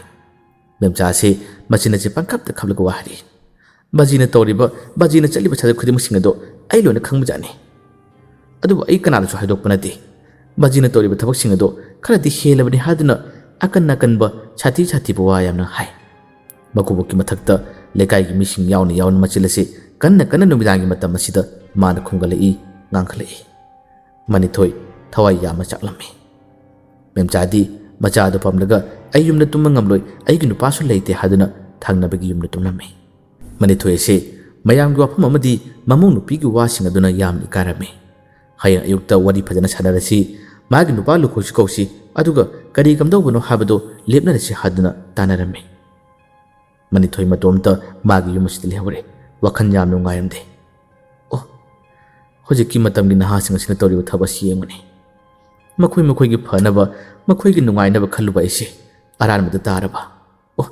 ꯃꯦꯝꯆꯥꯁꯤ ꯃꯆꯤꯟ ꯑꯁꯤ ꯄꯪꯀꯞꯇ ꯀꯞꯂꯒ ꯋꯥ ꯍꯥꯏꯔꯤ꯫ "ꯕꯥꯖꯤꯅ ꯇꯧꯔꯤꯕ, ꯕꯥꯖꯤꯅ ꯆꯠꯂꯤꯕ ꯁꯥꯖꯠ ꯈꯨꯗꯤꯡꯃꯛꯁꯤꯡ ꯑꯗꯣ ꯑꯩ ꯂꯣꯏꯅ ꯈꯪꯕꯖꯥꯠꯅꯤ꯫ ꯑꯗꯨꯕꯨ ꯑꯩ ꯀꯅꯥꯗꯁꯨ ꯍꯥꯏꯗꯣꯛꯄ ꯅꯠꯇꯦ꯫ ꯕꯥꯖꯤꯅ ꯇꯧꯔꯤꯕ ꯊꯕꯛꯁꯤꯡ ꯑꯗꯣ ꯈꯔꯗꯤ ꯍꯦꯜꯂꯕꯅꯤ" ꯍꯥꯏꯗꯨꯅ ꯑꯀꯟ ꯑꯀꯟꯕ, ꯁꯥꯊꯤ ꯁꯥꯊꯤꯕ ꯋꯥ ꯌꯥꯝꯅ ꯍꯥꯏ꯫ ꯃꯀꯨꯕꯣꯛꯀꯤ ꯃꯊꯛꯇ ꯂꯩꯀꯥꯏꯒꯤ ꯃꯤꯁꯤꯡ ꯌꯥꯎꯅ ꯌꯥꯎꯅ ꯃꯆꯤꯜ ꯑꯁꯤ ꯀꯟꯅ ꯀꯟꯅ ꯅꯨꯃꯤꯗꯥꯡꯒꯤ ꯃꯇꯝ ꯑꯁꯤꯗ ꯃꯥꯅ ꯈꯨꯝꯒꯠꯂꯛꯏ, ꯉꯥꯡꯈꯠꯂꯛꯏ꯫ ꯃꯅꯤꯊꯣꯏ ꯊꯋꯥꯏ ꯌꯥꯝꯅ ꯆꯥꯛꯂꯝꯃꯤ꯫ ꯃꯦꯝꯆꯥꯗꯤ ꯃꯆꯥꯗꯨ ꯄꯝꯂꯒ "ꯑꯩ ꯌꯨꯝꯗ ꯇꯨꯝꯕ ꯉꯝꯂꯣꯏ, ꯑꯩꯒꯤ ꯅꯨꯄꯥꯁꯨ ꯂꯩꯇꯦ" ꯍꯥꯏꯗꯨꯅ ꯊꯪꯅꯕꯒꯤ ꯌꯨꯝꯗ ꯇꯨꯝꯂꯝꯃꯤ꯫ ꯃꯅꯤꯊꯣꯏ ꯑꯁꯤ ꯃꯌꯥꯝꯒꯤ ꯋꯥꯐꯝ ꯑꯃꯗꯤ ꯃꯃꯧ ꯅꯨꯄꯤꯒꯤ ꯋꯥꯁꯤꯡ ꯑꯗꯨꯅ ꯌꯥꯝꯅ ꯏꯀꯥꯏꯔꯝꯃꯤ꯫ "ꯍꯌꯦꯡ ꯑꯌꯨꯛꯇ ꯋꯥꯔꯤ ꯐꯖꯅ ꯁꯥꯟꯅꯔꯁꯤ, ꯃꯥꯒꯤ ꯅꯨꯄꯥ ꯂꯨꯈꯣꯏꯁꯨ ꯀꯧꯁꯤ, ꯑꯗꯨꯒ ꯀꯔꯤ ꯀꯝꯗꯧꯕꯅꯣ ꯍꯥꯏꯕꯗꯨ ꯂꯦꯞꯅꯔꯁꯤ" ꯍꯥꯏꯗꯨꯅ ꯇꯥꯟꯅꯔꯝꯃꯤ꯫ ꯃꯅꯤꯊꯣꯏ ꯃꯇꯣꯝꯇ ꯃꯥꯒꯤ ꯌꯨꯝ ꯑꯁꯤꯗ ꯂꯩꯍꯧꯔꯦ꯫ ꯋꯥꯈꯜ ꯌꯥꯝ ꯅꯨꯡꯉꯥꯏꯔꯝꯗꯦ꯫ ꯑꯣ, ꯍꯧꯖꯤꯛꯀꯤ ꯃꯇꯝꯒꯤ ꯅꯍꯥꯁꯤꯡ ꯑꯁꯤꯅ ꯇꯧꯔꯤꯕ ꯊꯕꯛ ꯑꯁꯤ ꯌꯦꯡꯕꯅꯤ꯫ ꯃꯈꯣꯏ ꯃꯈꯣꯏꯒꯤ ꯐꯅꯕ, ꯃꯈꯣꯏꯒꯤ ꯅꯨꯡꯉꯥꯏꯅꯕ ꯈꯜꯂꯨꯕ ꯑꯩꯁꯦ ꯑꯔꯥꯟꯕꯗ ꯇꯥꯔꯕ꯫ ꯑꯣ,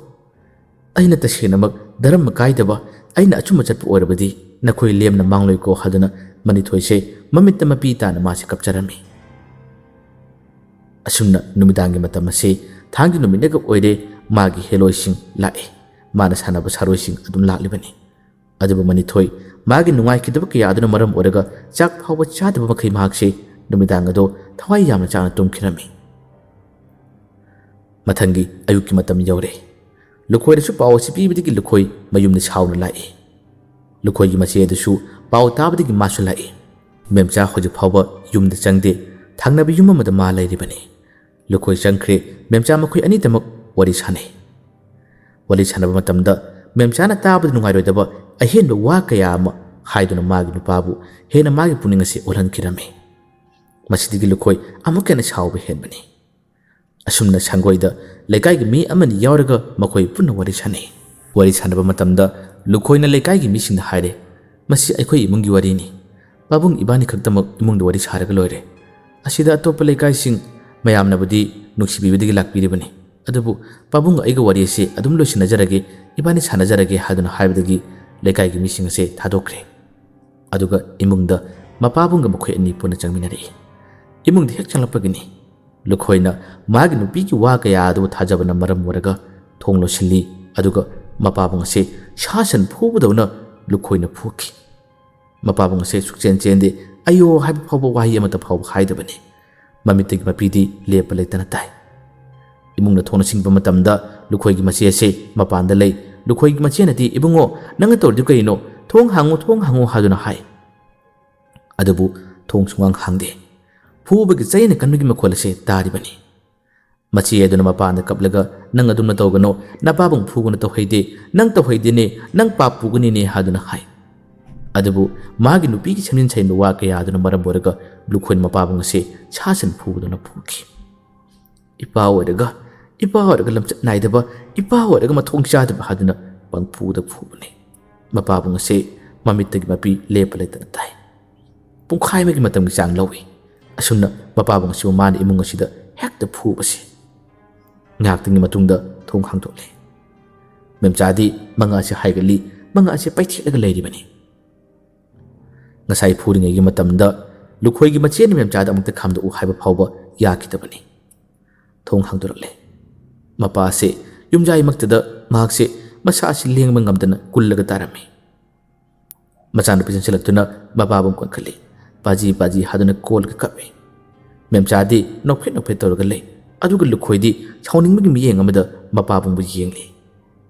ꯑꯩꯅ ꯇꯁꯦꯡꯅꯃꯛ ꯙꯔꯃ ꯀꯥꯏꯗꯕ, ꯑꯩꯅ ꯑꯆꯨꯝꯕ ꯆꯠꯄ ꯑꯣꯏꯔꯕꯗꯤ ꯅꯈꯣꯏ ꯂꯦꯝꯅ ꯃꯥꯡꯂꯣꯏꯀꯣ ꯍꯥꯏꯗꯨꯅ ꯃꯅꯤꯊꯣꯏꯁꯦ ꯃꯃꯤꯠꯇ ꯃꯄꯤ ꯇꯥꯅ ꯃꯥꯁꯦ ꯀꯞꯆꯔꯝꯃꯤ꯫ ꯑꯁꯨꯝꯅ ꯅꯨꯃꯤꯗꯥꯡꯒꯤ ꯃꯇꯝ ꯑꯁꯤ ꯊꯥꯡꯒꯤ ꯅꯨꯃꯤꯠꯅꯒ ꯑꯣꯏꯔꯦ꯫ ꯃꯥꯒꯤ ꯍꯦꯂꯣꯏꯁꯤꯡ ꯂꯥꯛꯑꯦ꯫ ꯃꯥꯅ ꯁꯥꯟꯅꯕ ꯁꯥꯔꯣꯏꯁꯤꯡ ꯑꯗꯨꯝ ꯂꯥꯛꯂꯤꯕꯅꯤ꯫ ꯑꯗꯨꯕꯨ ꯃꯅꯤꯊꯣꯏ ꯃꯥꯒꯤ ꯅꯨꯡꯉꯥꯏꯈꯤꯗꯕ ꯀꯌꯥ ꯑꯗꯨꯅ ꯃꯔꯝ ꯑꯣꯏꯔꯒ ꯆꯥꯛ ꯐꯥꯎꯕ ꯆꯥꯗꯕ ꯃꯈꯩ ꯃꯍꯥꯛꯁꯦ ꯅꯨꯃꯤꯗꯥꯡ ꯑꯗꯣ ꯊꯋꯥꯏ ꯌꯥꯝꯅ ꯆꯥꯅ ꯇꯨꯝꯈꯤꯔꯝꯃꯤ꯫ ꯃꯊꯪꯒꯤ ꯑꯌꯨꯛꯀꯤ ꯃꯇꯝ ꯌꯧꯔꯦ꯫ ꯂꯨꯈꯣꯏꯗꯁꯨ ꯄꯥꯎ ꯑꯁꯤ ꯄꯤꯕꯗꯒꯤ ꯂꯨꯈꯣꯏ ꯃꯌꯨꯝꯗ ꯁꯥꯎꯅ ꯂꯥꯛꯏ꯫ ꯂꯨꯈꯣꯏꯒꯤ ꯃꯆꯦ ꯑꯗꯨꯁꯨ ꯄꯥꯎ ꯇꯥꯕꯗꯒꯤ ꯃꯥꯁꯨ ꯂꯥꯛꯏ꯫ ꯃꯦꯝꯆꯥ ꯍꯧꯖꯤꯛ ꯐꯥꯎꯕ ꯌꯨꯝꯗ ꯆꯪꯗꯦ꯫ ꯊꯪꯅꯕ ꯌꯨꯝ ꯑꯃꯗ ꯃꯥ ꯂꯩꯔꯤꯕꯅꯤ꯫ ꯂꯨꯈꯣꯏ ꯆꯪꯈ꯭ꯔꯦ꯫ ꯃꯦꯝꯆꯥ ꯃꯈꯣꯏ ꯑꯅꯤꯗꯃꯛ ꯋꯥꯔꯤ ꯁꯥꯟꯅꯩ꯫ ꯋꯥꯔꯤ ꯁꯥꯟꯅꯕ ꯃꯇꯝꯗ ꯃꯦꯝꯆꯥꯅ ꯇꯥꯕꯗ ꯅꯨꯡꯉꯥꯏꯔꯣꯏꯗꯕ ꯑꯍꯦꯟꯕ ꯋꯥ ꯀꯌꯥ ꯑꯃ ꯍꯥꯏꯗꯨꯅ ꯃꯥꯒꯤ ꯅꯨꯄꯥꯕꯨ ꯍꯦꯟꯅ ꯃꯥꯒꯤ ꯄꯨꯛꯅꯤꯡ ꯑꯁꯤ ꯑꯣꯜꯍꯟꯈꯤꯔꯝꯃꯤ꯫ ꯃꯁꯤꯗꯒꯤ ꯂꯨꯈꯣꯏ ꯑꯃꯨꯛꯀ ꯍꯦꯟꯅ ꯁꯥꯎꯕ ꯍꯦꯟꯕꯅꯤ꯫ ꯑꯁꯨꯝꯅ ꯁꯪꯒꯣꯏꯗ ꯂꯩꯀꯥꯏꯒꯤ ꯃꯤ ꯑꯃꯅꯤ ꯌꯥꯎꯔꯒ ꯃꯈꯣꯏ ꯄꯨꯟꯅ ꯋꯥꯔꯤ ꯁꯥꯟꯅꯩ꯫ ꯋꯥꯔꯤ ꯁꯥꯟꯅꯕ ꯃꯇꯝꯗ ꯂꯨꯈꯣꯏꯅ ꯂꯩꯀꯥꯏꯒꯤ ꯃꯤꯁꯤꯡꯗ ꯍꯥꯏꯔꯦ, "ꯃꯁꯤ ꯑꯩꯈꯣꯏ ꯏꯃꯨꯡꯒꯤ ꯋꯥꯔꯤꯅꯤ꯫ ꯄꯥꯕꯨꯡ ꯏꯕꯥꯅꯤ ꯈꯛꯇꯃꯛ ꯏꯃꯨꯡꯗ ꯋꯥꯔꯤ ꯁꯥꯔꯒ ꯂꯣꯏꯔꯦ꯫ ꯑꯁꯤꯗ ꯑꯇꯣꯞꯄ ꯂꯩꯀꯥꯏꯁꯤꯡ ꯃꯌꯥꯝꯅꯕꯨꯗꯤ ꯅꯨꯡꯁꯤꯕꯤꯕꯗꯒꯤ ꯂꯥꯛꯄꯤꯔꯤꯕꯅꯤ, ꯑꯗꯨꯕꯨ ꯄꯥꯕꯨꯡꯒ ꯑꯩꯒ ꯋꯥꯔꯤ ꯑꯁꯤ ꯑꯗꯨꯝ ꯂꯣꯏꯁꯤꯟꯅꯖꯔꯒꯦ, ꯏꯕꯥꯅꯤ ꯁꯥꯟꯅꯖꯔꯒꯦ" ꯍꯥꯏꯗꯨꯅ ꯍꯥꯏꯕꯗꯒꯤ ꯂꯩꯀꯥꯏꯒꯤ ꯃꯤꯁꯤꯡ ꯑꯁꯦ ꯊꯥꯗꯣꯛꯈ꯭ꯔꯦ꯫ ꯑꯗꯨꯒ ꯏꯃꯨꯡꯗ ꯃꯄꯥꯕꯨꯡꯒ ꯃꯈꯣꯏ ꯑꯅꯤ ꯄꯨꯟꯅ ꯆꯪꯃꯤꯟꯅꯔꯛꯏ꯫ ꯏꯃꯨꯡꯗ ꯍꯦꯛ ꯆꯪꯂꯛꯄꯒꯤꯅꯤ ꯂꯨꯈꯣꯏꯅ ꯃꯥꯒꯤ ꯅꯨꯄꯤꯒꯤ ꯋꯥ ꯀꯌꯥ ꯑꯗꯨꯕꯨ ꯊꯥꯖꯕꯅ ꯃꯔꯝ ꯑꯣꯏꯔꯒ ꯊꯣꯡ ꯂꯣꯟꯁꯤꯜꯂꯤ꯫ ꯑꯗꯨꯒ ꯃꯄꯥꯕꯨꯡ ꯑꯁꯦ ꯁꯥ ꯁꯟ ꯐꯨꯕꯗꯧꯅ ꯂꯨꯈꯣꯏꯅ ꯐꯨꯈꯤ꯫ ꯃꯄꯥꯕꯨꯡ ꯑꯁꯦ ꯁꯨꯛꯆꯦꯟ ꯆꯦꯟꯗꯦ꯫ "ꯑꯌꯣ" ꯍꯥꯏꯕ ꯐꯥꯎꯕ ꯋꯥꯍꯩ ꯑꯃꯠꯇ ꯐꯥꯎꯕ ꯍꯥꯏꯗꯕꯅꯤ꯫ ꯃꯃꯤꯠꯇꯒꯤ ꯃꯄꯤꯗꯤ ꯂꯦꯞꯄ ꯂꯩꯇꯅ ꯇꯥꯏ꯫ ꯏꯃꯨꯡꯅ ꯊꯣꯡꯅ ꯁꯤꯡꯕ ꯃꯇꯝꯗ ꯂꯨꯈꯣꯏꯒꯤ ꯃꯆꯦ ꯑꯁꯦ ꯃꯄꯥꯟꯗ ꯂꯩ꯫ ꯂꯨꯈꯣꯏꯒꯤ ꯃꯆꯦꯅꯗꯤ, "ꯏꯕꯨꯡꯉꯣ, ꯅꯪꯅ ꯇꯧꯔꯤꯗꯨ ꯀꯔꯤꯅꯣ? ꯊꯣꯡ ꯍꯥꯡꯉꯨ, ꯊꯣꯡ ꯍꯥꯡꯉꯨ" ꯍꯥꯏꯗꯨꯅ ꯍꯥꯏ꯫ ꯑꯗꯨꯕꯨ ꯊꯣꯡ ꯁꯨꯡꯍꯥꯡ ꯍꯥꯡꯗꯦ꯫ ꯐꯨꯕꯒꯤ ꯆꯩꯅ ꯀꯟꯕꯒꯤ ꯃꯈꯣꯜ ꯑꯁꯦ ꯇꯥꯔꯤꯕꯅꯤ꯫ ꯃꯆꯦ ꯑꯗꯨꯅ ꯃꯄꯥꯟꯗ ꯀꯞꯂꯒ, "ꯅꯪ ꯑꯗꯨꯝꯅ ꯇꯧꯒꯅꯨ, ꯅꯄꯥꯕꯨꯡ ꯐꯨꯒꯅꯨ, ꯇꯧꯍꯩꯗꯦ, ꯅꯪ ꯇꯧꯍꯩꯗꯦꯅꯦ, ꯅꯪ ꯄꯥꯞ ꯄꯨꯒꯅꯤꯅꯦ" ꯍꯥꯏꯗꯨꯅ ꯍꯥꯏ꯫ ꯑꯗꯨꯕꯨ ꯃꯥꯒꯤ ꯅꯨꯄꯤꯒꯤ ꯁꯦꯝꯖꯤꯟ ꯁꯥꯖꯤꯟꯕ ꯋꯥ ꯀꯌꯥ ꯑꯗꯨꯅ ꯃꯔꯝ ꯑꯣꯏꯔꯒ ꯂꯨꯈꯣꯏꯅ ꯃꯄꯥꯕꯨꯡ ꯑꯁꯦ ꯁꯥ ꯁꯟ ꯐꯨꯕꯗꯧꯅ ꯐꯨꯈꯤ꯫ ꯏꯄꯥ ꯑꯣꯏꯔꯒ, ꯏꯄꯥ ꯑꯣꯏꯔꯒ ꯂꯝꯆꯠ ꯅꯥꯏꯗꯕ, ꯏꯄꯥ ꯑꯣꯏꯔꯒ ꯃꯊꯣꯡ ꯆꯥꯗꯕ ꯍꯥꯏꯗꯨꯅ ꯄꯪꯐꯨꯗ ꯐꯨꯕꯅꯤ꯫ ꯃꯄꯥꯕꯨꯡ ꯑꯁꯦ ꯃꯃꯤꯠꯇꯒꯤ ꯃꯄꯤ ꯂꯦꯞꯄ ꯂꯩꯇꯅ ꯇꯥꯏ꯫ ꯄꯨꯡꯈꯥꯏ ꯑꯃꯒꯤ ꯃꯇꯝꯒꯤ ꯆꯥꯡ ꯂꯧꯏ꯫ ꯑꯁꯨꯝꯅ ꯃꯄꯥꯕꯨꯡ ꯑꯁꯤꯕꯨ ꯃꯥꯅ ꯏꯃꯨꯡ ꯑꯁꯤꯗ ꯍꯦꯛꯇ ꯐꯨꯕꯁꯤ꯫ ꯉꯥꯏꯍꯥꯛꯇꯪꯒꯤ ꯃꯇꯨꯡꯗ ꯊꯣꯡ ꯍꯥꯡꯗꯣꯛꯂꯦ꯫ ꯃꯦꯝꯆꯥꯗꯤ ꯃꯉꯛ ꯑꯁꯤ ꯍꯥꯏꯒꯠꯂꯤ, ꯃꯉꯛ ꯑꯁꯤ ꯄꯩꯊꯦꯛꯂꯒ ꯂꯩꯔꯤꯕꯅꯤ꯫ ꯉꯁꯥꯏ ꯐꯨꯔꯤꯉꯩꯒꯤ ꯃꯇꯝꯗ ꯂꯨꯈꯣꯏꯒꯤ ꯃꯆꯦꯅ ꯃꯦꯝꯆꯥꯗ ꯑꯃꯨꯛꯇ ꯈꯥꯝꯗꯣꯛꯎ ꯍꯥꯏꯕ ꯐꯥꯎꯕ ꯌꯥꯈꯤꯗꯕꯅꯤ꯫ ꯊꯣꯡ ꯍꯥꯡꯗꯣꯔꯛꯂꯦ꯫ ꯃꯄꯥ ꯑꯁꯦ ꯌꯨꯝꯖꯥꯏꯃꯛꯇꯗ ꯃꯍꯥꯛꯁꯦ ꯃꯁꯥ ꯑꯁꯤ ꯂꯦꯡꯕ ꯉꯝꯗꯅ ꯀꯨꯜꯂꯒ ꯇꯥꯔꯝꯃꯤ꯫ ꯃꯆꯥꯅꯨꯄꯤ ꯆꯪꯁꯤꯜꯂꯛꯇꯨꯅ ꯃꯄꯥꯕꯨꯡ ꯀꯟꯈꯠꯂꯤ꯫ ꯄꯥꯖꯤ ꯄꯥꯖꯤ ꯍꯥꯗꯨꯅ ꯀꯣꯜꯂꯒ ꯀꯞꯄꯤ꯫ ꯃꯦꯝꯆꯥꯗꯤ ꯅꯣꯛꯐꯦꯠ ꯅꯣꯛꯐꯦꯠ ꯇꯧꯔꯒ ꯂꯩ꯫ ꯑꯗꯨꯒ ꯂꯨꯈꯣꯏꯗꯤ ꯁꯥꯎꯅꯤꯡꯕꯒꯤ ꯃꯤꯠꯌꯦꯡ ꯑꯃꯗ ꯃꯄꯥꯕꯨꯡꯕꯨ ꯌꯦꯡꯂꯤ꯫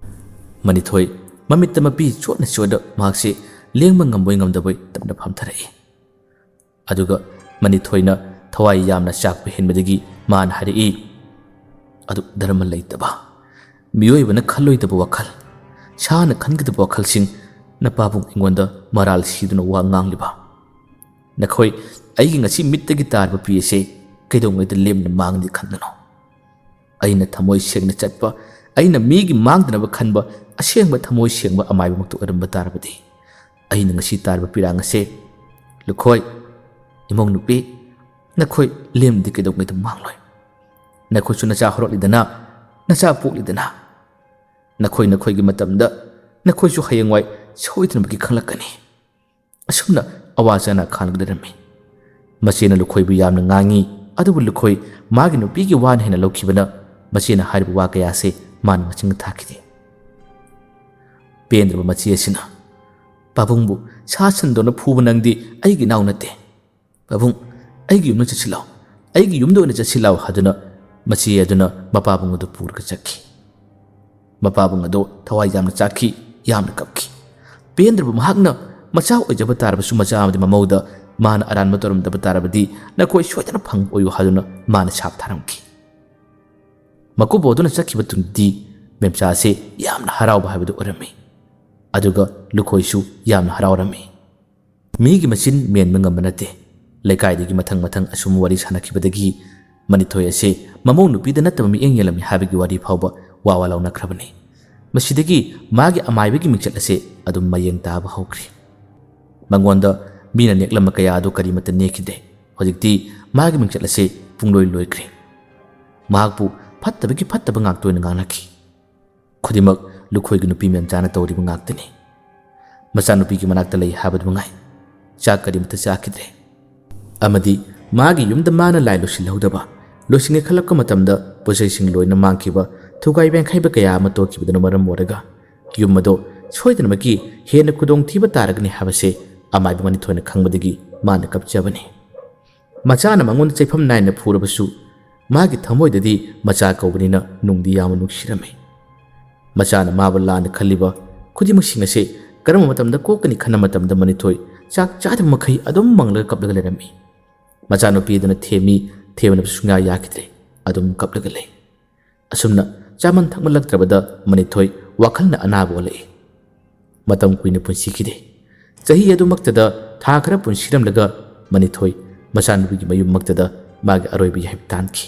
ꯃꯅꯤꯊꯣꯏ ꯃꯃꯤꯠꯇ ꯃꯄꯤ ꯆꯣꯠꯅ ꯆꯣꯠꯅ ꯃꯍꯥꯛꯁꯦ ꯂꯦꯡꯕ ꯉꯝꯕꯣꯏ ꯉꯝꯗꯕꯣꯏ ꯇꯞꯅ ꯐꯝꯊꯔꯛꯏ꯫ ꯑꯗꯨꯒ ꯃꯅꯤꯊꯣꯏꯅ ꯊꯋꯥꯏ ꯌꯥꯝꯅ ꯆꯥꯛꯄ ꯍꯦꯟꯕꯗꯒꯤ ꯃꯥꯅ ꯍꯥꯏꯔꯛꯏ, "ꯑꯗꯨ ꯙꯔꯃ ꯂꯩꯇꯕ, ꯃꯤꯑꯣꯏꯕꯅ ꯈꯜꯂꯣꯏꯗꯕ ꯋꯥꯈꯜ, ꯁꯥꯅ ꯈꯟꯒꯗꯕ ꯋꯥꯈꯜꯁꯤꯡ ꯅꯄꯥꯕꯨꯡ ꯑꯩꯉꯣꯟꯗ ꯃꯔꯥꯜ ꯁꯤꯗꯨꯅ ꯋꯥ ꯉꯥꯡꯂꯤꯕ? ꯅꯈꯣꯏ ꯑꯩꯒꯤ ꯉꯁꯤ ꯃꯤꯠꯇꯒꯤ ꯇꯥꯔꯕ ꯄꯤ ꯑꯁꯦ ꯀꯩꯗꯧꯉꯩꯗ ꯂꯦꯝꯅ ꯃꯥꯡꯅꯤ ꯈꯟꯒꯅꯣ? ꯑꯩꯅ ꯊꯃꯣꯏ ꯁꯦꯡꯅ ꯆꯠꯄ, ꯑꯩꯅ ꯃꯤꯒꯤ ꯃꯥꯡꯗꯅꯕ ꯈꯟꯕ ꯑꯁꯦꯡꯕ ꯊꯃꯣꯏ ꯁꯦꯡꯕ ꯑꯃꯥꯏꯕꯃꯛꯇ ꯑꯣꯏꯔꯝꯕ ꯇꯥꯔꯕꯗꯤ, ꯑꯩꯅ ꯉꯁꯤ ꯇꯥꯔꯕ ꯄꯤꯔꯥꯡ ꯑꯁꯦ, ꯂꯨꯈꯣꯏ, ꯏꯃꯧ ꯅꯨꯄꯤ, ꯅꯈꯣꯏ ꯂꯦꯝꯅꯗꯤ ꯀꯩꯗꯧꯉꯩꯗ ꯃꯥꯡꯂꯣꯏ꯫ ꯅꯈꯣꯏꯁꯨ ꯅꯆꯥ ꯍꯧꯔꯛꯂꯤꯗꯅ, ꯅꯆꯥ ꯄꯣꯛꯂꯤꯗꯅ꯫ ꯅꯈꯣꯏ ꯅꯈꯣꯏꯒꯤ ꯃꯇꯝꯗ ꯅꯈꯣꯏꯁꯨ ꯍꯌꯦꯡꯋꯥꯏ ꯁꯣꯏꯗꯅꯃꯛꯀꯤ ꯈꯪꯂꯛꯀꯅꯤ꯫" ꯑꯁꯨꯝꯅ ꯑꯋꯥ ꯆꯅꯥ ꯈꯥꯡꯂꯒ ꯂꯩꯔꯝꯃꯤ꯫ ꯃꯆꯦꯅ ꯂꯨꯈꯣꯏꯕꯨ ꯌꯥꯝꯅ ꯉꯥꯡꯉꯤ, ꯑꯗꯨꯕꯨ ꯂꯨꯈꯣꯏ ꯃꯥꯒꯤ ꯅꯨꯄꯤꯒꯤ ꯋꯥꯅ ꯍꯦꯟꯅ ꯂꯧꯈꯤꯕꯅ ꯃꯆꯦꯅ ꯍꯥꯏꯔꯤꯕ ꯋꯥ ꯀꯌꯥꯁꯦ ꯃꯥꯅ ꯃꯁꯤꯡ ꯊꯥꯈꯤꯗꯦ꯫ ꯄꯦꯟꯗ꯭ꯔꯕ ꯃꯆꯦ ꯑꯁꯤꯅ, "ꯄꯥꯕꯨꯡꯕꯨ ꯁꯥ ꯁꯟꯗꯧꯅ ꯐꯨꯕ ꯅꯪꯗꯤ ꯑꯩꯒꯤ ꯏꯅꯥꯎ ꯅꯠꯇꯦ꯫ ꯄꯥꯕꯨꯡ, ꯑꯩꯒꯤ ꯌꯨꯝꯗ ꯆꯠꯁꯤꯜꯂꯣ, ꯑꯩꯒꯤ ꯌꯨꯝꯗ ꯑꯣꯏꯅ ꯆꯠꯁꯤꯜꯂꯣ" ꯍꯥꯏꯗꯨꯅ ꯃꯆꯦ ꯑꯗꯨꯅ ꯃꯄꯥꯕꯨꯡ ꯑꯗꯨ ꯄꯨꯔꯒ ꯆꯠꯈꯤ꯫ ꯃꯄꯥꯕꯨꯡ ꯑꯗꯨ ꯊꯋꯥꯏ ꯌꯥꯝꯅ ꯆꯥꯛꯈꯤ, ꯌꯥꯝꯅ ꯀꯞꯈꯤ꯫ ꯄꯦꯟꯗ꯭ꯔꯕ ꯃꯍꯥꯛꯅ ꯃꯆꯥ ꯑꯣꯏꯖꯕ ꯇꯥꯔꯕꯁꯨ ꯃꯆꯥ ꯑꯃꯗꯤ ꯃꯃꯧꯗ ꯃꯥꯅ ꯑꯔꯥꯟꯕ ꯇꯧꯔꯝꯗꯕ ꯇꯥꯔꯕꯗꯤ ꯅꯈꯣꯏ ꯁꯣꯏꯗꯅ ꯐꯪꯕ ꯑꯣꯏꯌꯨ ꯍꯥꯏꯗꯨꯅ ꯃꯥꯅ ꯁꯥꯞ ꯊꯥꯔꯝꯈꯤ꯫ ꯃꯀꯨꯕꯣꯛ ꯑꯗꯨꯅ ꯆꯠꯈꯤꯕ ꯇꯨꯡꯗꯤ ꯃꯦꯝꯆꯥꯁꯦ ꯌꯥꯝꯅ ꯍꯔꯥꯎꯕ ꯍꯥꯏꯕꯗꯨ ꯑꯣꯏꯔꯝꯃꯤ꯫ ꯑꯗꯨꯒ ꯂꯨꯈꯣꯏꯁꯨ ꯌꯥꯝꯅ ꯍꯔꯥꯎꯔꯝꯃꯤ꯫ ꯃꯤꯒꯤ ꯃꯆꯤꯟ ꯃꯦꯟꯕ ꯉꯝꯕ ꯅꯠꯇꯦ꯫ ꯂꯩꯀꯥꯏꯗꯒꯤ ꯃꯊꯪ ꯃꯊꯪ ꯑꯁꯨꯝ ꯋꯥꯔꯤ ꯁꯥꯟꯅꯈꯤꯕꯗꯒꯤ ꯃꯅꯤꯊꯣꯏ ꯑꯁꯦ ꯃꯃꯧ ꯅꯨꯄꯤꯗ ꯅꯠꯇꯕ ꯃꯤꯠꯌꯦꯡ ꯌꯦꯡꯂꯝꯃꯤ ꯍꯥꯏꯕꯒꯤ ꯋꯥꯔꯤ ꯐꯥꯎꯕ ꯋꯥ ꯋꯥ ꯂꯥꯎꯅꯈ꯭ꯔꯕꯅꯤ꯫ ꯃꯁꯤꯗꯒꯤ ꯃꯥꯒꯤ ꯑꯃꯥꯏꯕꯒꯤ ꯃꯤꯡꯆꯠ ꯑꯁꯦ ꯑꯗꯨꯝ ꯃꯌꯦꯡ ꯇꯥꯕ ꯍꯧꯈ꯭ꯔꯦ꯫ ꯃꯉꯣꯟꯗ ꯃꯤꯅ ꯅꯦꯛꯂꯝꯕ ꯀꯌꯥ ꯑꯗꯨ ꯀꯔꯤꯃꯠꯇ ꯅꯦꯛꯈꯤꯗꯦ꯫ ꯍꯧꯖꯤꯛꯇꯤ ꯃꯥꯒꯤ ꯃꯤꯡꯆꯠ ꯑꯁꯦ ꯄꯨꯡꯂꯣꯏ ꯂꯣꯏꯈ꯭ꯔꯦ꯫ ꯃꯍꯥꯛꯄꯨ ꯐꯠꯇꯕꯒꯤ ꯐꯠꯇꯕ ꯉꯥꯛꯇ ꯑꯣꯏꯅ ꯉꯥꯡꯅꯈꯤ꯫ ꯈꯨꯗꯤꯡꯃꯛ ꯂꯨꯈꯣꯏꯒꯤ ꯅꯨꯄꯤ ꯃꯦꯝꯆꯥꯅ ꯇꯧꯔꯤꯕ ꯉꯥꯛꯇꯅꯤ꯫ ꯃꯆꯥꯅꯨꯄꯤꯒꯤ ꯃꯅꯥꯛꯇ ꯂꯩ ꯍꯥꯏꯕꯗꯨ ꯃꯉꯥꯏ꯫ ꯆꯥꯛ ꯀꯔꯤꯃꯠꯇ ꯆꯥꯈꯤꯗ꯭ꯔꯦ꯫ ꯑꯃꯗꯤ ꯃꯥꯒꯤ ꯌꯨꯝꯗ ꯃꯥꯅ ꯂꯥꯏ ꯂꯣꯏꯁꯤꯜꯍꯧꯗꯕ, ꯂꯣꯏꯁꯤꯟꯒꯦ ꯈꯜꯂꯛꯄ ꯃꯇꯝꯗ ꯄꯣꯠꯆꯩꯁꯤꯡ ꯂꯣꯏꯅ ꯃꯥꯡꯈꯤꯕ, ꯊꯨꯒꯥꯏ ꯋꯥꯏꯈꯥꯏꯕ ꯀꯌꯥ ꯑꯃ ꯊꯣꯛꯈꯤꯕꯗꯨꯅ ꯃꯔꯝ ꯑꯣꯏꯔꯒ ꯌꯨꯝ ꯑꯗꯣ ꯁꯣꯏꯗꯅꯃꯛꯀꯤ ꯍꯦꯟꯅ ꯈꯨꯗꯣꯡꯊꯤꯕ ꯇꯥꯔꯒꯅꯤ ꯍꯥꯏꯕꯁꯦ ꯑꯃꯥꯏꯕ ꯃꯅꯤꯊꯣꯏꯅ ꯈꯪꯕꯗꯒꯤ ꯃꯥꯅ ꯀꯞꯆꯕꯅꯤ꯫ ꯃꯆꯥꯅ ꯃꯉꯣꯟꯗ ꯆꯩꯐꯝ ꯅꯥꯏꯅ ꯐꯨꯔꯕꯁꯨ ꯃꯥꯒꯤ ꯊꯃꯣꯏꯗꯗꯤ ꯃꯆꯥ ꯀꯧꯕꯅꯤꯅ ꯅꯨꯡꯗꯤ ꯌꯥꯝꯅ ꯅꯨꯡꯁꯤꯔꯝꯃꯤ꯫ ꯃꯆꯥꯅ ꯃꯥꯕꯨ ꯂꯥꯟꯅ ꯈꯜꯂꯤꯕ ꯈꯨꯗꯤꯡꯃꯛꯁꯤꯡ ꯑꯁꯤ ꯀꯔꯝꯕ ꯃꯇꯝꯗ ꯀꯣꯛꯀꯅꯤ ꯈꯟꯕ ꯃꯇꯝꯗ ꯃꯅꯤꯊꯣꯏ ꯆꯥꯛ ꯆꯥꯗꯕ ꯃꯈꯩ ꯑꯗꯨꯝ ꯃꯪꯂꯒ ꯀꯞꯂꯒ ꯂꯩꯔꯝꯃꯤ꯫ ꯃꯆꯥꯅꯨꯄꯤ ꯑꯗꯨꯅ ꯊꯦꯝꯃꯤ, ꯊꯦꯝꯅꯕꯁꯨ ꯁꯨꯡꯌꯥ ꯌꯥꯈꯤꯗ꯭ꯔꯦ꯫ ꯑꯗꯨꯝ ꯀꯞꯂꯒ ꯂꯩ꯫ ꯑꯁꯨꯝꯅ ꯆꯥꯃꯟ ꯊꯛꯃꯜꯂꯛꯇ꯭ꯔꯕꯗ ꯃꯅꯤꯊꯣꯏ ꯋꯥꯈꯜꯅ ꯑꯅꯥꯕ ꯑꯣꯜꯂꯛꯏ꯫ ꯃꯇꯝ ꯀꯨꯏꯅ ꯄꯨꯟꯁꯤꯈꯤꯗꯦ꯫ ꯆꯍꯤ ꯑꯗꯨꯃꯛꯇꯗ ꯊꯥ ꯈꯔ ꯄꯨꯟꯁꯤꯔꯝꯂꯒ ꯃꯅꯤꯊꯣꯏ ꯃꯆꯥꯅꯨꯄꯤꯒꯤ ꯃꯌꯨꯝꯃꯛꯇꯗ ꯃꯥꯒꯤ ꯑꯔꯣꯏꯕ ꯌꯥꯏꯐ ꯇꯥꯟꯈꯤ꯫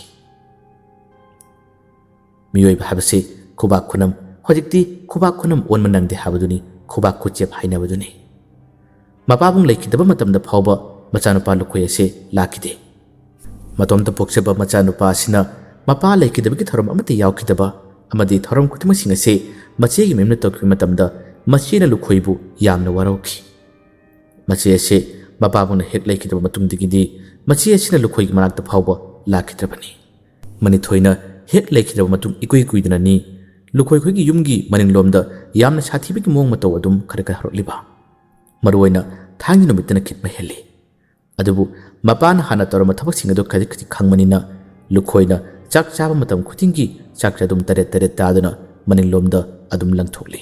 ꯃꯤꯑꯣꯏꯕ ꯍꯥꯏꯕꯁꯤ ꯈꯨꯕꯥꯛ ꯈꯨꯅꯝ, ꯍꯧꯖꯤꯛꯇꯤ ꯈꯨꯕꯥꯛ ꯈꯨꯅꯝ ꯑꯣꯟꯕ ꯅꯪꯗꯦ ꯍꯥꯏꯕꯗꯨꯅꯤ, ꯈꯨꯕꯥꯛ ꯈꯨꯆꯦꯞ ꯍꯥꯏꯅꯕꯗꯨꯅꯤ꯫ ꯃꯄꯥꯕꯨꯡ ꯂꯩꯈꯤꯗꯕ ꯃꯇꯝꯗ ꯐꯥꯎꯕ ꯃꯆꯥꯅꯨꯄꯥ ꯂꯨꯈꯣꯏ ꯑꯁꯦ ꯂꯥꯛꯈꯤꯗꯦ꯫ ꯃꯇꯣꯝꯇ ꯄꯣꯛꯆꯕ ꯃꯆꯥꯅꯨꯄꯥ ꯑꯁꯤꯅ ꯃꯄꯥ ꯂꯩꯈꯤꯗꯕꯒꯤ ꯊꯧꯔꯝ ꯑꯃꯠꯇ ꯌꯥꯎꯈꯤꯗꯕ ꯑꯃꯗꯤ ꯊꯧꯔꯝ ꯈꯨꯗꯤꯡꯃꯛꯁꯤꯡ ꯑꯁꯤ ꯃꯆꯦꯒꯤ ꯃꯌꯨꯝꯗ ꯇꯧꯈꯤꯕ ꯃꯇꯝꯗ ꯃꯆꯦꯅ ꯂꯨꯈꯣꯏꯕꯨ ꯌꯥꯝꯅ ꯋꯥꯔꯧꯈꯤ꯫ ꯃꯆꯦ ꯑꯁꯤ ꯃꯄꯥꯕꯨꯡꯅ ꯍꯦꯛ ꯂꯩꯈꯤꯗꯕ ꯃꯇꯨꯡꯗꯒꯤꯗꯤ ꯃꯆꯦ ꯑꯁꯤꯅ ꯂꯨꯈꯣꯏꯒꯤ ꯃꯅꯥꯛꯇ ꯐꯥꯎꯕ ꯂꯥꯛꯈꯤꯗ꯭ꯔꯕꯅꯤ꯫ ꯃꯅꯤꯊꯣꯏꯅ ꯍꯦꯛ ꯂꯩꯈꯤꯗ꯭ꯔꯕ ꯃꯇꯨꯡ ꯏꯀꯨꯏ ꯀꯨꯏꯗꯅꯅꯤ ꯂꯨꯈꯣꯏ ꯈꯣꯏꯒꯤ ꯌꯨꯝꯒꯤ ꯃꯅꯤꯡꯂꯣꯝꯗ ꯌꯥꯝꯅ ꯁꯥꯊꯤꯕꯒꯤ ꯃꯑꯣꯡ ꯃꯇꯧ ꯑꯗꯨꯝ ꯈꯔ ꯈꯔ ꯍꯧꯔꯛꯂꯤꯕ꯫ ꯃꯔꯨꯑꯣꯏꯅ ꯊꯥꯡꯒꯤ ꯅꯨꯃꯤꯠꯇꯅ ꯈꯤꯠꯄ ꯍꯦꯜꯂꯤ꯫ ꯑꯗꯨꯕꯨ ꯃꯄꯥꯅ ꯍꯥꯟꯅ ꯇꯧꯔꯝꯕ ꯊꯕꯛꯁꯤꯡ ꯑꯗꯨ ꯈꯖꯤꯛ ꯈꯖꯤꯛ ꯈꯪꯕꯅꯤꯅ ꯂꯨꯈꯣꯏꯅ ꯆꯥꯛ ꯆꯥꯕ ꯃꯇꯝ ꯈꯨꯗꯤꯡꯒꯤ ꯆꯥꯛ ꯆꯥꯗꯨꯝ ꯇꯔꯦꯠ ꯇꯔꯦꯠ ꯇꯥꯗꯨꯅ ꯃꯅꯤꯡꯂꯣꯝꯗ ꯑꯗꯨꯝ ꯂꯪꯊꯣꯛꯂꯤ꯫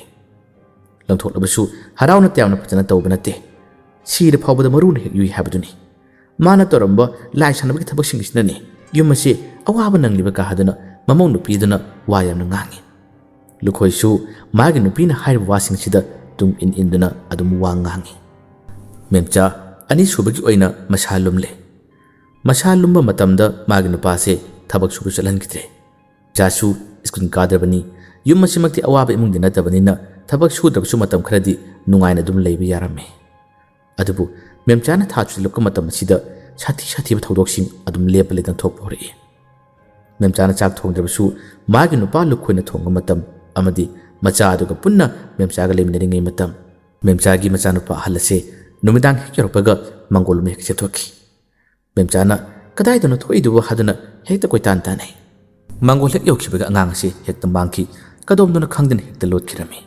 ꯂꯪꯊꯣꯛꯂꯕꯁꯨ ꯍꯔꯥꯎꯅ ꯇꯌꯥꯝꯅ ꯐꯖꯅ ꯇꯧꯕ ꯅꯠꯇꯦ꯫ ꯁꯤꯔ ꯐꯥꯎꯕꯗ ꯃꯔꯨꯅ ꯍꯦꯛ ꯌꯨꯏ ꯍꯥꯏꯕꯗꯨꯅꯤ꯫ ꯃꯥꯅ ꯇꯧꯔꯝꯕ ꯂꯥꯏ ꯁꯥꯟꯅꯕꯒꯤ ꯊꯕꯛꯁꯤꯡ ꯑꯁꯤꯅꯅꯤ ꯌꯨꯝ ꯑꯁꯤ ꯑꯋꯥꯕ ꯅꯪꯂꯤꯕ ꯀꯥ ꯍꯥꯏꯗꯨꯅ ꯃꯃꯧ ꯅꯨꯄꯤ ꯑꯗꯨꯅ ꯋꯥ ꯌꯥꯝꯅ ꯉꯥꯡꯉꯤ꯫ ꯂꯨꯈꯣꯏꯁꯨ ꯃꯥꯒꯤ ꯅꯨꯄꯤꯅ ꯍꯥꯏꯔꯤꯕ ꯋꯥꯁꯤꯡꯁꯤꯗ ꯇꯨꯡ ꯏꯟ ꯏꯟꯗꯨꯅ ꯑꯗꯨꯝ ꯋꯥ ꯉꯥꯡꯉꯤ꯫ ꯃꯦꯝꯆꯥ ꯑꯅꯤꯁꯨꯕꯒꯤ ꯑꯣꯏꯅ ꯃꯁꯥ ꯂꯨꯝꯂꯦ꯫ ꯃꯁꯥ ꯂꯨꯝꯕ ꯃꯇꯝꯗ ꯃꯥꯒꯤ ꯅꯨꯄꯥꯁꯦ ꯊꯕꯛ ꯁꯨꯕ ꯆꯠꯍꯟꯈꯤꯗ꯭ꯔꯦ꯫ ꯃꯦꯝꯆꯥꯁꯨ ꯁ꯭ꯀꯨꯜ ꯀꯥꯗ꯭ꯔꯕꯅꯤ꯫ ꯌꯨꯝ ꯑꯁꯤꯃꯛꯇꯤ ꯑꯋꯥꯕ ꯏꯃꯨꯡꯗꯤ ꯅꯠꯇꯕꯅꯤꯅ ꯊꯕꯛ ꯁꯨꯗ꯭ꯔꯕꯁꯨ ꯃꯇꯝ ꯈꯔꯗꯤ ꯅꯨꯡꯉꯥꯏꯅ ꯑꯗꯨꯝ ꯂꯩꯕ ꯌꯥꯔꯝꯃꯤ꯫ ꯑꯗꯨꯕꯨ ꯃꯦꯝꯆꯥꯅ ꯊꯥ ꯆꯨꯁꯤꯜꯂꯛꯄ ꯃꯇꯝ ꯑꯁꯤꯗ ꯁꯥꯊꯤ ꯁꯥꯊꯤꯕ ꯊꯧꯗꯣꯛꯁꯤꯡ ꯑꯗꯨꯝ ꯂꯦꯞꯄ ꯂꯩꯇꯅ ꯊꯣꯛꯄ ꯍꯧꯔꯛꯏ꯫ ꯃꯦꯝꯆꯥꯅ ꯆꯥꯛ ꯊꯣꯡꯗ꯭ꯔꯕꯁꯨ ꯃꯥꯒꯤ ꯅꯨꯄꯥ ꯂꯨꯈꯣꯏꯅ ꯊꯣꯡꯕ ꯃꯇꯝ ꯑꯃꯗꯤ ꯃꯆꯥ ꯑꯗꯨꯒ ꯄꯨꯟꯅ ꯃꯦꯝꯆꯥꯒ ꯂꯩꯃꯤꯟꯅꯔꯤꯉꯩ ꯃꯇꯝ꯫ ꯃꯦꯝꯆꯥꯒꯤ ꯃꯆꯥꯅꯨꯄꯥ ꯑꯍꯜ ꯑꯁꯦ ꯅꯨꯃꯤꯗꯥꯡ ꯍꯦꯛ ꯌꯧꯔꯛꯄꯒ ꯃꯪꯒꯣꯜ ꯑꯃ ꯍꯦꯛ ꯆꯦꯞꯊꯣꯛꯈꯤ꯫ ꯃꯦꯝꯆꯥꯅ "ꯀꯗꯥꯏꯗꯅꯣ ꯊꯣꯛꯏꯗꯨꯕꯨ?" ꯍꯥꯏꯗꯨꯅ ꯍꯦꯛꯇ ꯀꯣꯏꯇꯥꯟ ꯇꯥꯟꯅꯩ꯫ ꯃꯪꯒꯣꯜ ꯍꯦꯛ ꯌꯧꯈꯤꯕꯒ ꯑꯉꯥꯡ ꯑꯁꯤ ꯍꯦꯛꯇ ꯃꯥꯡꯈꯤ, ꯀꯗꯣꯝꯗꯅꯣ ꯈꯪꯗꯅ ꯍꯦꯛꯇ ꯂꯣꯠꯈꯤꯔꯝꯃꯤ꯫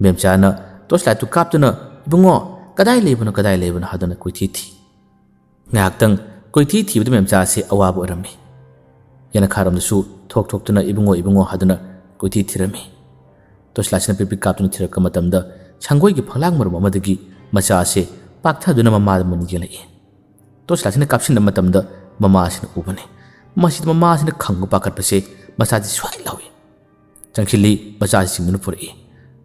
ꯃꯦꯝꯆꯥꯅ ꯇꯣꯔꯆ ꯂꯥꯏꯠꯇꯨ ꯀꯥꯞꯇꯨꯅ, "ꯏꯕꯨꯡꯉꯣ, "ꯀꯗꯥꯏ ꯂꯩꯕꯅꯣ, ꯀꯗꯥꯏ ꯂꯩꯕꯅꯣ?" ꯍꯥꯏꯗꯨꯅ ꯀꯣꯏꯊꯤ ꯊꯤ꯫ ꯉꯥꯏꯍꯥꯛꯇꯪ ꯀꯣꯏꯊꯤ ꯊꯤꯕꯗ ꯃꯦꯝꯆꯥ ꯑꯁꯤ ꯑꯋꯥꯕ ꯑꯣꯏꯔꯝꯃꯤ꯫ ꯌꯦꯅꯈꯥꯔꯣꯝꯗꯁꯨ ꯊꯣꯛ ꯊꯣꯛꯇꯨꯅ "ꯏꯕꯨꯡꯉꯣ, ꯏꯕꯨꯡꯉꯣ" ꯍꯥꯏꯗꯨꯅ ꯀꯣꯏꯊꯤ ꯊꯤꯔꯝꯃꯤ꯫ ꯇꯣꯁꯂꯥꯁꯤꯅ ꯄꯤꯛ ꯄꯤꯛ ꯀꯥꯞꯇꯨꯅ ꯊꯤꯔꯛꯄ ꯃꯇꯝꯗ ꯁꯪꯒꯣꯏꯒꯤ ꯐꯛꯂꯥꯡ ꯃꯔꯨꯝ ꯑꯃꯗꯒꯤ ꯃꯆꯥ ꯑꯁꯤ ꯄꯥꯛꯊꯗꯨꯅ ꯃꯃꯥꯗ ꯃꯨꯟꯅ ꯌꯦꯡꯂꯛꯏ꯫ ꯇꯣꯁꯂꯥꯁꯤꯅ ꯀꯥꯞꯁꯤꯟꯕ ꯃꯇꯝꯗ ꯃꯃꯥꯁꯤꯅ ꯎꯕꯅꯤ꯫ ꯃꯁꯤꯗ ꯃꯃꯥꯁꯤꯅ ꯈꯪꯕ ꯄꯥꯈꯠꯄꯁꯦ ꯃꯆꯥꯁꯤ ꯁ꯭ꯋꯥꯏ ꯂꯥꯎꯏ꯫ ꯆꯪꯁꯤꯜꯂꯤ, ꯃꯆꯥꯁꯤ ꯆꯤꯡꯗꯨꯅ ꯄꯨꯔꯛꯏ꯫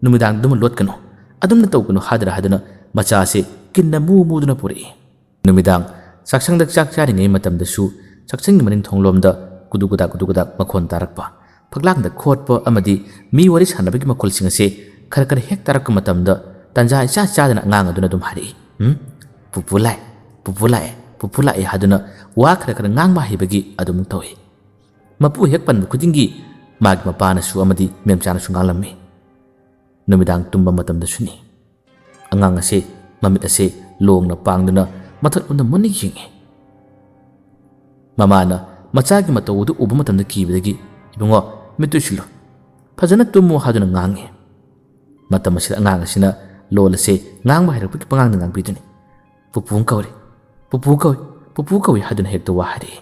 "ꯅꯨꯃꯤꯗꯥꯡꯗꯨꯃ ꯂꯣꯠꯀꯅꯨ, ꯑꯗꯨꯝꯅ ꯇꯧꯒꯅꯨ" ꯍꯥꯏꯗꯔ ꯍꯥꯏꯗꯨꯅ ꯃꯆꯥꯁꯤ ꯀꯤꯟꯅ ꯃꯨ ꯃꯨꯗꯨꯅ ꯄꯨꯔꯛꯏ꯫ ꯅꯨꯃꯤꯗꯥꯡ ꯆꯥꯛꯁꯪꯗ ꯆꯥꯛ ꯆꯥꯔꯤꯉꯩ ꯃꯇꯝꯗꯁꯨ ꯆꯥꯛꯁꯪꯒꯤ ꯃꯅꯤꯡ ꯊꯣꯡꯂꯣꯝꯗ ꯀꯨꯗꯨ ꯀꯨꯗꯥꯛ ꯀꯨꯗꯨ ꯀꯨꯗꯥꯛ ꯃꯈꯣꯟ ꯇꯥꯔꯛꯄ, ꯐꯛꯂꯥꯡꯗ ꯈꯣꯠꯄ ꯑꯃꯗꯤ ꯃꯤ ꯋꯥꯔꯤ ꯁꯥꯟꯅꯕꯒꯤ ꯃꯈꯣꯜꯁꯤꯡ ꯑꯁꯤ ꯈꯔ ꯈꯔ ꯍꯦꯛ ꯇꯥꯔꯛꯄ ꯃꯇꯝꯗ ꯇꯥꯟꯖꯥ ꯏꯆꯥ ꯆꯥꯗꯅ ꯑꯉꯥꯡ ꯑꯗꯨꯅ ꯑꯗꯨꯝ ꯍꯥꯏꯔꯛꯏ, "ꯎꯝ, ꯄꯨꯄꯨ ꯂꯥꯛꯑꯦ, ꯄꯨꯄꯨ ꯂꯥꯛꯑꯦ, ꯄꯨꯄꯨ ꯂꯥꯛꯑꯦ" ꯍꯥꯏꯗꯨꯅ ꯋꯥ ꯈꯔ ꯈꯔ ꯉꯥꯡꯕ ꯍꯩꯕꯒꯤ ꯑꯗꯨꯝ ꯇꯧꯏ꯫ ꯃꯄꯨ ꯍꯦꯛ ꯄꯟꯕ ꯈꯨꯗꯤꯡꯒꯤ ꯃꯥꯒꯤ ꯃꯄꯥꯅꯁꯨ ꯑꯃꯗꯤ ꯃꯦꯝꯆꯥꯅꯁꯨ ꯉꯥꯡꯂꯝꯃꯤ꯫ ꯅꯨꯃꯤꯗꯥꯡ ꯇꯨꯝꯕ ꯃꯇꯝꯗꯁꯨꯅꯤ꯫ ꯑꯉꯥꯡ ꯑꯁꯤ ꯃꯃꯤꯠ ꯑꯁꯤ ꯂꯣꯡꯅ ꯄꯥꯡꯗꯨꯅ ꯃꯊꯛꯂꯣꯝꯗ ꯃꯨꯟꯅ ꯌꯦꯡꯏ꯫ ꯃꯃꯥꯅ ꯃꯆꯥꯒꯤ ꯃꯇꯧ ꯑꯗꯨ ꯎꯕ ꯃꯇꯝꯗ ꯀꯤꯕꯗꯒꯤ, "ꯏꯕꯨꯡꯉꯣ, ꯃꯤꯠ ꯇꯨ ꯎꯏꯁꯤꯜꯂꯨ, ꯐꯖꯅ ꯇꯨꯝꯃꯨ" ꯍꯥꯏꯗꯨꯅ ꯉꯥꯡꯏ꯫ ꯃꯇꯝ ꯑꯁꯤꯗ ꯑꯉꯥꯡ ꯑꯁꯤꯅ ꯂꯣꯜ ꯑꯁꯤ ꯉꯥꯡꯕ ꯍꯩꯔꯛꯄꯒꯤ ꯄꯉꯥꯡꯗ ꯉꯥꯡꯕꯤꯗꯨꯅꯤ꯫ "ꯄꯨꯄꯨ ꯀꯧꯔꯤ, ꯄꯨꯄꯨ ꯀꯧꯏ, ꯄꯨꯄꯨ ꯀꯧꯏ" ꯍꯥꯏꯗꯨꯅ ꯍꯦꯛꯇ ꯋꯥ ꯍꯥꯏꯔꯛꯏ꯫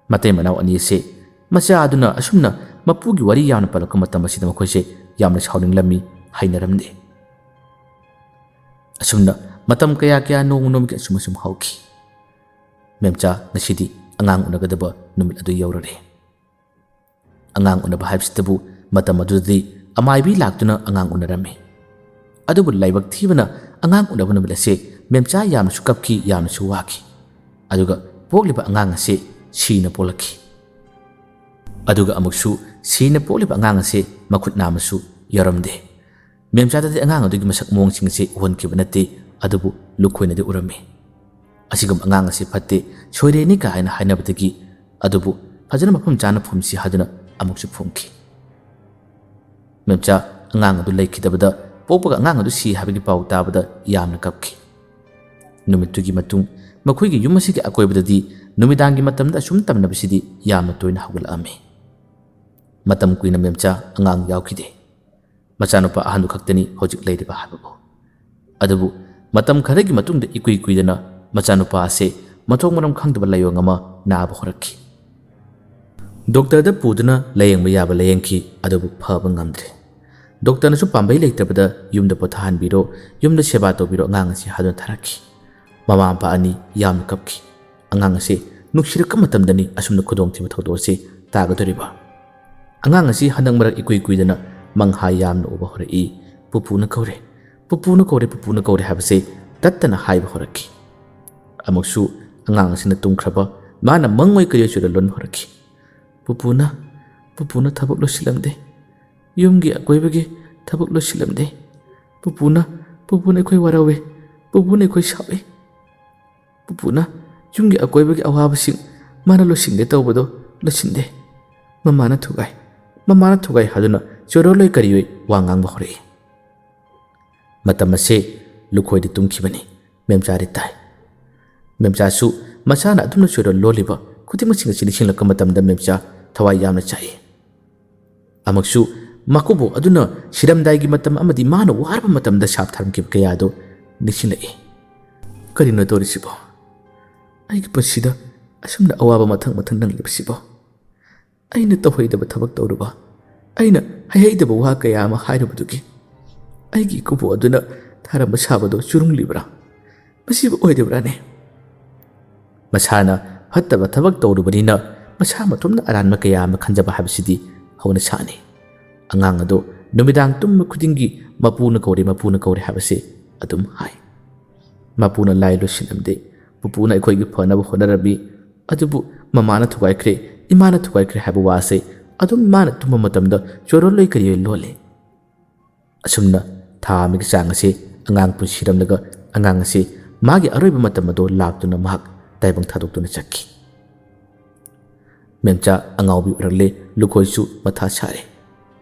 ꯃꯇꯩ ꯃꯅꯥꯎ ꯑꯅꯤ ꯑꯁꯤ ꯃꯆꯥ ꯑꯗꯨꯅ ꯑꯁꯨꯝꯅ ꯃꯄꯨꯒꯤ ꯋꯥꯔꯤ ꯌꯥꯝꯅ ꯄꯜꯂꯛꯄ ꯃꯇꯝ ꯑꯁꯤꯗ ꯃꯈꯣꯏꯁꯦ ꯌꯥꯝꯅ ꯁꯥꯎꯅꯤꯡꯂꯝꯃꯤ, ꯍꯩꯅꯔꯝꯗꯦ꯫ ꯑꯁꯨꯝꯅ ꯃꯇꯝ ꯀꯌꯥ ꯀꯌꯥ ꯅꯣꯡꯃ ꯅꯣꯡꯃꯒꯤ ꯑꯁꯨꯝ ꯑꯁꯨꯝ ꯍꯧꯈꯤ꯫ ꯃꯦꯝꯆꯥ ꯉꯁꯤꯗꯤ ꯑꯉꯥꯡ ꯎꯅꯒꯗꯕ ꯅꯨꯃꯤꯠ ꯑꯗꯨ ꯌꯧꯔꯔꯦ꯫ ꯑꯉꯥꯡ ꯎꯅꯕ ꯍꯥꯏꯕꯁꯤꯗꯕꯨ ꯃꯇꯝ ꯑꯗꯨꯗꯗꯤ ꯑꯃꯥꯏꯕꯤ ꯂꯥꯛꯇꯨꯅ ꯑꯉꯥꯡ ꯎꯅꯔꯝꯃꯤ꯫ ꯑꯗꯨꯕꯨ ꯂꯥꯏꯕꯛ ꯊꯤꯕꯅ ꯑꯉꯥꯡ ꯎꯅꯕ ꯅꯨꯃꯤꯠ ꯑꯁꯤ ꯃꯦꯝꯆꯥ ꯌꯥꯝꯅꯁꯨ ꯀꯞꯈꯤ, ꯌꯥꯝꯅꯁꯨ ꯋꯥꯈꯤ꯫ ꯑꯗꯨꯒ ꯄꯣꯛꯂꯤꯕ ꯑꯉꯥꯡ ꯑꯁꯤ ꯁꯤꯅ ꯄꯣꯛꯂꯛꯈꯤ꯫ ꯑꯗꯨꯒ ꯑꯃꯨꯛꯁꯨ ꯁꯤꯅ ꯄꯣꯛꯂꯤꯕ ꯑꯉꯥꯡ ꯑꯁꯤ ꯃꯈꯨꯠ ꯅꯥꯝꯃꯁꯨ ꯌꯥꯎꯔꯝꯗꯦ꯫ ꯃꯦꯝꯆꯥꯗꯗꯤ ꯑꯉꯥꯡ ꯑꯗꯨꯒꯤ ꯃꯁꯛ ꯃꯑꯣꯡꯁꯤꯡ ꯑꯁꯤ ꯎꯍꯟꯈꯤꯕ ꯅꯠꯇꯦ, ꯑꯗꯨꯕꯨ ꯂꯨꯈꯣꯏꯅꯗꯤ ꯎꯔꯝꯃꯤ꯫ "ꯑꯁꯤꯒꯨꯝꯕ ꯑꯉꯥꯡ ꯑꯁꯤ ꯐꯠꯇꯦ, ꯁꯣꯏꯔꯦꯅꯤ" ꯀꯥꯏꯅ ꯍꯥꯏꯅꯕꯗꯒꯤ ꯑꯗꯨꯕꯨ ꯐꯖꯅ ꯃꯐꯝ ꯆꯥꯅ ꯐꯨꯝꯁꯤ ꯍꯥꯏꯗꯨꯅ ꯑꯃꯨꯛꯁꯨ ꯐꯨꯝꯈꯤ꯫ ꯃꯦꯝꯆꯥ ꯑꯉꯥꯡ ꯑꯗꯨ ꯂꯩꯈꯤꯗꯕꯗ, ꯄꯣꯛꯄꯒ ꯑꯉꯥꯡ ꯑꯗꯨ ꯁꯤ ꯍꯥꯏꯕꯒꯤ ꯄꯥꯎ ꯇꯥꯕꯗ ꯌꯥꯝꯅ ꯀꯞꯈꯤ꯫ ꯅꯨꯃꯤꯠꯇꯨꯒꯤ ꯃꯇꯨꯡ ꯃꯈꯣꯏꯒꯤ ꯌꯨꯝ ꯑꯁꯤꯒꯤ ꯑꯀꯣꯏꯕꯗꯗꯤ ꯅꯨꯃꯤꯗꯥꯡꯒꯤ ꯃꯇꯝꯗ ꯑꯁꯨꯝ ꯇꯝꯅꯕꯁꯤꯗꯤ ꯌꯥꯝꯅ ꯇꯣꯏꯅ ꯍꯧꯒꯠꯂꯛꯑꯝꯃꯤ꯫ ꯃꯇꯝ ꯀꯨꯏꯅ ꯃꯦꯝꯆꯥ ꯑꯉꯥꯡ ꯌꯥꯎꯈꯤꯗꯦ꯫ ꯃꯆꯥꯅꯨꯄꯥ ꯑꯍꯟꯗꯨ ꯈꯛꯇꯅꯤ ꯍꯧꯖꯤꯛ ꯂꯩꯔꯤꯕ ꯍꯥꯏꯕꯕꯨ꯫ ꯑꯗꯨꯕꯨ ꯃꯇꯝ ꯈꯔꯒꯤ ꯃꯇꯨꯡꯗ ꯏꯀꯨꯏ ꯀꯨꯏꯗꯅ ꯃꯆꯥꯅꯨꯄꯥ ꯑꯁꯤ ꯃꯊꯣꯡ ꯃꯔꯝ ꯈꯪꯗꯕ ꯂꯥꯏꯑꯣꯡ ꯑꯃ ꯅꯥꯕ ꯍꯧꯔꯛꯈꯤ꯫ ꯗꯣꯛꯇꯔꯗ ꯄꯨꯗꯨꯅ ꯂꯥꯌꯦꯡꯕ ꯌꯥꯕ ꯂꯥꯌꯦꯡꯈꯤ, ꯑꯗꯨꯕꯨ ꯐꯕ ꯉꯝꯗ꯭ꯔꯦ꯫ ꯗꯣꯛꯇꯔꯅꯁꯨ ꯄꯥꯝꯕꯩ ꯂꯩꯇꯕꯗ "ꯌꯨꯝꯗ ꯄꯣꯊꯥꯍꯟꯕꯤꯔꯣ, ꯌꯨꯝꯗ ꯁꯦꯕꯥ ꯇꯧꯕꯤꯔꯣ ꯑꯉꯥꯡ ꯑꯁꯤ" ꯍꯥꯏꯗꯨꯅ ꯊꯥꯔꯛꯈꯤ꯫ ꯃꯃꯥ ꯃꯄꯥ ꯑꯅꯤ ꯌꯥꯝꯅ ꯀꯞꯈꯤ꯫ ꯑꯉꯥꯡ ꯑꯁꯤ ꯅꯨꯡꯁꯤꯔꯛꯄ ꯃꯇꯝꯗꯅꯤ ꯑꯁꯨꯝꯅ ꯈꯨꯗꯣꯡꯊꯤꯕ ꯊꯧꯗꯣꯛ ꯑꯁꯤ ꯇꯥꯒꯗꯧꯔꯤꯕ꯫ ꯑꯉꯥꯡ ꯑꯁꯤ ꯍꯟꯗꯛ ꯃꯔꯛ ꯏꯀꯨꯏ ꯀꯨꯏꯗꯅ ꯃꯪꯍꯥ ꯌꯥꯝꯅ ꯎꯕ ꯍꯧꯔꯛꯏ꯫ "ꯄꯨꯄꯨꯅ ꯀꯧꯔꯦ, ꯄꯨꯄꯨꯅ ꯀꯧꯔꯦ, ꯄꯨꯄꯨꯅ ꯀꯧꯔꯦ" ꯍꯥꯏꯕꯁꯤ ꯇꯠꯇꯅ ꯍꯥꯏꯕ ꯍꯧꯔꯛꯈꯤ꯫ ꯑꯃꯨꯛꯁꯨ ꯑꯉꯥꯡ ꯑꯁꯤꯅ ꯇꯨꯝꯈ꯭ꯔꯕ ꯃꯥꯅ ꯃꯪꯑꯣꯏ ꯀꯔꯤꯑꯣꯏ ꯆꯨꯔ ꯂꯣꯟꯕ ꯍꯧꯔꯛꯈꯤ꯫ "ꯄꯨꯄꯨꯅ, ꯄꯨꯄꯨꯅ ꯊꯕꯛ ꯂꯣꯏꯁꯤꯜꯂꯝꯗꯦ꯫ ꯌꯨꯝꯒꯤ ꯑꯀꯣꯏꯕꯒꯤ ꯊꯕꯛ ꯂꯣꯏꯁꯤꯜꯂꯝꯗꯦ꯫ ꯄꯨꯄꯨꯅ, ꯄꯨꯄꯨꯅ ꯑꯩꯈꯣꯏ ꯋꯥꯔꯧꯏ꯫ ꯄꯨꯄꯨꯅ ꯑꯩꯈꯣꯏ ꯁꯥꯎꯏ꯫ ꯄꯨꯄꯨꯅ ꯌꯨꯝꯒꯤ ꯑꯀꯣꯏꯕꯒꯤ ꯑꯋꯥꯕꯁꯤꯡ ꯃꯥꯅ ꯂꯣꯏꯁꯤꯟꯒꯦ ꯇꯧꯕꯗꯣ ꯂꯣꯏꯁꯤꯟꯗꯦ꯫ ꯃꯃꯥꯅ ꯊꯨꯒꯥꯏ, ꯃꯃꯥꯅ ꯊꯨꯒꯥꯏ" ꯍꯥꯏꯗꯨꯅ ꯆꯣꯏꯔꯣꯜꯂꯣꯏ ꯀꯔꯤꯑꯣꯏ ꯋꯥ ꯉꯥꯡꯕ ꯍꯧꯔꯛꯏ꯫ ꯃꯇꯝ ꯑꯁꯤ ꯂꯨꯈꯣꯏꯗꯤ ꯇꯨꯝꯈꯤꯕꯅꯤ꯫ ꯃꯦꯝꯆꯥꯗꯤ ꯇꯥꯏ꯫ ꯃꯦꯝꯆꯥꯁꯨ ꯃꯁꯥꯅ ꯑꯗꯨꯝꯅ ꯆꯣꯏꯔꯣꯜ ꯂꯣꯜꯂꯤꯕ ꯈꯨꯗꯤꯡꯃꯛꯁꯤꯡ ꯑꯁꯤ ꯅꯤꯡꯁꯤꯡꯂꯛꯄ ꯃꯇꯝꯗ ꯃꯦꯝꯆꯥ ꯊꯋꯥꯏ ꯌꯥꯝꯅ ꯆꯥꯛꯏ꯫ ꯑꯃꯨꯛꯁꯨ ꯃꯀꯨꯕꯣꯛ ꯑꯗꯨꯅ ꯁꯤꯔꯝꯗꯥꯏꯒꯤ ꯃꯇꯝ ꯑꯃꯗꯤ ꯃꯥꯅ ꯋꯥꯔꯕ ꯃꯇꯝꯗ ꯁꯥꯞ ꯊꯥꯔꯝꯈꯤꯕ ꯀꯌꯥ ꯑꯗꯨ ꯅꯤꯡꯁꯤꯡꯂꯛꯏ꯫ "ꯀꯔꯤꯅꯣ ꯇꯧꯔꯤꯁꯤꯕꯣ? ꯑꯩꯒꯤ ꯄꯨꯟꯁꯤꯗ ꯑꯁꯨꯝꯅ ꯑꯋꯥꯕ ꯃꯊꯪ ꯃꯊꯪ ꯅꯪꯂꯤꯕꯁꯤꯕꯣ? ꯑꯩꯅ ꯇꯧꯍꯩꯗꯕ ꯊꯕꯛ ꯇꯧꯔꯨꯕ, ꯑꯩꯅ ꯍꯩꯍꯩꯗꯕ ꯋꯥ ꯀꯌꯥ ꯑꯃ ꯍꯥꯏꯔꯨꯕꯗꯨꯒꯤ ꯑꯩꯒꯤ ꯏꯀꯨꯕꯣꯛ ꯑꯗꯨꯅ ꯊꯥꯔꯝꯕ ꯁꯥꯞ ꯑꯗꯨ ꯆꯨꯔꯨꯡꯂꯤꯕ꯭ꯔꯥ? ꯃꯁꯤꯕꯨ ꯑꯣꯏꯔꯤꯕ꯭ꯔꯥꯅꯦ?" ꯃꯁꯥꯅ ꯐꯠꯇꯕ ꯊꯕꯛ ꯇꯧꯔꯨꯕꯅꯤꯅ ꯃꯁꯥ ꯃꯇꯣꯝꯅ ꯑꯔꯥꯟꯕ ꯀꯌꯥ ꯑꯃ ꯈꯟꯖꯕ ꯍꯥꯏꯕꯁꯤꯗꯤ ꯍꯧꯅꯁꯥꯅꯤ꯫ ꯑꯉꯥꯡ ꯑꯗꯨ ꯅꯨꯃꯤꯗꯥꯡ ꯇꯨꯝꯕ ꯈꯨꯗꯤꯡꯒꯤ "ꯃꯄꯨꯅ ꯀꯧꯔꯦ, ꯃꯄꯨꯅ ꯀꯧꯔꯦ" ꯍꯥꯏꯕꯁꯤ ꯑꯗꯨꯝ ꯍꯥꯏ꯫ ꯃꯄꯨꯅ ꯂꯥꯏ ꯂꯣꯏꯁꯤꯜꯂꯝꯗꯦ꯫ ꯄꯨꯄꯨꯅ ꯑꯩꯈꯣꯏꯒꯤ ꯐꯅꯕ ꯍꯣꯠꯅꯔꯝꯃꯤ꯫ ꯑꯗꯨꯕꯨ ꯃꯃꯥꯅ ꯊꯨꯒꯥꯏꯈ꯭ꯔꯦ, ꯏꯃꯥꯅ ꯊꯨꯒꯥꯏꯈ꯭ꯔꯦ ꯍꯥꯏꯕ ꯋꯥ ꯑꯁꯤ ꯑꯗꯨꯝ ꯃꯥꯅ ꯇꯨꯝꯕ ꯃꯇꯝꯗ ꯆꯣꯔꯣꯜꯂꯣꯏ ꯀꯔꯤꯑꯣꯏ ꯂꯣꯜꯂꯤ꯫ ꯑꯁꯨꯝꯅ ꯊꯥ ꯑꯃꯒꯤ ꯆꯥꯡ ꯑꯁꯤ ꯑꯉꯥꯡ ꯄꯨꯟꯁꯤꯔꯝꯂꯒ ꯑꯉꯥꯡ ꯑꯁꯤ ꯃꯥꯒꯤ ꯑꯔꯣꯏꯕ ꯃꯇꯝ ꯑꯗꯨ ꯂꯥꯛꯇꯨꯅ ꯃꯍꯥꯛ ꯇꯥꯏꯕꯪ ꯊꯥꯗꯣꯛꯇꯨꯅ ꯆꯠꯈꯤ꯫ ꯃꯦꯝꯆꯥ ꯑꯉꯥꯎꯕꯤ ꯑꯣꯏꯔꯛꯂꯦ꯫ ꯂꯨꯈꯣꯏꯁꯨ ꯃꯊꯥ ꯁꯥꯔꯦ꯫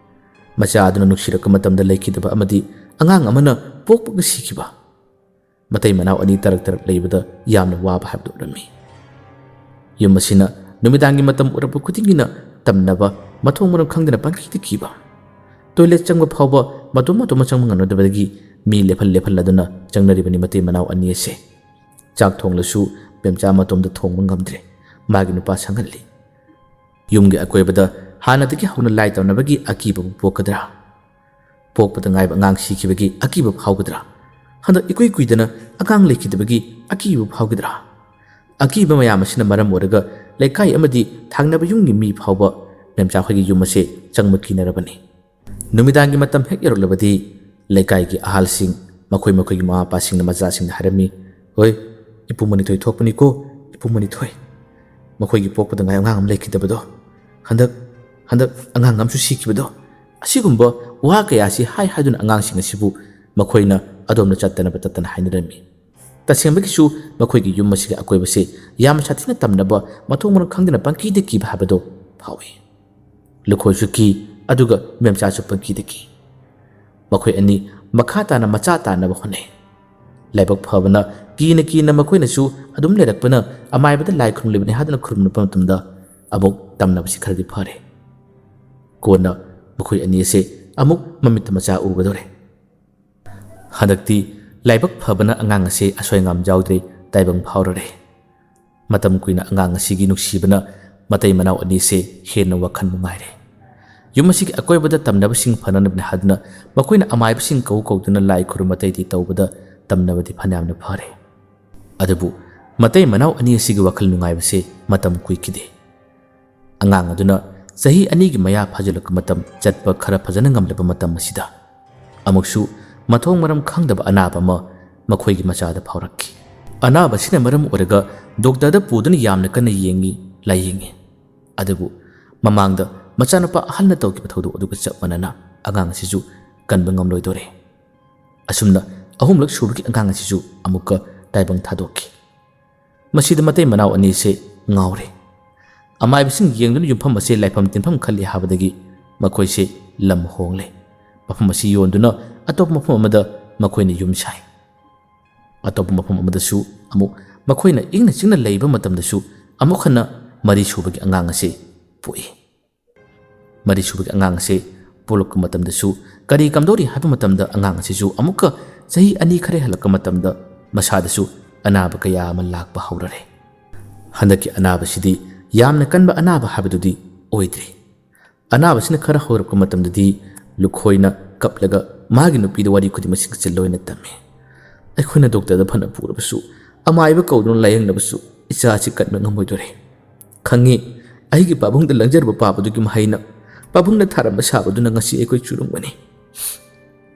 ꯃꯆꯥ ꯑꯗꯨꯅ ꯅꯨꯡꯁꯤꯔꯛꯄ ꯃꯇꯝꯗ ꯂꯩꯈꯤꯗꯕ ꯑꯃꯗꯤ ꯑꯉꯥꯡ ꯑꯃꯅ ꯄꯣꯛꯄꯒ ꯁꯤꯈꯤꯕ꯫ ꯃꯇꯩ ꯃꯅꯥꯎ ꯑꯅꯤ ꯇꯔꯛ ꯇꯔꯛ ꯂꯩꯕꯗ ꯌꯥꯝꯅ ꯋꯥꯕ ꯍꯥꯏꯕꯗꯨ ꯑꯣꯏꯔꯝꯃꯤ꯫ ꯌꯨꯝ ꯑꯁꯤꯅ ꯅꯨꯃꯤꯗꯥꯡꯒꯤ ꯃꯇꯝ ꯑꯣꯏꯔꯛꯄ ꯈꯨꯗꯤꯡꯒꯤꯅ ꯇꯝꯅꯕ ꯃꯊꯣꯡ ꯃꯔꯝ ꯈꯪꯗꯅ ꯄꯪꯀꯤꯗ ꯀꯤꯕ꯫ ꯇꯣꯏꯂꯦꯠ ꯆꯪꯕ ꯐꯥꯎꯕ ꯃꯇꯣꯝ ꯃꯇꯣꯝ ꯆꯪꯕ ꯉꯝꯅꯗꯕꯗꯒꯤ ꯃꯤ ꯂꯦꯞꯍꯜ ꯂꯦꯞꯍꯜꯂꯗꯨꯅ ꯆꯪꯅꯔꯤꯕꯅꯤ ꯃꯇꯩ ꯃꯅꯥꯎ ꯑꯅꯤ ꯑꯁꯦ꯫ ꯆꯥꯛ ꯊꯣꯡꯂꯁꯨ ꯃꯦꯝꯆꯥ ꯃꯇꯣꯝꯗ ꯊꯣꯡꯕ ꯉꯝꯗ꯭ꯔꯦ꯫ ꯃꯥꯒꯤ ꯅꯨꯄꯥ ꯁꯪꯍꯜꯂꯤ꯫ ꯌꯨꯝꯒꯤ ꯑꯀꯣꯏꯕꯗ ꯍꯥꯟꯅꯗꯒꯤ ꯍꯧꯅ ꯂꯥꯏ ꯇꯝꯅꯕꯒꯤ ꯑꯀꯤꯕꯕꯨ ꯄꯣꯛꯀꯗ꯭ꯔꯥ? ꯄꯣꯛꯄꯗ ꯉꯥꯏꯕ ꯑꯉꯥꯡ ꯁꯤꯈꯤꯕꯒꯤ ꯑꯀꯤꯕ ꯐꯥꯎꯒꯗ꯭ꯔꯥ? ꯍꯟꯗꯛ ꯏꯀꯨꯏ ꯀꯨꯏꯗꯅ ꯑꯉꯥꯡ ꯂꯩꯈꯤꯗꯕꯒꯤ ꯑꯀꯤꯕ ꯐꯥꯎꯒꯗ꯭ꯔꯥ? ꯑꯀꯤꯕ ꯃꯌꯥꯝ ꯑꯁꯤꯅ ꯃꯔꯝ ꯑꯣꯏꯔꯒ ꯂꯩꯀꯥꯏ ꯑꯃꯗꯤ ꯊꯪꯅꯕ ꯌꯨꯝꯒꯤ ꯃꯤ ꯐꯥꯎꯕ ꯃꯦꯝꯆꯥ ꯍꯣꯏꯒꯤ ꯌꯨꯝ ꯑꯁꯦ ꯆꯪꯕ ꯀꯤꯅꯔꯕꯅꯤ꯫ ꯅꯨꯃꯤꯗꯥꯡꯒꯤ ꯃꯇꯝ ꯍꯦꯛ ꯌꯧꯔꯛꯂꯕꯗꯤ ꯂꯩꯀꯥꯏꯒꯤ ꯑꯍꯜꯁꯤꯡ, ꯃꯈꯣꯏ ꯃꯈꯣꯏꯒꯤ ꯃꯃꯥ ꯃꯄꯥꯁꯤꯡꯅ ꯃꯆꯥꯁꯤꯡꯗ ꯍꯥꯏꯔꯝꯃꯤ, "ꯍꯣꯏ, ꯏꯄꯨ ꯃꯅꯤꯊꯣꯏ ꯊꯣꯛꯄꯅꯤꯀꯣ, ꯏꯄꯨ ꯃꯅꯤꯊꯣꯏ꯫ ꯃꯈꯣꯏꯒꯤ ꯄꯣꯛꯄꯗ ꯉꯥꯏ ꯑꯉꯥꯡ ꯑꯃ ꯂꯩꯈꯤꯗꯕꯗꯣ, ꯍꯟꯗꯛ, ꯍꯟꯗꯛ ꯑꯉꯥꯡ ꯑꯃꯁꯨ ꯁꯤꯈꯤꯕꯗꯣ"꯫ ꯑꯁꯤꯒꯨꯝꯕ ꯋꯥ ꯀꯌꯥꯁꯤ ꯍꯥꯏ ꯍꯥꯏꯗꯨꯅ ꯑꯉꯥꯡꯁꯤꯡ ꯑꯁꯤꯕꯨ ꯃꯈꯣꯏꯅ ꯑꯗꯣꯝꯗ ꯆꯠꯇꯅꯕ ꯇꯠꯇꯅ ꯍꯥꯏꯅꯔꯝꯃꯤ꯫ ꯇꯁꯦꯡꯕꯒꯤꯁꯨ ꯃꯈꯣꯏꯒꯤ ꯌꯨꯝ ꯑꯁꯤꯒꯤ ꯑꯀꯣꯏꯕꯁꯤ ꯌꯥꯝꯅ ꯁꯥꯊꯤꯅ ꯇꯝꯅꯕ, ꯃꯊꯣꯡ ꯃꯔꯝ ꯈꯪꯗꯅ ꯄꯪꯀꯤꯗ ꯀꯤꯕ ꯍꯥꯏꯕꯗꯨ ꯐꯥꯎꯏ꯫ ꯂꯨꯈꯣꯏꯁꯨ ꯀꯤ, ꯑꯗꯨꯒ ꯃꯦꯝꯆꯥꯁꯨ ꯄꯪꯀꯤꯗ ꯀꯤ꯫ ꯃꯈꯣꯏ ꯑꯅꯤ ꯃꯈꯥ ꯇꯥꯅ ꯃꯆꯥ ꯇꯥꯅꯕ ꯍꯣꯠꯅꯩ꯫ ꯂꯥꯏꯕꯛ ꯐꯕꯅ, ꯀꯤꯅ ꯀꯤꯅ ꯃꯈꯣꯏꯅꯁꯨ ꯑꯗꯨꯝ ꯂꯩꯔꯛꯄꯅ, ꯑꯃꯥꯏꯕꯗ ꯂꯥꯏ ꯈꯨꯔꯨꯝꯂꯤꯕꯅꯤ ꯍꯥꯏꯗꯨꯅ ꯈꯨꯔꯨꯝꯂꯕ ꯃꯇꯝꯗ ꯑꯃꯨꯛ ꯇꯝꯅꯕꯁꯤ ꯈꯔꯗꯤ ꯐꯔꯦ꯫ ꯀꯣꯟꯅ ꯃꯈꯣꯏ ꯑꯅꯤ ꯑꯁꯦ ꯑꯃꯨꯛ ꯃꯃꯤꯠꯇ ꯃꯆꯥ ꯎꯒꯗꯧꯔꯦ꯫ ꯍꯟꯗꯛꯇꯤ ꯂꯥꯏꯕꯛ ꯐꯕꯅ ꯑꯉꯥꯡ ꯑꯁꯦ ꯑꯁꯣꯏ ꯑꯉꯥꯝ ꯌꯥꯎꯗ꯭ꯔꯦ, ꯇꯥꯏꯕꯪ ꯐꯥꯎꯔꯔꯦ꯫ ꯃꯇꯝ ꯀꯨꯏꯅ ꯑꯉꯥꯡ ꯑꯁꯤꯒꯤ ꯅꯨꯡꯁꯤꯕꯅ ꯃꯇꯩ ꯃꯅꯥꯎ ꯑꯅꯤꯁꯦ ꯍꯦꯟꯅ ꯋꯥꯈꯜ ꯅꯨꯡꯉꯥꯏꯔꯦ꯫ ꯌꯨꯝ ꯑꯁꯤꯒꯤ ꯑꯀꯣꯏꯕꯗ ꯇꯝꯅꯕꯁꯤꯡ ꯐꯅꯅꯕꯅꯤ ꯍꯥꯏꯗꯨꯅ ꯃꯈꯣꯏꯅ ꯑꯃꯥꯏꯕꯁꯤꯡ ꯀꯧ ꯀꯧꯗꯨꯅ ꯂꯥꯏ ꯈꯨꯔꯨꯝ ꯑꯇꯩꯗꯤ ꯇꯧꯕꯗ ꯇꯝꯅꯕꯗꯤ ꯐꯅꯌꯥꯝꯅ ꯐꯔꯦ꯫ ꯑꯗꯨꯕꯨ ꯃꯇꯩ ꯃꯅꯥꯎ ꯑꯅꯤ ꯑꯁꯤꯒꯤ ꯋꯥꯈꯜ ꯅꯨꯡꯉꯥꯏꯕꯁꯦ ꯃꯇꯝ ꯀꯨꯏꯈꯤꯗꯦ꯫ ꯑꯉꯥꯡ ꯑꯗꯨꯅ ꯆꯍꯤ ꯑꯅꯤꯒꯤ ꯃꯌꯥ ꯐꯥꯖꯤꯜꯂꯛꯄ ꯃꯇꯝ, ꯆꯠꯄ ꯈꯔ ꯐꯖꯅ ꯉꯝꯂꯕ ꯃꯇꯝ ꯑꯁꯤꯗ ꯑꯃꯨꯛꯁꯨ ꯃꯊꯣꯡ ꯃꯔꯝ ꯈꯪꯗꯕ ꯑꯅꯥꯕ ꯑꯃ ꯃꯈꯣꯏꯒꯤ ꯃꯆꯥꯗ ꯐꯥꯎꯔꯛꯈꯤ꯫ ꯑꯅꯥꯕꯁꯤꯅ ꯃꯔꯝ ꯑꯣꯏꯔꯒ ꯗꯣꯛꯇꯔꯗ ꯄꯨꯗꯨꯅ ꯌꯥꯝꯅ ꯀꯟꯅ ꯌꯦꯡꯉꯤ, ꯂꯥꯌꯦꯡꯉꯤ꯫ ꯑꯗꯨꯕꯨ ꯃꯃꯥꯡꯗ ꯃꯆꯥꯅꯨꯄꯥ ꯑꯍꯜꯅ ꯇꯧꯈꯤꯕ ꯊꯧꯗꯣꯛ ꯑꯗꯨꯒ ꯆꯞ ꯃꯥꯟꯅꯅ ꯑꯉꯥꯡ ꯑꯁꯤꯁꯨ ꯀꯟꯕ ꯉꯝꯂꯣꯏꯗꯣꯔꯦ꯫ ꯑꯁꯨꯝꯅ ꯑꯍꯨꯝꯂꯛ ꯁꯨꯕꯒꯤ ꯑꯉꯥꯡ ꯑꯁꯤꯁꯨ ꯑꯃꯨꯛꯀ ꯇꯥꯏꯕꯪ ꯊꯥꯗꯣꯛꯈꯤ꯫ ꯃꯁꯤꯗ ꯃꯇꯩ ꯃꯅꯥꯎ ꯑꯅꯤꯁꯦ ꯉꯥꯎꯔꯦ꯫ ꯑꯃꯥꯏꯕꯁꯤꯡ ꯌꯦꯡꯗꯨꯅ ꯌꯨꯝꯐꯝ ꯑꯁꯦ ꯂꯥꯏꯐꯝ ꯇꯤꯟꯐꯝ ꯈꯜꯂꯤ ꯍꯥꯏꯕꯗꯒꯤ ꯃꯈꯣꯏꯁꯦ ꯂꯝ ꯍꯣꯡꯂꯦ꯫ ꯃꯐꯝ ꯑꯁꯤ ꯌꯣꯟꯗꯨꯅ ꯑꯇꯣꯞꯄ ꯃꯐꯝ ꯑꯃꯗ ꯃꯈꯣꯏꯅ ꯌꯨꯝ ꯁꯥꯏ꯫ ꯑꯇꯣꯞꯄ ꯃꯐꯝ ꯑꯃꯗꯁꯨ ꯑꯃꯨꯛ ꯃꯈꯣꯏꯅ ꯏꯪꯅ ꯆꯤꯛꯅ ꯂꯩꯕ ꯃꯇꯝꯗꯁꯨ ꯑꯃꯨꯛ ꯍꯟꯅ ꯃꯔꯤ ꯁꯨꯕꯒꯤ ꯑꯉꯥꯡ ꯑꯁꯤ ꯄꯣꯛꯏ꯫ ꯃꯔꯤ ꯁꯨꯕꯒꯤ ꯑꯉꯥꯡ ꯑꯁꯤ ꯄꯣꯛꯂꯛꯄ ꯃꯇꯝꯗꯁꯨ ꯀꯔꯤ ꯀꯝꯗꯧꯔꯤ ꯍꯥꯏꯕ ꯃꯇꯝꯗ ꯑꯉꯥꯡ ꯑꯁꯤꯁꯨ ꯑꯃꯨꯛꯀ ꯆꯍꯤ ꯑꯅꯤ ꯈꯔ ꯍꯦꯜꯂꯛꯄ ꯃꯇꯝꯗ ꯃꯁꯥꯗꯁꯨ ꯑꯅꯥꯕ ꯀꯌꯥ ꯑꯃ ꯂꯥꯛꯄ ꯍꯧꯔꯔꯦ꯫ ꯍꯟꯗꯛꯀꯤ ꯑꯅꯥꯕꯁꯤꯗꯤ ꯌꯥꯝꯅ ꯀꯟꯕ ꯑꯅꯥꯕ ꯍꯥꯏꯕꯗꯨꯗꯤ ꯑꯣꯏꯗ꯭ꯔꯤ꯫ ꯑꯅꯥꯕꯁꯤꯅ ꯈꯔ ꯍꯧꯔꯛꯄ ꯃꯇꯝꯗꯗꯤ ꯂꯨꯈꯣꯏꯅ ꯀꯞꯂꯒ ꯃꯥꯒꯤ ꯅꯨꯄꯤꯗ ꯋꯥꯔꯤ ꯈꯨꯗꯤꯡꯃꯛꯁꯤꯡꯁꯦ ꯂꯣꯏꯅ ꯇꯝꯃꯤ꯫ ꯑꯩꯈꯣꯏꯅ ꯗꯣꯛꯇꯔꯗ ꯐꯅ ꯄꯨꯔꯕꯁꯨ, ꯑꯃꯥꯏꯕ ꯀꯧꯗꯨꯅ ꯂꯥꯌꯦꯡꯂꯕꯁꯨ ꯏꯆꯥ ꯑꯁꯤ ꯀꯟꯕ ꯉꯝꯃꯣꯏꯗꯣꯔꯦ꯫ ꯈꯪꯉꯤ, ꯑꯩꯒꯤ ꯄꯥꯕꯨꯡꯗ ꯂꯪꯖꯔꯨꯕ ꯄꯥꯕꯗꯨꯒꯤ ꯃꯍꯩꯅ ꯄꯥꯕꯨꯡꯅ ꯊꯥꯔꯝꯕ ꯁꯥꯕꯗꯨꯅ ꯉꯁꯤ ꯑꯩꯈꯣꯏ ꯆꯨꯔꯨꯡꯕꯅꯤ꯫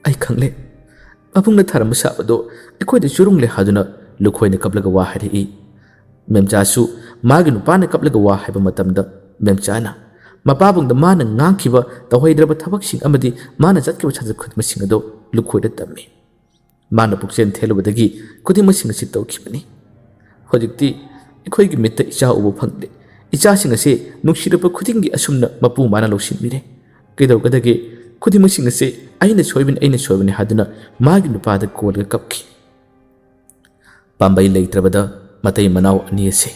ꯑꯩ ꯈꯪꯂꯦ, ꯄꯥꯕꯨꯡꯅ ꯊꯥꯔꯝꯕ ꯁꯥꯕꯗꯣ ꯑꯩꯈꯣꯏꯗ ꯆꯨꯔꯨꯡꯂꯦ ꯍꯥꯏꯗꯨꯅ ꯂꯨꯈꯣꯏꯅ ꯀꯞꯂꯒ ꯋꯥ ꯍꯥꯏꯔꯛꯏ꯫ ꯃꯦꯝꯆꯥꯁꯨ ꯃꯥꯒꯤ ꯅꯨꯄꯥꯅ ꯀꯞꯂꯒ ꯋꯥ ꯍꯥꯏꯕ ꯃꯇꯝꯗ ꯃꯦꯝꯆꯥꯅ ꯃꯄꯥꯕꯨꯡꯗ ꯃꯥꯅ ꯉꯥꯡꯈꯤꯕ ꯇꯧꯍꯩꯗ꯭ꯔꯕ ꯊꯕꯛꯁꯤꯡ ꯑꯃꯗꯤ ꯃꯥꯅ ꯆꯠꯈꯤꯕ ꯁꯥꯖꯠ ꯈꯨꯗꯤꯡꯃꯛꯁꯤꯡ ꯑꯗꯨ ꯂꯨꯈꯣꯏꯗ ꯇꯝꯃꯤ꯫ ꯃꯥꯅ ꯄꯨꯛꯆꯦꯜ ꯊꯦꯜꯂꯨꯕꯗꯒꯤ ꯈꯨꯗꯤꯡꯃꯛꯁꯤꯡ ꯑꯁꯤ ꯇꯧꯈꯤꯕꯅꯤ꯫ ꯍꯧꯖꯤꯛꯇꯤ ꯑꯩꯈꯣꯏꯒꯤ ꯃꯤꯠꯇ ꯏꯆꯥ ꯎꯕ ꯐꯪꯗꯦ꯫ ꯏꯆꯥꯁꯤꯡ ꯑꯁꯤ ꯅꯨꯡꯁꯤꯔꯛꯄ ꯈꯨꯗꯤꯡꯒꯤ ꯑꯁꯨꯝꯅ ꯃꯄꯨ ꯃꯥꯅ ꯂꯧꯁꯤꯟꯕꯤꯔꯦ꯫ ꯀꯩꯗꯧꯒꯗꯒꯦ? ꯈꯨꯗꯤꯡꯃꯛꯁꯤꯡ ꯑꯁꯤ ꯑꯩꯅ ꯁꯣꯏꯕꯅꯤ, ꯑꯩꯅ ꯁꯣꯏꯕꯅꯤ ꯍꯥꯏꯗꯨꯅ ꯃꯥꯒꯤ ꯅꯨꯄꯥꯗ ꯀꯣꯜꯂꯒ ꯀꯞꯈꯤ꯫ ꯄꯥꯝꯕꯩ ꯂꯩꯇ꯭ꯔꯕꯗ ꯃꯇꯩ ꯃꯅꯥꯎ ꯑꯅꯤ ꯑꯁꯦ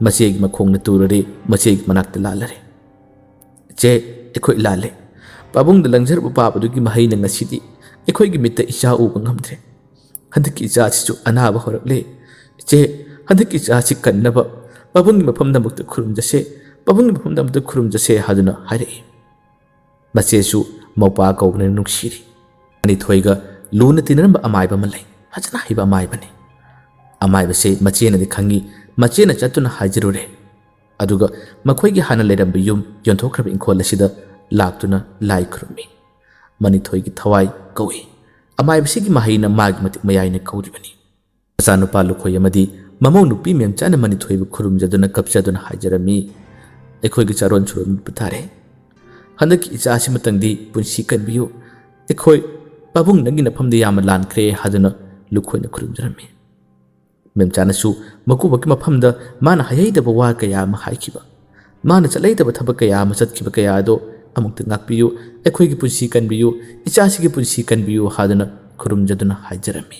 ꯃꯆꯦꯒꯤ ꯃꯈꯣꯡꯅ ꯇꯨꯔꯔꯦ, ꯃꯆꯦꯒꯤ ꯃꯅꯥꯛꯇ ꯂꯥꯜꯂꯔꯦ꯫ "ꯏꯆꯦ, ꯑꯩꯈꯣꯏ ꯂꯥꯜꯂꯦ꯫ ꯄꯥꯕꯨꯡꯗ ꯂꯪꯖꯔꯨꯕ ꯄꯥꯕꯗꯨꯒꯤ ꯃꯍꯩꯅ ꯉꯁꯤꯗꯤ ꯑꯩꯈꯣꯏꯒꯤ ꯃꯤꯠꯇ ꯏꯆꯥ ꯎꯕ ꯉꯝꯗ꯭ꯔꯦ꯫ ꯍꯟꯗꯛꯀꯤ ꯏꯆꯥꯁꯤꯁꯨ ꯑꯅꯥꯕ ꯍꯧꯔꯛꯂꯦ꯫ ꯏꯆꯦ, ꯍꯟꯗꯛꯀꯤ ꯏꯆꯥꯁꯤ ꯀꯟꯅꯕ ꯄꯥꯕꯨꯡꯒꯤ ꯃꯐꯝꯗꯃꯛꯇ ꯈꯨꯔꯨꯝꯖꯁꯦ, ꯄꯥꯕꯨꯡꯒꯤ ꯃꯐꯝꯗꯃꯛꯇ ꯈꯨꯔꯨꯝꯖꯁꯦ" ꯍꯥꯏꯗꯨꯅ ꯍꯥꯏꯔꯛꯏ꯫ ꯃꯆꯦꯁꯨ ꯃꯧꯄꯥ ꯀꯧꯕꯅ ꯅꯨꯡꯁꯤꯔꯤ꯫ ꯃꯅꯤꯊꯣꯏꯒ ꯂꯨꯅ ꯇꯤꯟꯅꯔꯝꯕ ꯑꯃꯥꯏꯕ ꯑꯃ ꯂꯩ꯫ ꯐꯖꯅ ꯍꯩꯕ ꯑꯃꯥꯏꯕꯅꯤ꯫ ꯑꯃꯥꯏꯕꯁꯦ ꯃꯆꯦꯅꯗꯤ ꯈꯪꯉꯤ, ꯃꯆꯦꯅ ꯆꯠꯇꯨꯅ ꯍꯥꯏꯖꯔꯨꯔꯦ꯫ ꯑꯗꯨꯒ ꯃꯈꯣꯏꯒꯤ ꯍꯥꯟꯅ ꯂꯩꯔꯝꯕ ꯌꯨꯝ ꯌꯣꯟꯊꯣꯛꯈ꯭ꯔꯕ ꯏꯪꯈꯣꯜ ꯑꯁꯤꯗ ꯂꯥꯛꯇꯨꯅ ꯂꯥꯏ ꯈꯨꯔꯨꯝꯃꯤ꯫ ꯃꯅꯤꯊꯣꯏꯒꯤ ꯊꯋꯥꯏ ꯀꯧꯏ꯫ ꯑꯃꯥꯏꯕꯁꯤꯒꯤ ꯃꯍꯩꯅ ꯃꯥꯒꯤ ꯃꯇꯤꯛ ꯃꯌꯥꯏꯅ ꯀꯧꯔꯤꯕꯅꯤ꯫ ꯃꯆꯥꯅꯨꯄꯥ ꯂꯨꯈꯣꯏ ꯑꯃꯗꯤ ꯃꯃꯧ ꯅꯨꯄꯤ ꯃꯦꯝꯆꯥꯅ ꯃꯅꯤꯊꯣꯏꯕꯨ ꯈꯨꯔꯨꯝꯖꯗꯨꯅ ꯀꯞꯆꯗꯨꯅ ꯍꯥꯏꯖꯔꯝꯃꯤ, "ꯑꯩꯈꯣꯏꯒꯤ ꯆꯥꯔꯣꯟ ꯁꯨꯔꯣꯟ ꯎꯠꯄ ꯇꯥꯔꯦ꯫ ꯍꯟꯗꯛꯀꯤ ꯏꯆꯥ ꯑꯁꯤꯃꯇꯪꯗꯤ ꯄꯨꯟꯁꯤ ꯀꯟꯕꯤꯌꯨ꯫ ꯑꯩꯈꯣꯏ ꯄꯥꯕꯨꯡ ꯅꯪꯒꯤ ꯅꯐꯝꯗ ꯌꯥꯝꯅ ꯂꯥꯟꯈ꯭ꯔꯦ" ꯍꯥꯏꯗꯨꯅ ꯂꯨꯈꯣꯏꯅ ꯈꯨꯔꯨꯝꯖꯔꯝꯃꯤ꯫ ꯃꯦꯝꯆꯥꯅꯁꯨ ꯃꯀꯨꯕꯣꯛꯀꯤ ꯃꯐꯝꯗ ꯃꯥꯅ ꯍꯥꯏꯍꯩꯗꯕ ꯋꯥ ꯀꯌꯥ ꯑꯃ ꯍꯥꯏꯈꯤꯕ, ꯃꯥꯅ ꯆꯠꯍꯩꯗꯕ ꯊꯕꯛ ꯀꯌꯥ ꯑꯃ ꯆꯠꯈꯤꯕ ꯀꯌꯥ ꯑꯗꯣ ꯑꯃꯨꯛꯇ ꯉꯥꯛꯄꯤꯌꯨ, ꯑꯩꯈꯣꯏꯒꯤ ꯄꯨꯟꯁꯤ ꯀꯟꯕꯤꯌꯨ, ꯏꯆꯥꯁꯤꯒꯤ ꯄꯨꯟꯁꯤ ꯀꯟꯕꯤꯌꯨ ꯍꯥꯏꯗꯨꯅ ꯈꯨꯔꯨꯝꯖꯗꯨꯅ ꯍꯥꯏꯖꯔꯝꯃꯤ꯫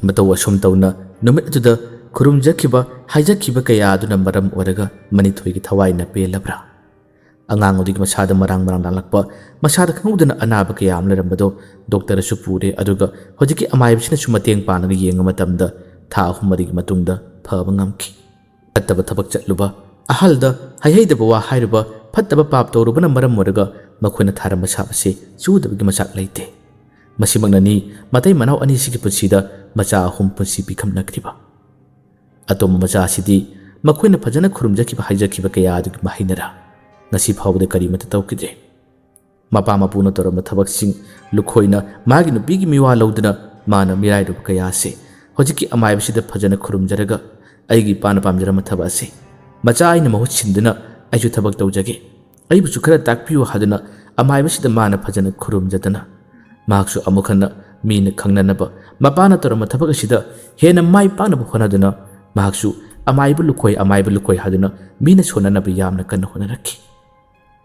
ꯃꯇꯧ ꯑꯁꯨꯝ ꯇꯧꯅ ꯅꯨꯃꯤꯠ ꯑꯗꯨꯗ ꯈꯨꯔꯨꯝꯖꯈꯤꯕ, ꯍꯥꯏꯖꯈꯤꯕ ꯀꯌꯥ ꯑꯗꯨꯅ ꯃꯔꯝ ꯑꯣꯏꯔꯒ ꯃꯅꯤꯊꯣꯏꯒꯤ ꯊꯋꯥꯏꯅ ꯄꯦꯜꯂꯕ꯭ꯔꯥ? ꯑꯉꯥꯡ ꯑꯗꯨꯒꯤ ꯃꯁꯥꯗ ꯃꯔꯥꯡ ꯃꯔꯥꯡ ꯂꯥꯡꯂꯛꯄ, ꯃꯁꯥꯗ ꯈꯪꯍꯧꯗꯅ ꯑꯅꯥꯕ ꯀꯌꯥ ꯑꯃ ꯂꯩꯔꯝꯕꯗꯣ ꯗꯣꯛꯇꯔꯗꯁꯨ ꯄꯨꯔꯦ, ꯑꯗꯨꯒ ꯍꯧꯖꯤꯛꯀꯤ ꯑꯃꯥꯏꯕꯁꯤꯅꯁꯨ ꯃꯇꯦꯡ ꯄꯥꯡꯂꯒ ꯌꯦꯡꯕ ꯃꯇꯝꯗ ꯊꯥ ꯑꯍꯨꯝ ꯃꯔꯤꯒꯤ ꯃꯇꯨꯡꯗ ꯐꯕ ꯉꯝꯈꯤ꯫ ꯐꯠꯇꯕ ꯊꯕꯛ ꯆꯠꯂꯨꯕ, ꯑꯍꯜꯗ ꯍꯩꯍꯩꯗꯕ ꯋꯥ ꯍꯥꯏꯔꯨꯕ, ꯐꯠꯇꯕ ꯄꯥꯞ ꯇꯧꯔꯨꯕꯅ ꯃꯔꯝ ꯑꯣꯏꯔꯒ ꯃꯈꯣꯏꯅ ꯊꯥꯔꯝꯕ ꯁꯥꯞ ꯑꯁꯤ ꯆꯨꯗꯕꯒꯤ ꯃꯆꯥꯛ ꯂꯩꯇꯦ꯫ ꯃꯁꯤꯃꯛꯅꯅꯤ ꯃꯇꯩ ꯃꯅꯥꯎ ꯑꯅꯤꯁꯤꯒꯤ ꯄꯨꯟꯁꯤꯗ ꯃꯆꯥ ꯑꯍꯨꯝ ꯄꯨꯟꯁꯤ ꯄꯤꯈꯝꯅꯈ꯭ꯔꯤꯕ꯫ ꯑꯇꯣꯝꯕ ꯃꯆꯥ ꯑꯁꯤꯗꯤ ꯃꯈꯣꯏꯅ ꯐꯖꯅ ꯈꯨꯔꯨꯝꯖꯈꯤꯕ ꯍꯥꯏꯖꯈꯤꯕ ꯀꯌꯥ ꯑꯗꯨꯒꯤ ꯃꯍꯩꯅꯔꯥ ꯉꯁꯤ ꯐꯥꯎꯕꯗ ꯀꯔꯤꯃꯠꯇ ꯇꯧꯈꯤꯗ꯭ꯔꯦ꯫ ꯃꯄꯥ ꯃꯄꯨꯅ ꯇꯧꯔꯝꯕ ꯊꯕꯛꯁꯤꯡ, ꯂꯨꯈꯣꯏꯅ ꯃꯥꯒꯤ ꯅꯨꯄꯤꯒꯤ ꯃꯤꯋꯥ ꯂꯧꯗꯨꯅ ꯃꯥꯅ ꯃꯤꯔꯥꯏꯔꯨꯕ ꯀꯌꯥ ꯑꯁꯤ ꯍꯧꯖꯤꯛꯀꯤ ꯑꯃꯥꯏꯕꯁꯤꯗ ꯐꯖꯅ ꯈꯨꯔꯨꯝꯖꯔꯒ, ꯑꯩꯒꯤ ꯏꯄꯥꯅ ꯄꯥꯝꯖꯔꯝꯕ ꯊꯕꯛ ꯑꯁꯤ ꯃꯆꯥ ꯑꯩꯅ ꯃꯍꯨꯠ ꯁꯤꯟꯗꯨꯅ ꯑꯩꯁꯨ ꯊꯕꯛ ꯇꯧꯖꯒꯦ, ꯑꯩꯕꯨꯁꯨ ꯈꯔ ꯇꯥꯛꯄꯤꯌꯨ ꯍꯥꯏꯗꯨꯅ ꯑꯃꯥꯏꯕꯁꯤꯗ ꯃꯥꯅ ꯐꯖꯅ ꯈꯨꯔꯨꯝꯖꯗꯅ, ꯃꯍꯥꯛꯁꯨ ꯑꯃꯨꯛ ꯍꯟꯅ ꯃꯤꯅ ꯈꯪꯅꯅꯕ, ꯃꯄꯥꯅ ꯇꯧꯔꯝꯕ ꯊꯕꯛ ꯑꯁꯤꯗ ꯍꯦꯟꯅ ꯃꯥꯏ ꯄꯥꯛꯅꯕ ꯍꯣꯠꯅꯗꯨꯅ ꯃꯍꯥꯛꯁꯨ ꯑꯃꯥꯏꯕ ꯂꯨꯈꯣꯏ, ꯑꯃꯥꯏꯕ ꯂꯨꯈꯣꯏ ꯍꯥꯏꯗꯨꯅ ꯃꯤꯅ ꯁꯣꯟꯅꯅꯕ ꯌꯥꯝꯅ ꯀꯟꯅ ꯍꯣꯠꯅꯔꯛꯈꯤ꯫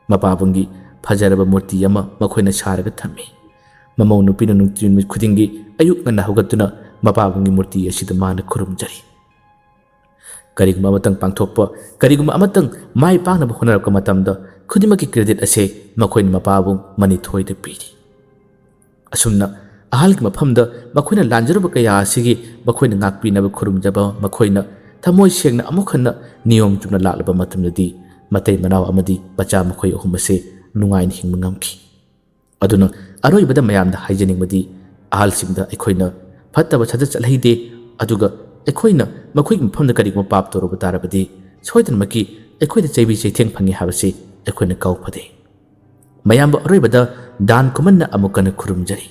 ꯃꯄꯥꯕꯨꯡꯒꯤ ꯐꯖꯔꯕ ꯃꯨꯔꯇꯤ ꯑꯃ ꯃꯈꯣꯏꯅ ꯁꯥꯔꯒ ꯊꯝꯃꯤ꯫ ꯃꯃꯧ ꯅꯨꯄꯤꯅ ꯅꯨꯡꯇꯤ ꯅꯨꯃꯤꯠ ꯈꯨꯗꯤꯡꯒꯤ ꯑꯌꯨꯛ ꯉꯟꯅ ꯍꯧꯒꯠꯇꯨꯅ ꯃꯄꯥꯕꯨꯡꯒꯤ ꯃꯨꯔꯇꯤ ꯑꯁꯤꯗ ꯃꯥꯅ ꯈꯨꯔꯨꯝꯖꯔꯤ꯫ ꯀꯔꯤꯒꯨꯝꯕ ꯑꯃꯇꯪ ꯄꯥꯡꯊꯣꯛꯄ, ꯀꯔꯤꯒꯨꯝꯕ ꯑꯃꯇꯪ ꯃꯥꯏ ꯄꯥꯛꯅꯕ ꯍꯣꯠꯅꯔꯛꯄ ꯃꯇꯝꯗ ꯈꯨꯗꯤꯡꯃꯛꯀꯤ credit ꯑꯁꯦ ꯃꯈꯣꯏꯅ ꯃꯄꯥꯕꯨꯡ ꯃꯅꯤꯊꯣꯏꯗ ꯄꯤꯔꯤ꯫ ꯑꯁꯨꯝꯅ ꯑꯍꯜꯒꯤ ꯃꯐꯝꯗ ꯃꯈꯣꯏꯅ ꯂꯥꯟꯖꯔꯨꯕ ꯀꯌꯥ ꯑꯁꯤꯒꯤ ꯃꯈꯣꯏꯅ ꯉꯥꯛꯄꯤꯅꯕ ꯈꯨꯔꯨꯝꯖꯕ, ꯃꯈꯣꯏꯅ ꯊꯃꯣꯏ ꯁꯦꯡꯅ ꯑꯃꯨꯛ ꯍꯟꯅ ꯅꯤꯌꯣꯝ ꯆꯨꯝꯅ ꯂꯥꯛꯂꯕ ꯃꯇꯝꯗꯗꯤ ꯃꯇꯩ ꯃꯅꯥꯎ ꯑꯃꯗꯤ ꯃꯆꯥ ꯃꯈꯣꯏ ꯑꯍꯨꯝ ꯑꯁꯦ ꯅꯨꯡꯉꯥꯏꯅ ꯍꯤꯡꯕ ꯉꯝꯈꯤ꯫ ꯑꯗꯨꯅ ꯑꯔꯣꯏꯕꯗ ꯃꯌꯥꯝꯗ ꯍꯥꯏꯖꯅꯤꯡꯕꯗꯤ, ꯑꯍꯜꯁꯤꯡꯗ ꯑꯩꯈꯣꯏꯅ ꯐꯠꯇꯕ ꯁꯥꯖꯠ ꯆꯠꯍꯩꯗꯦ, ꯑꯗꯨꯒ ꯑꯩꯈꯣꯏꯅ ꯃꯈꯣꯏꯒꯤ ꯃꯐꯝꯗ ꯀꯔꯤꯒꯨꯝꯕ ꯄꯥꯞ ꯇꯧꯔꯨꯕ ꯇꯥꯔꯕꯗꯤ ꯁꯣꯏꯗꯅꯃꯛꯀꯤ ꯑꯩꯈꯣꯏꯗ ꯆꯩꯕꯤ ꯆꯩꯊꯦꯡ ꯐꯪꯉꯤ ꯍꯥꯏꯕꯁꯤ ꯑꯩꯈꯣꯏꯅ ꯀꯥꯎ ꯐꯗꯦ꯫ ꯃꯌꯥꯝꯕꯨ ꯑꯔꯣꯏꯕꯗ ꯗꯥꯟ ꯀꯨꯃꯟꯅ ꯑꯃꯨꯛ ꯀꯟꯅ ꯈꯨꯔꯨꯝꯖꯔꯤ꯫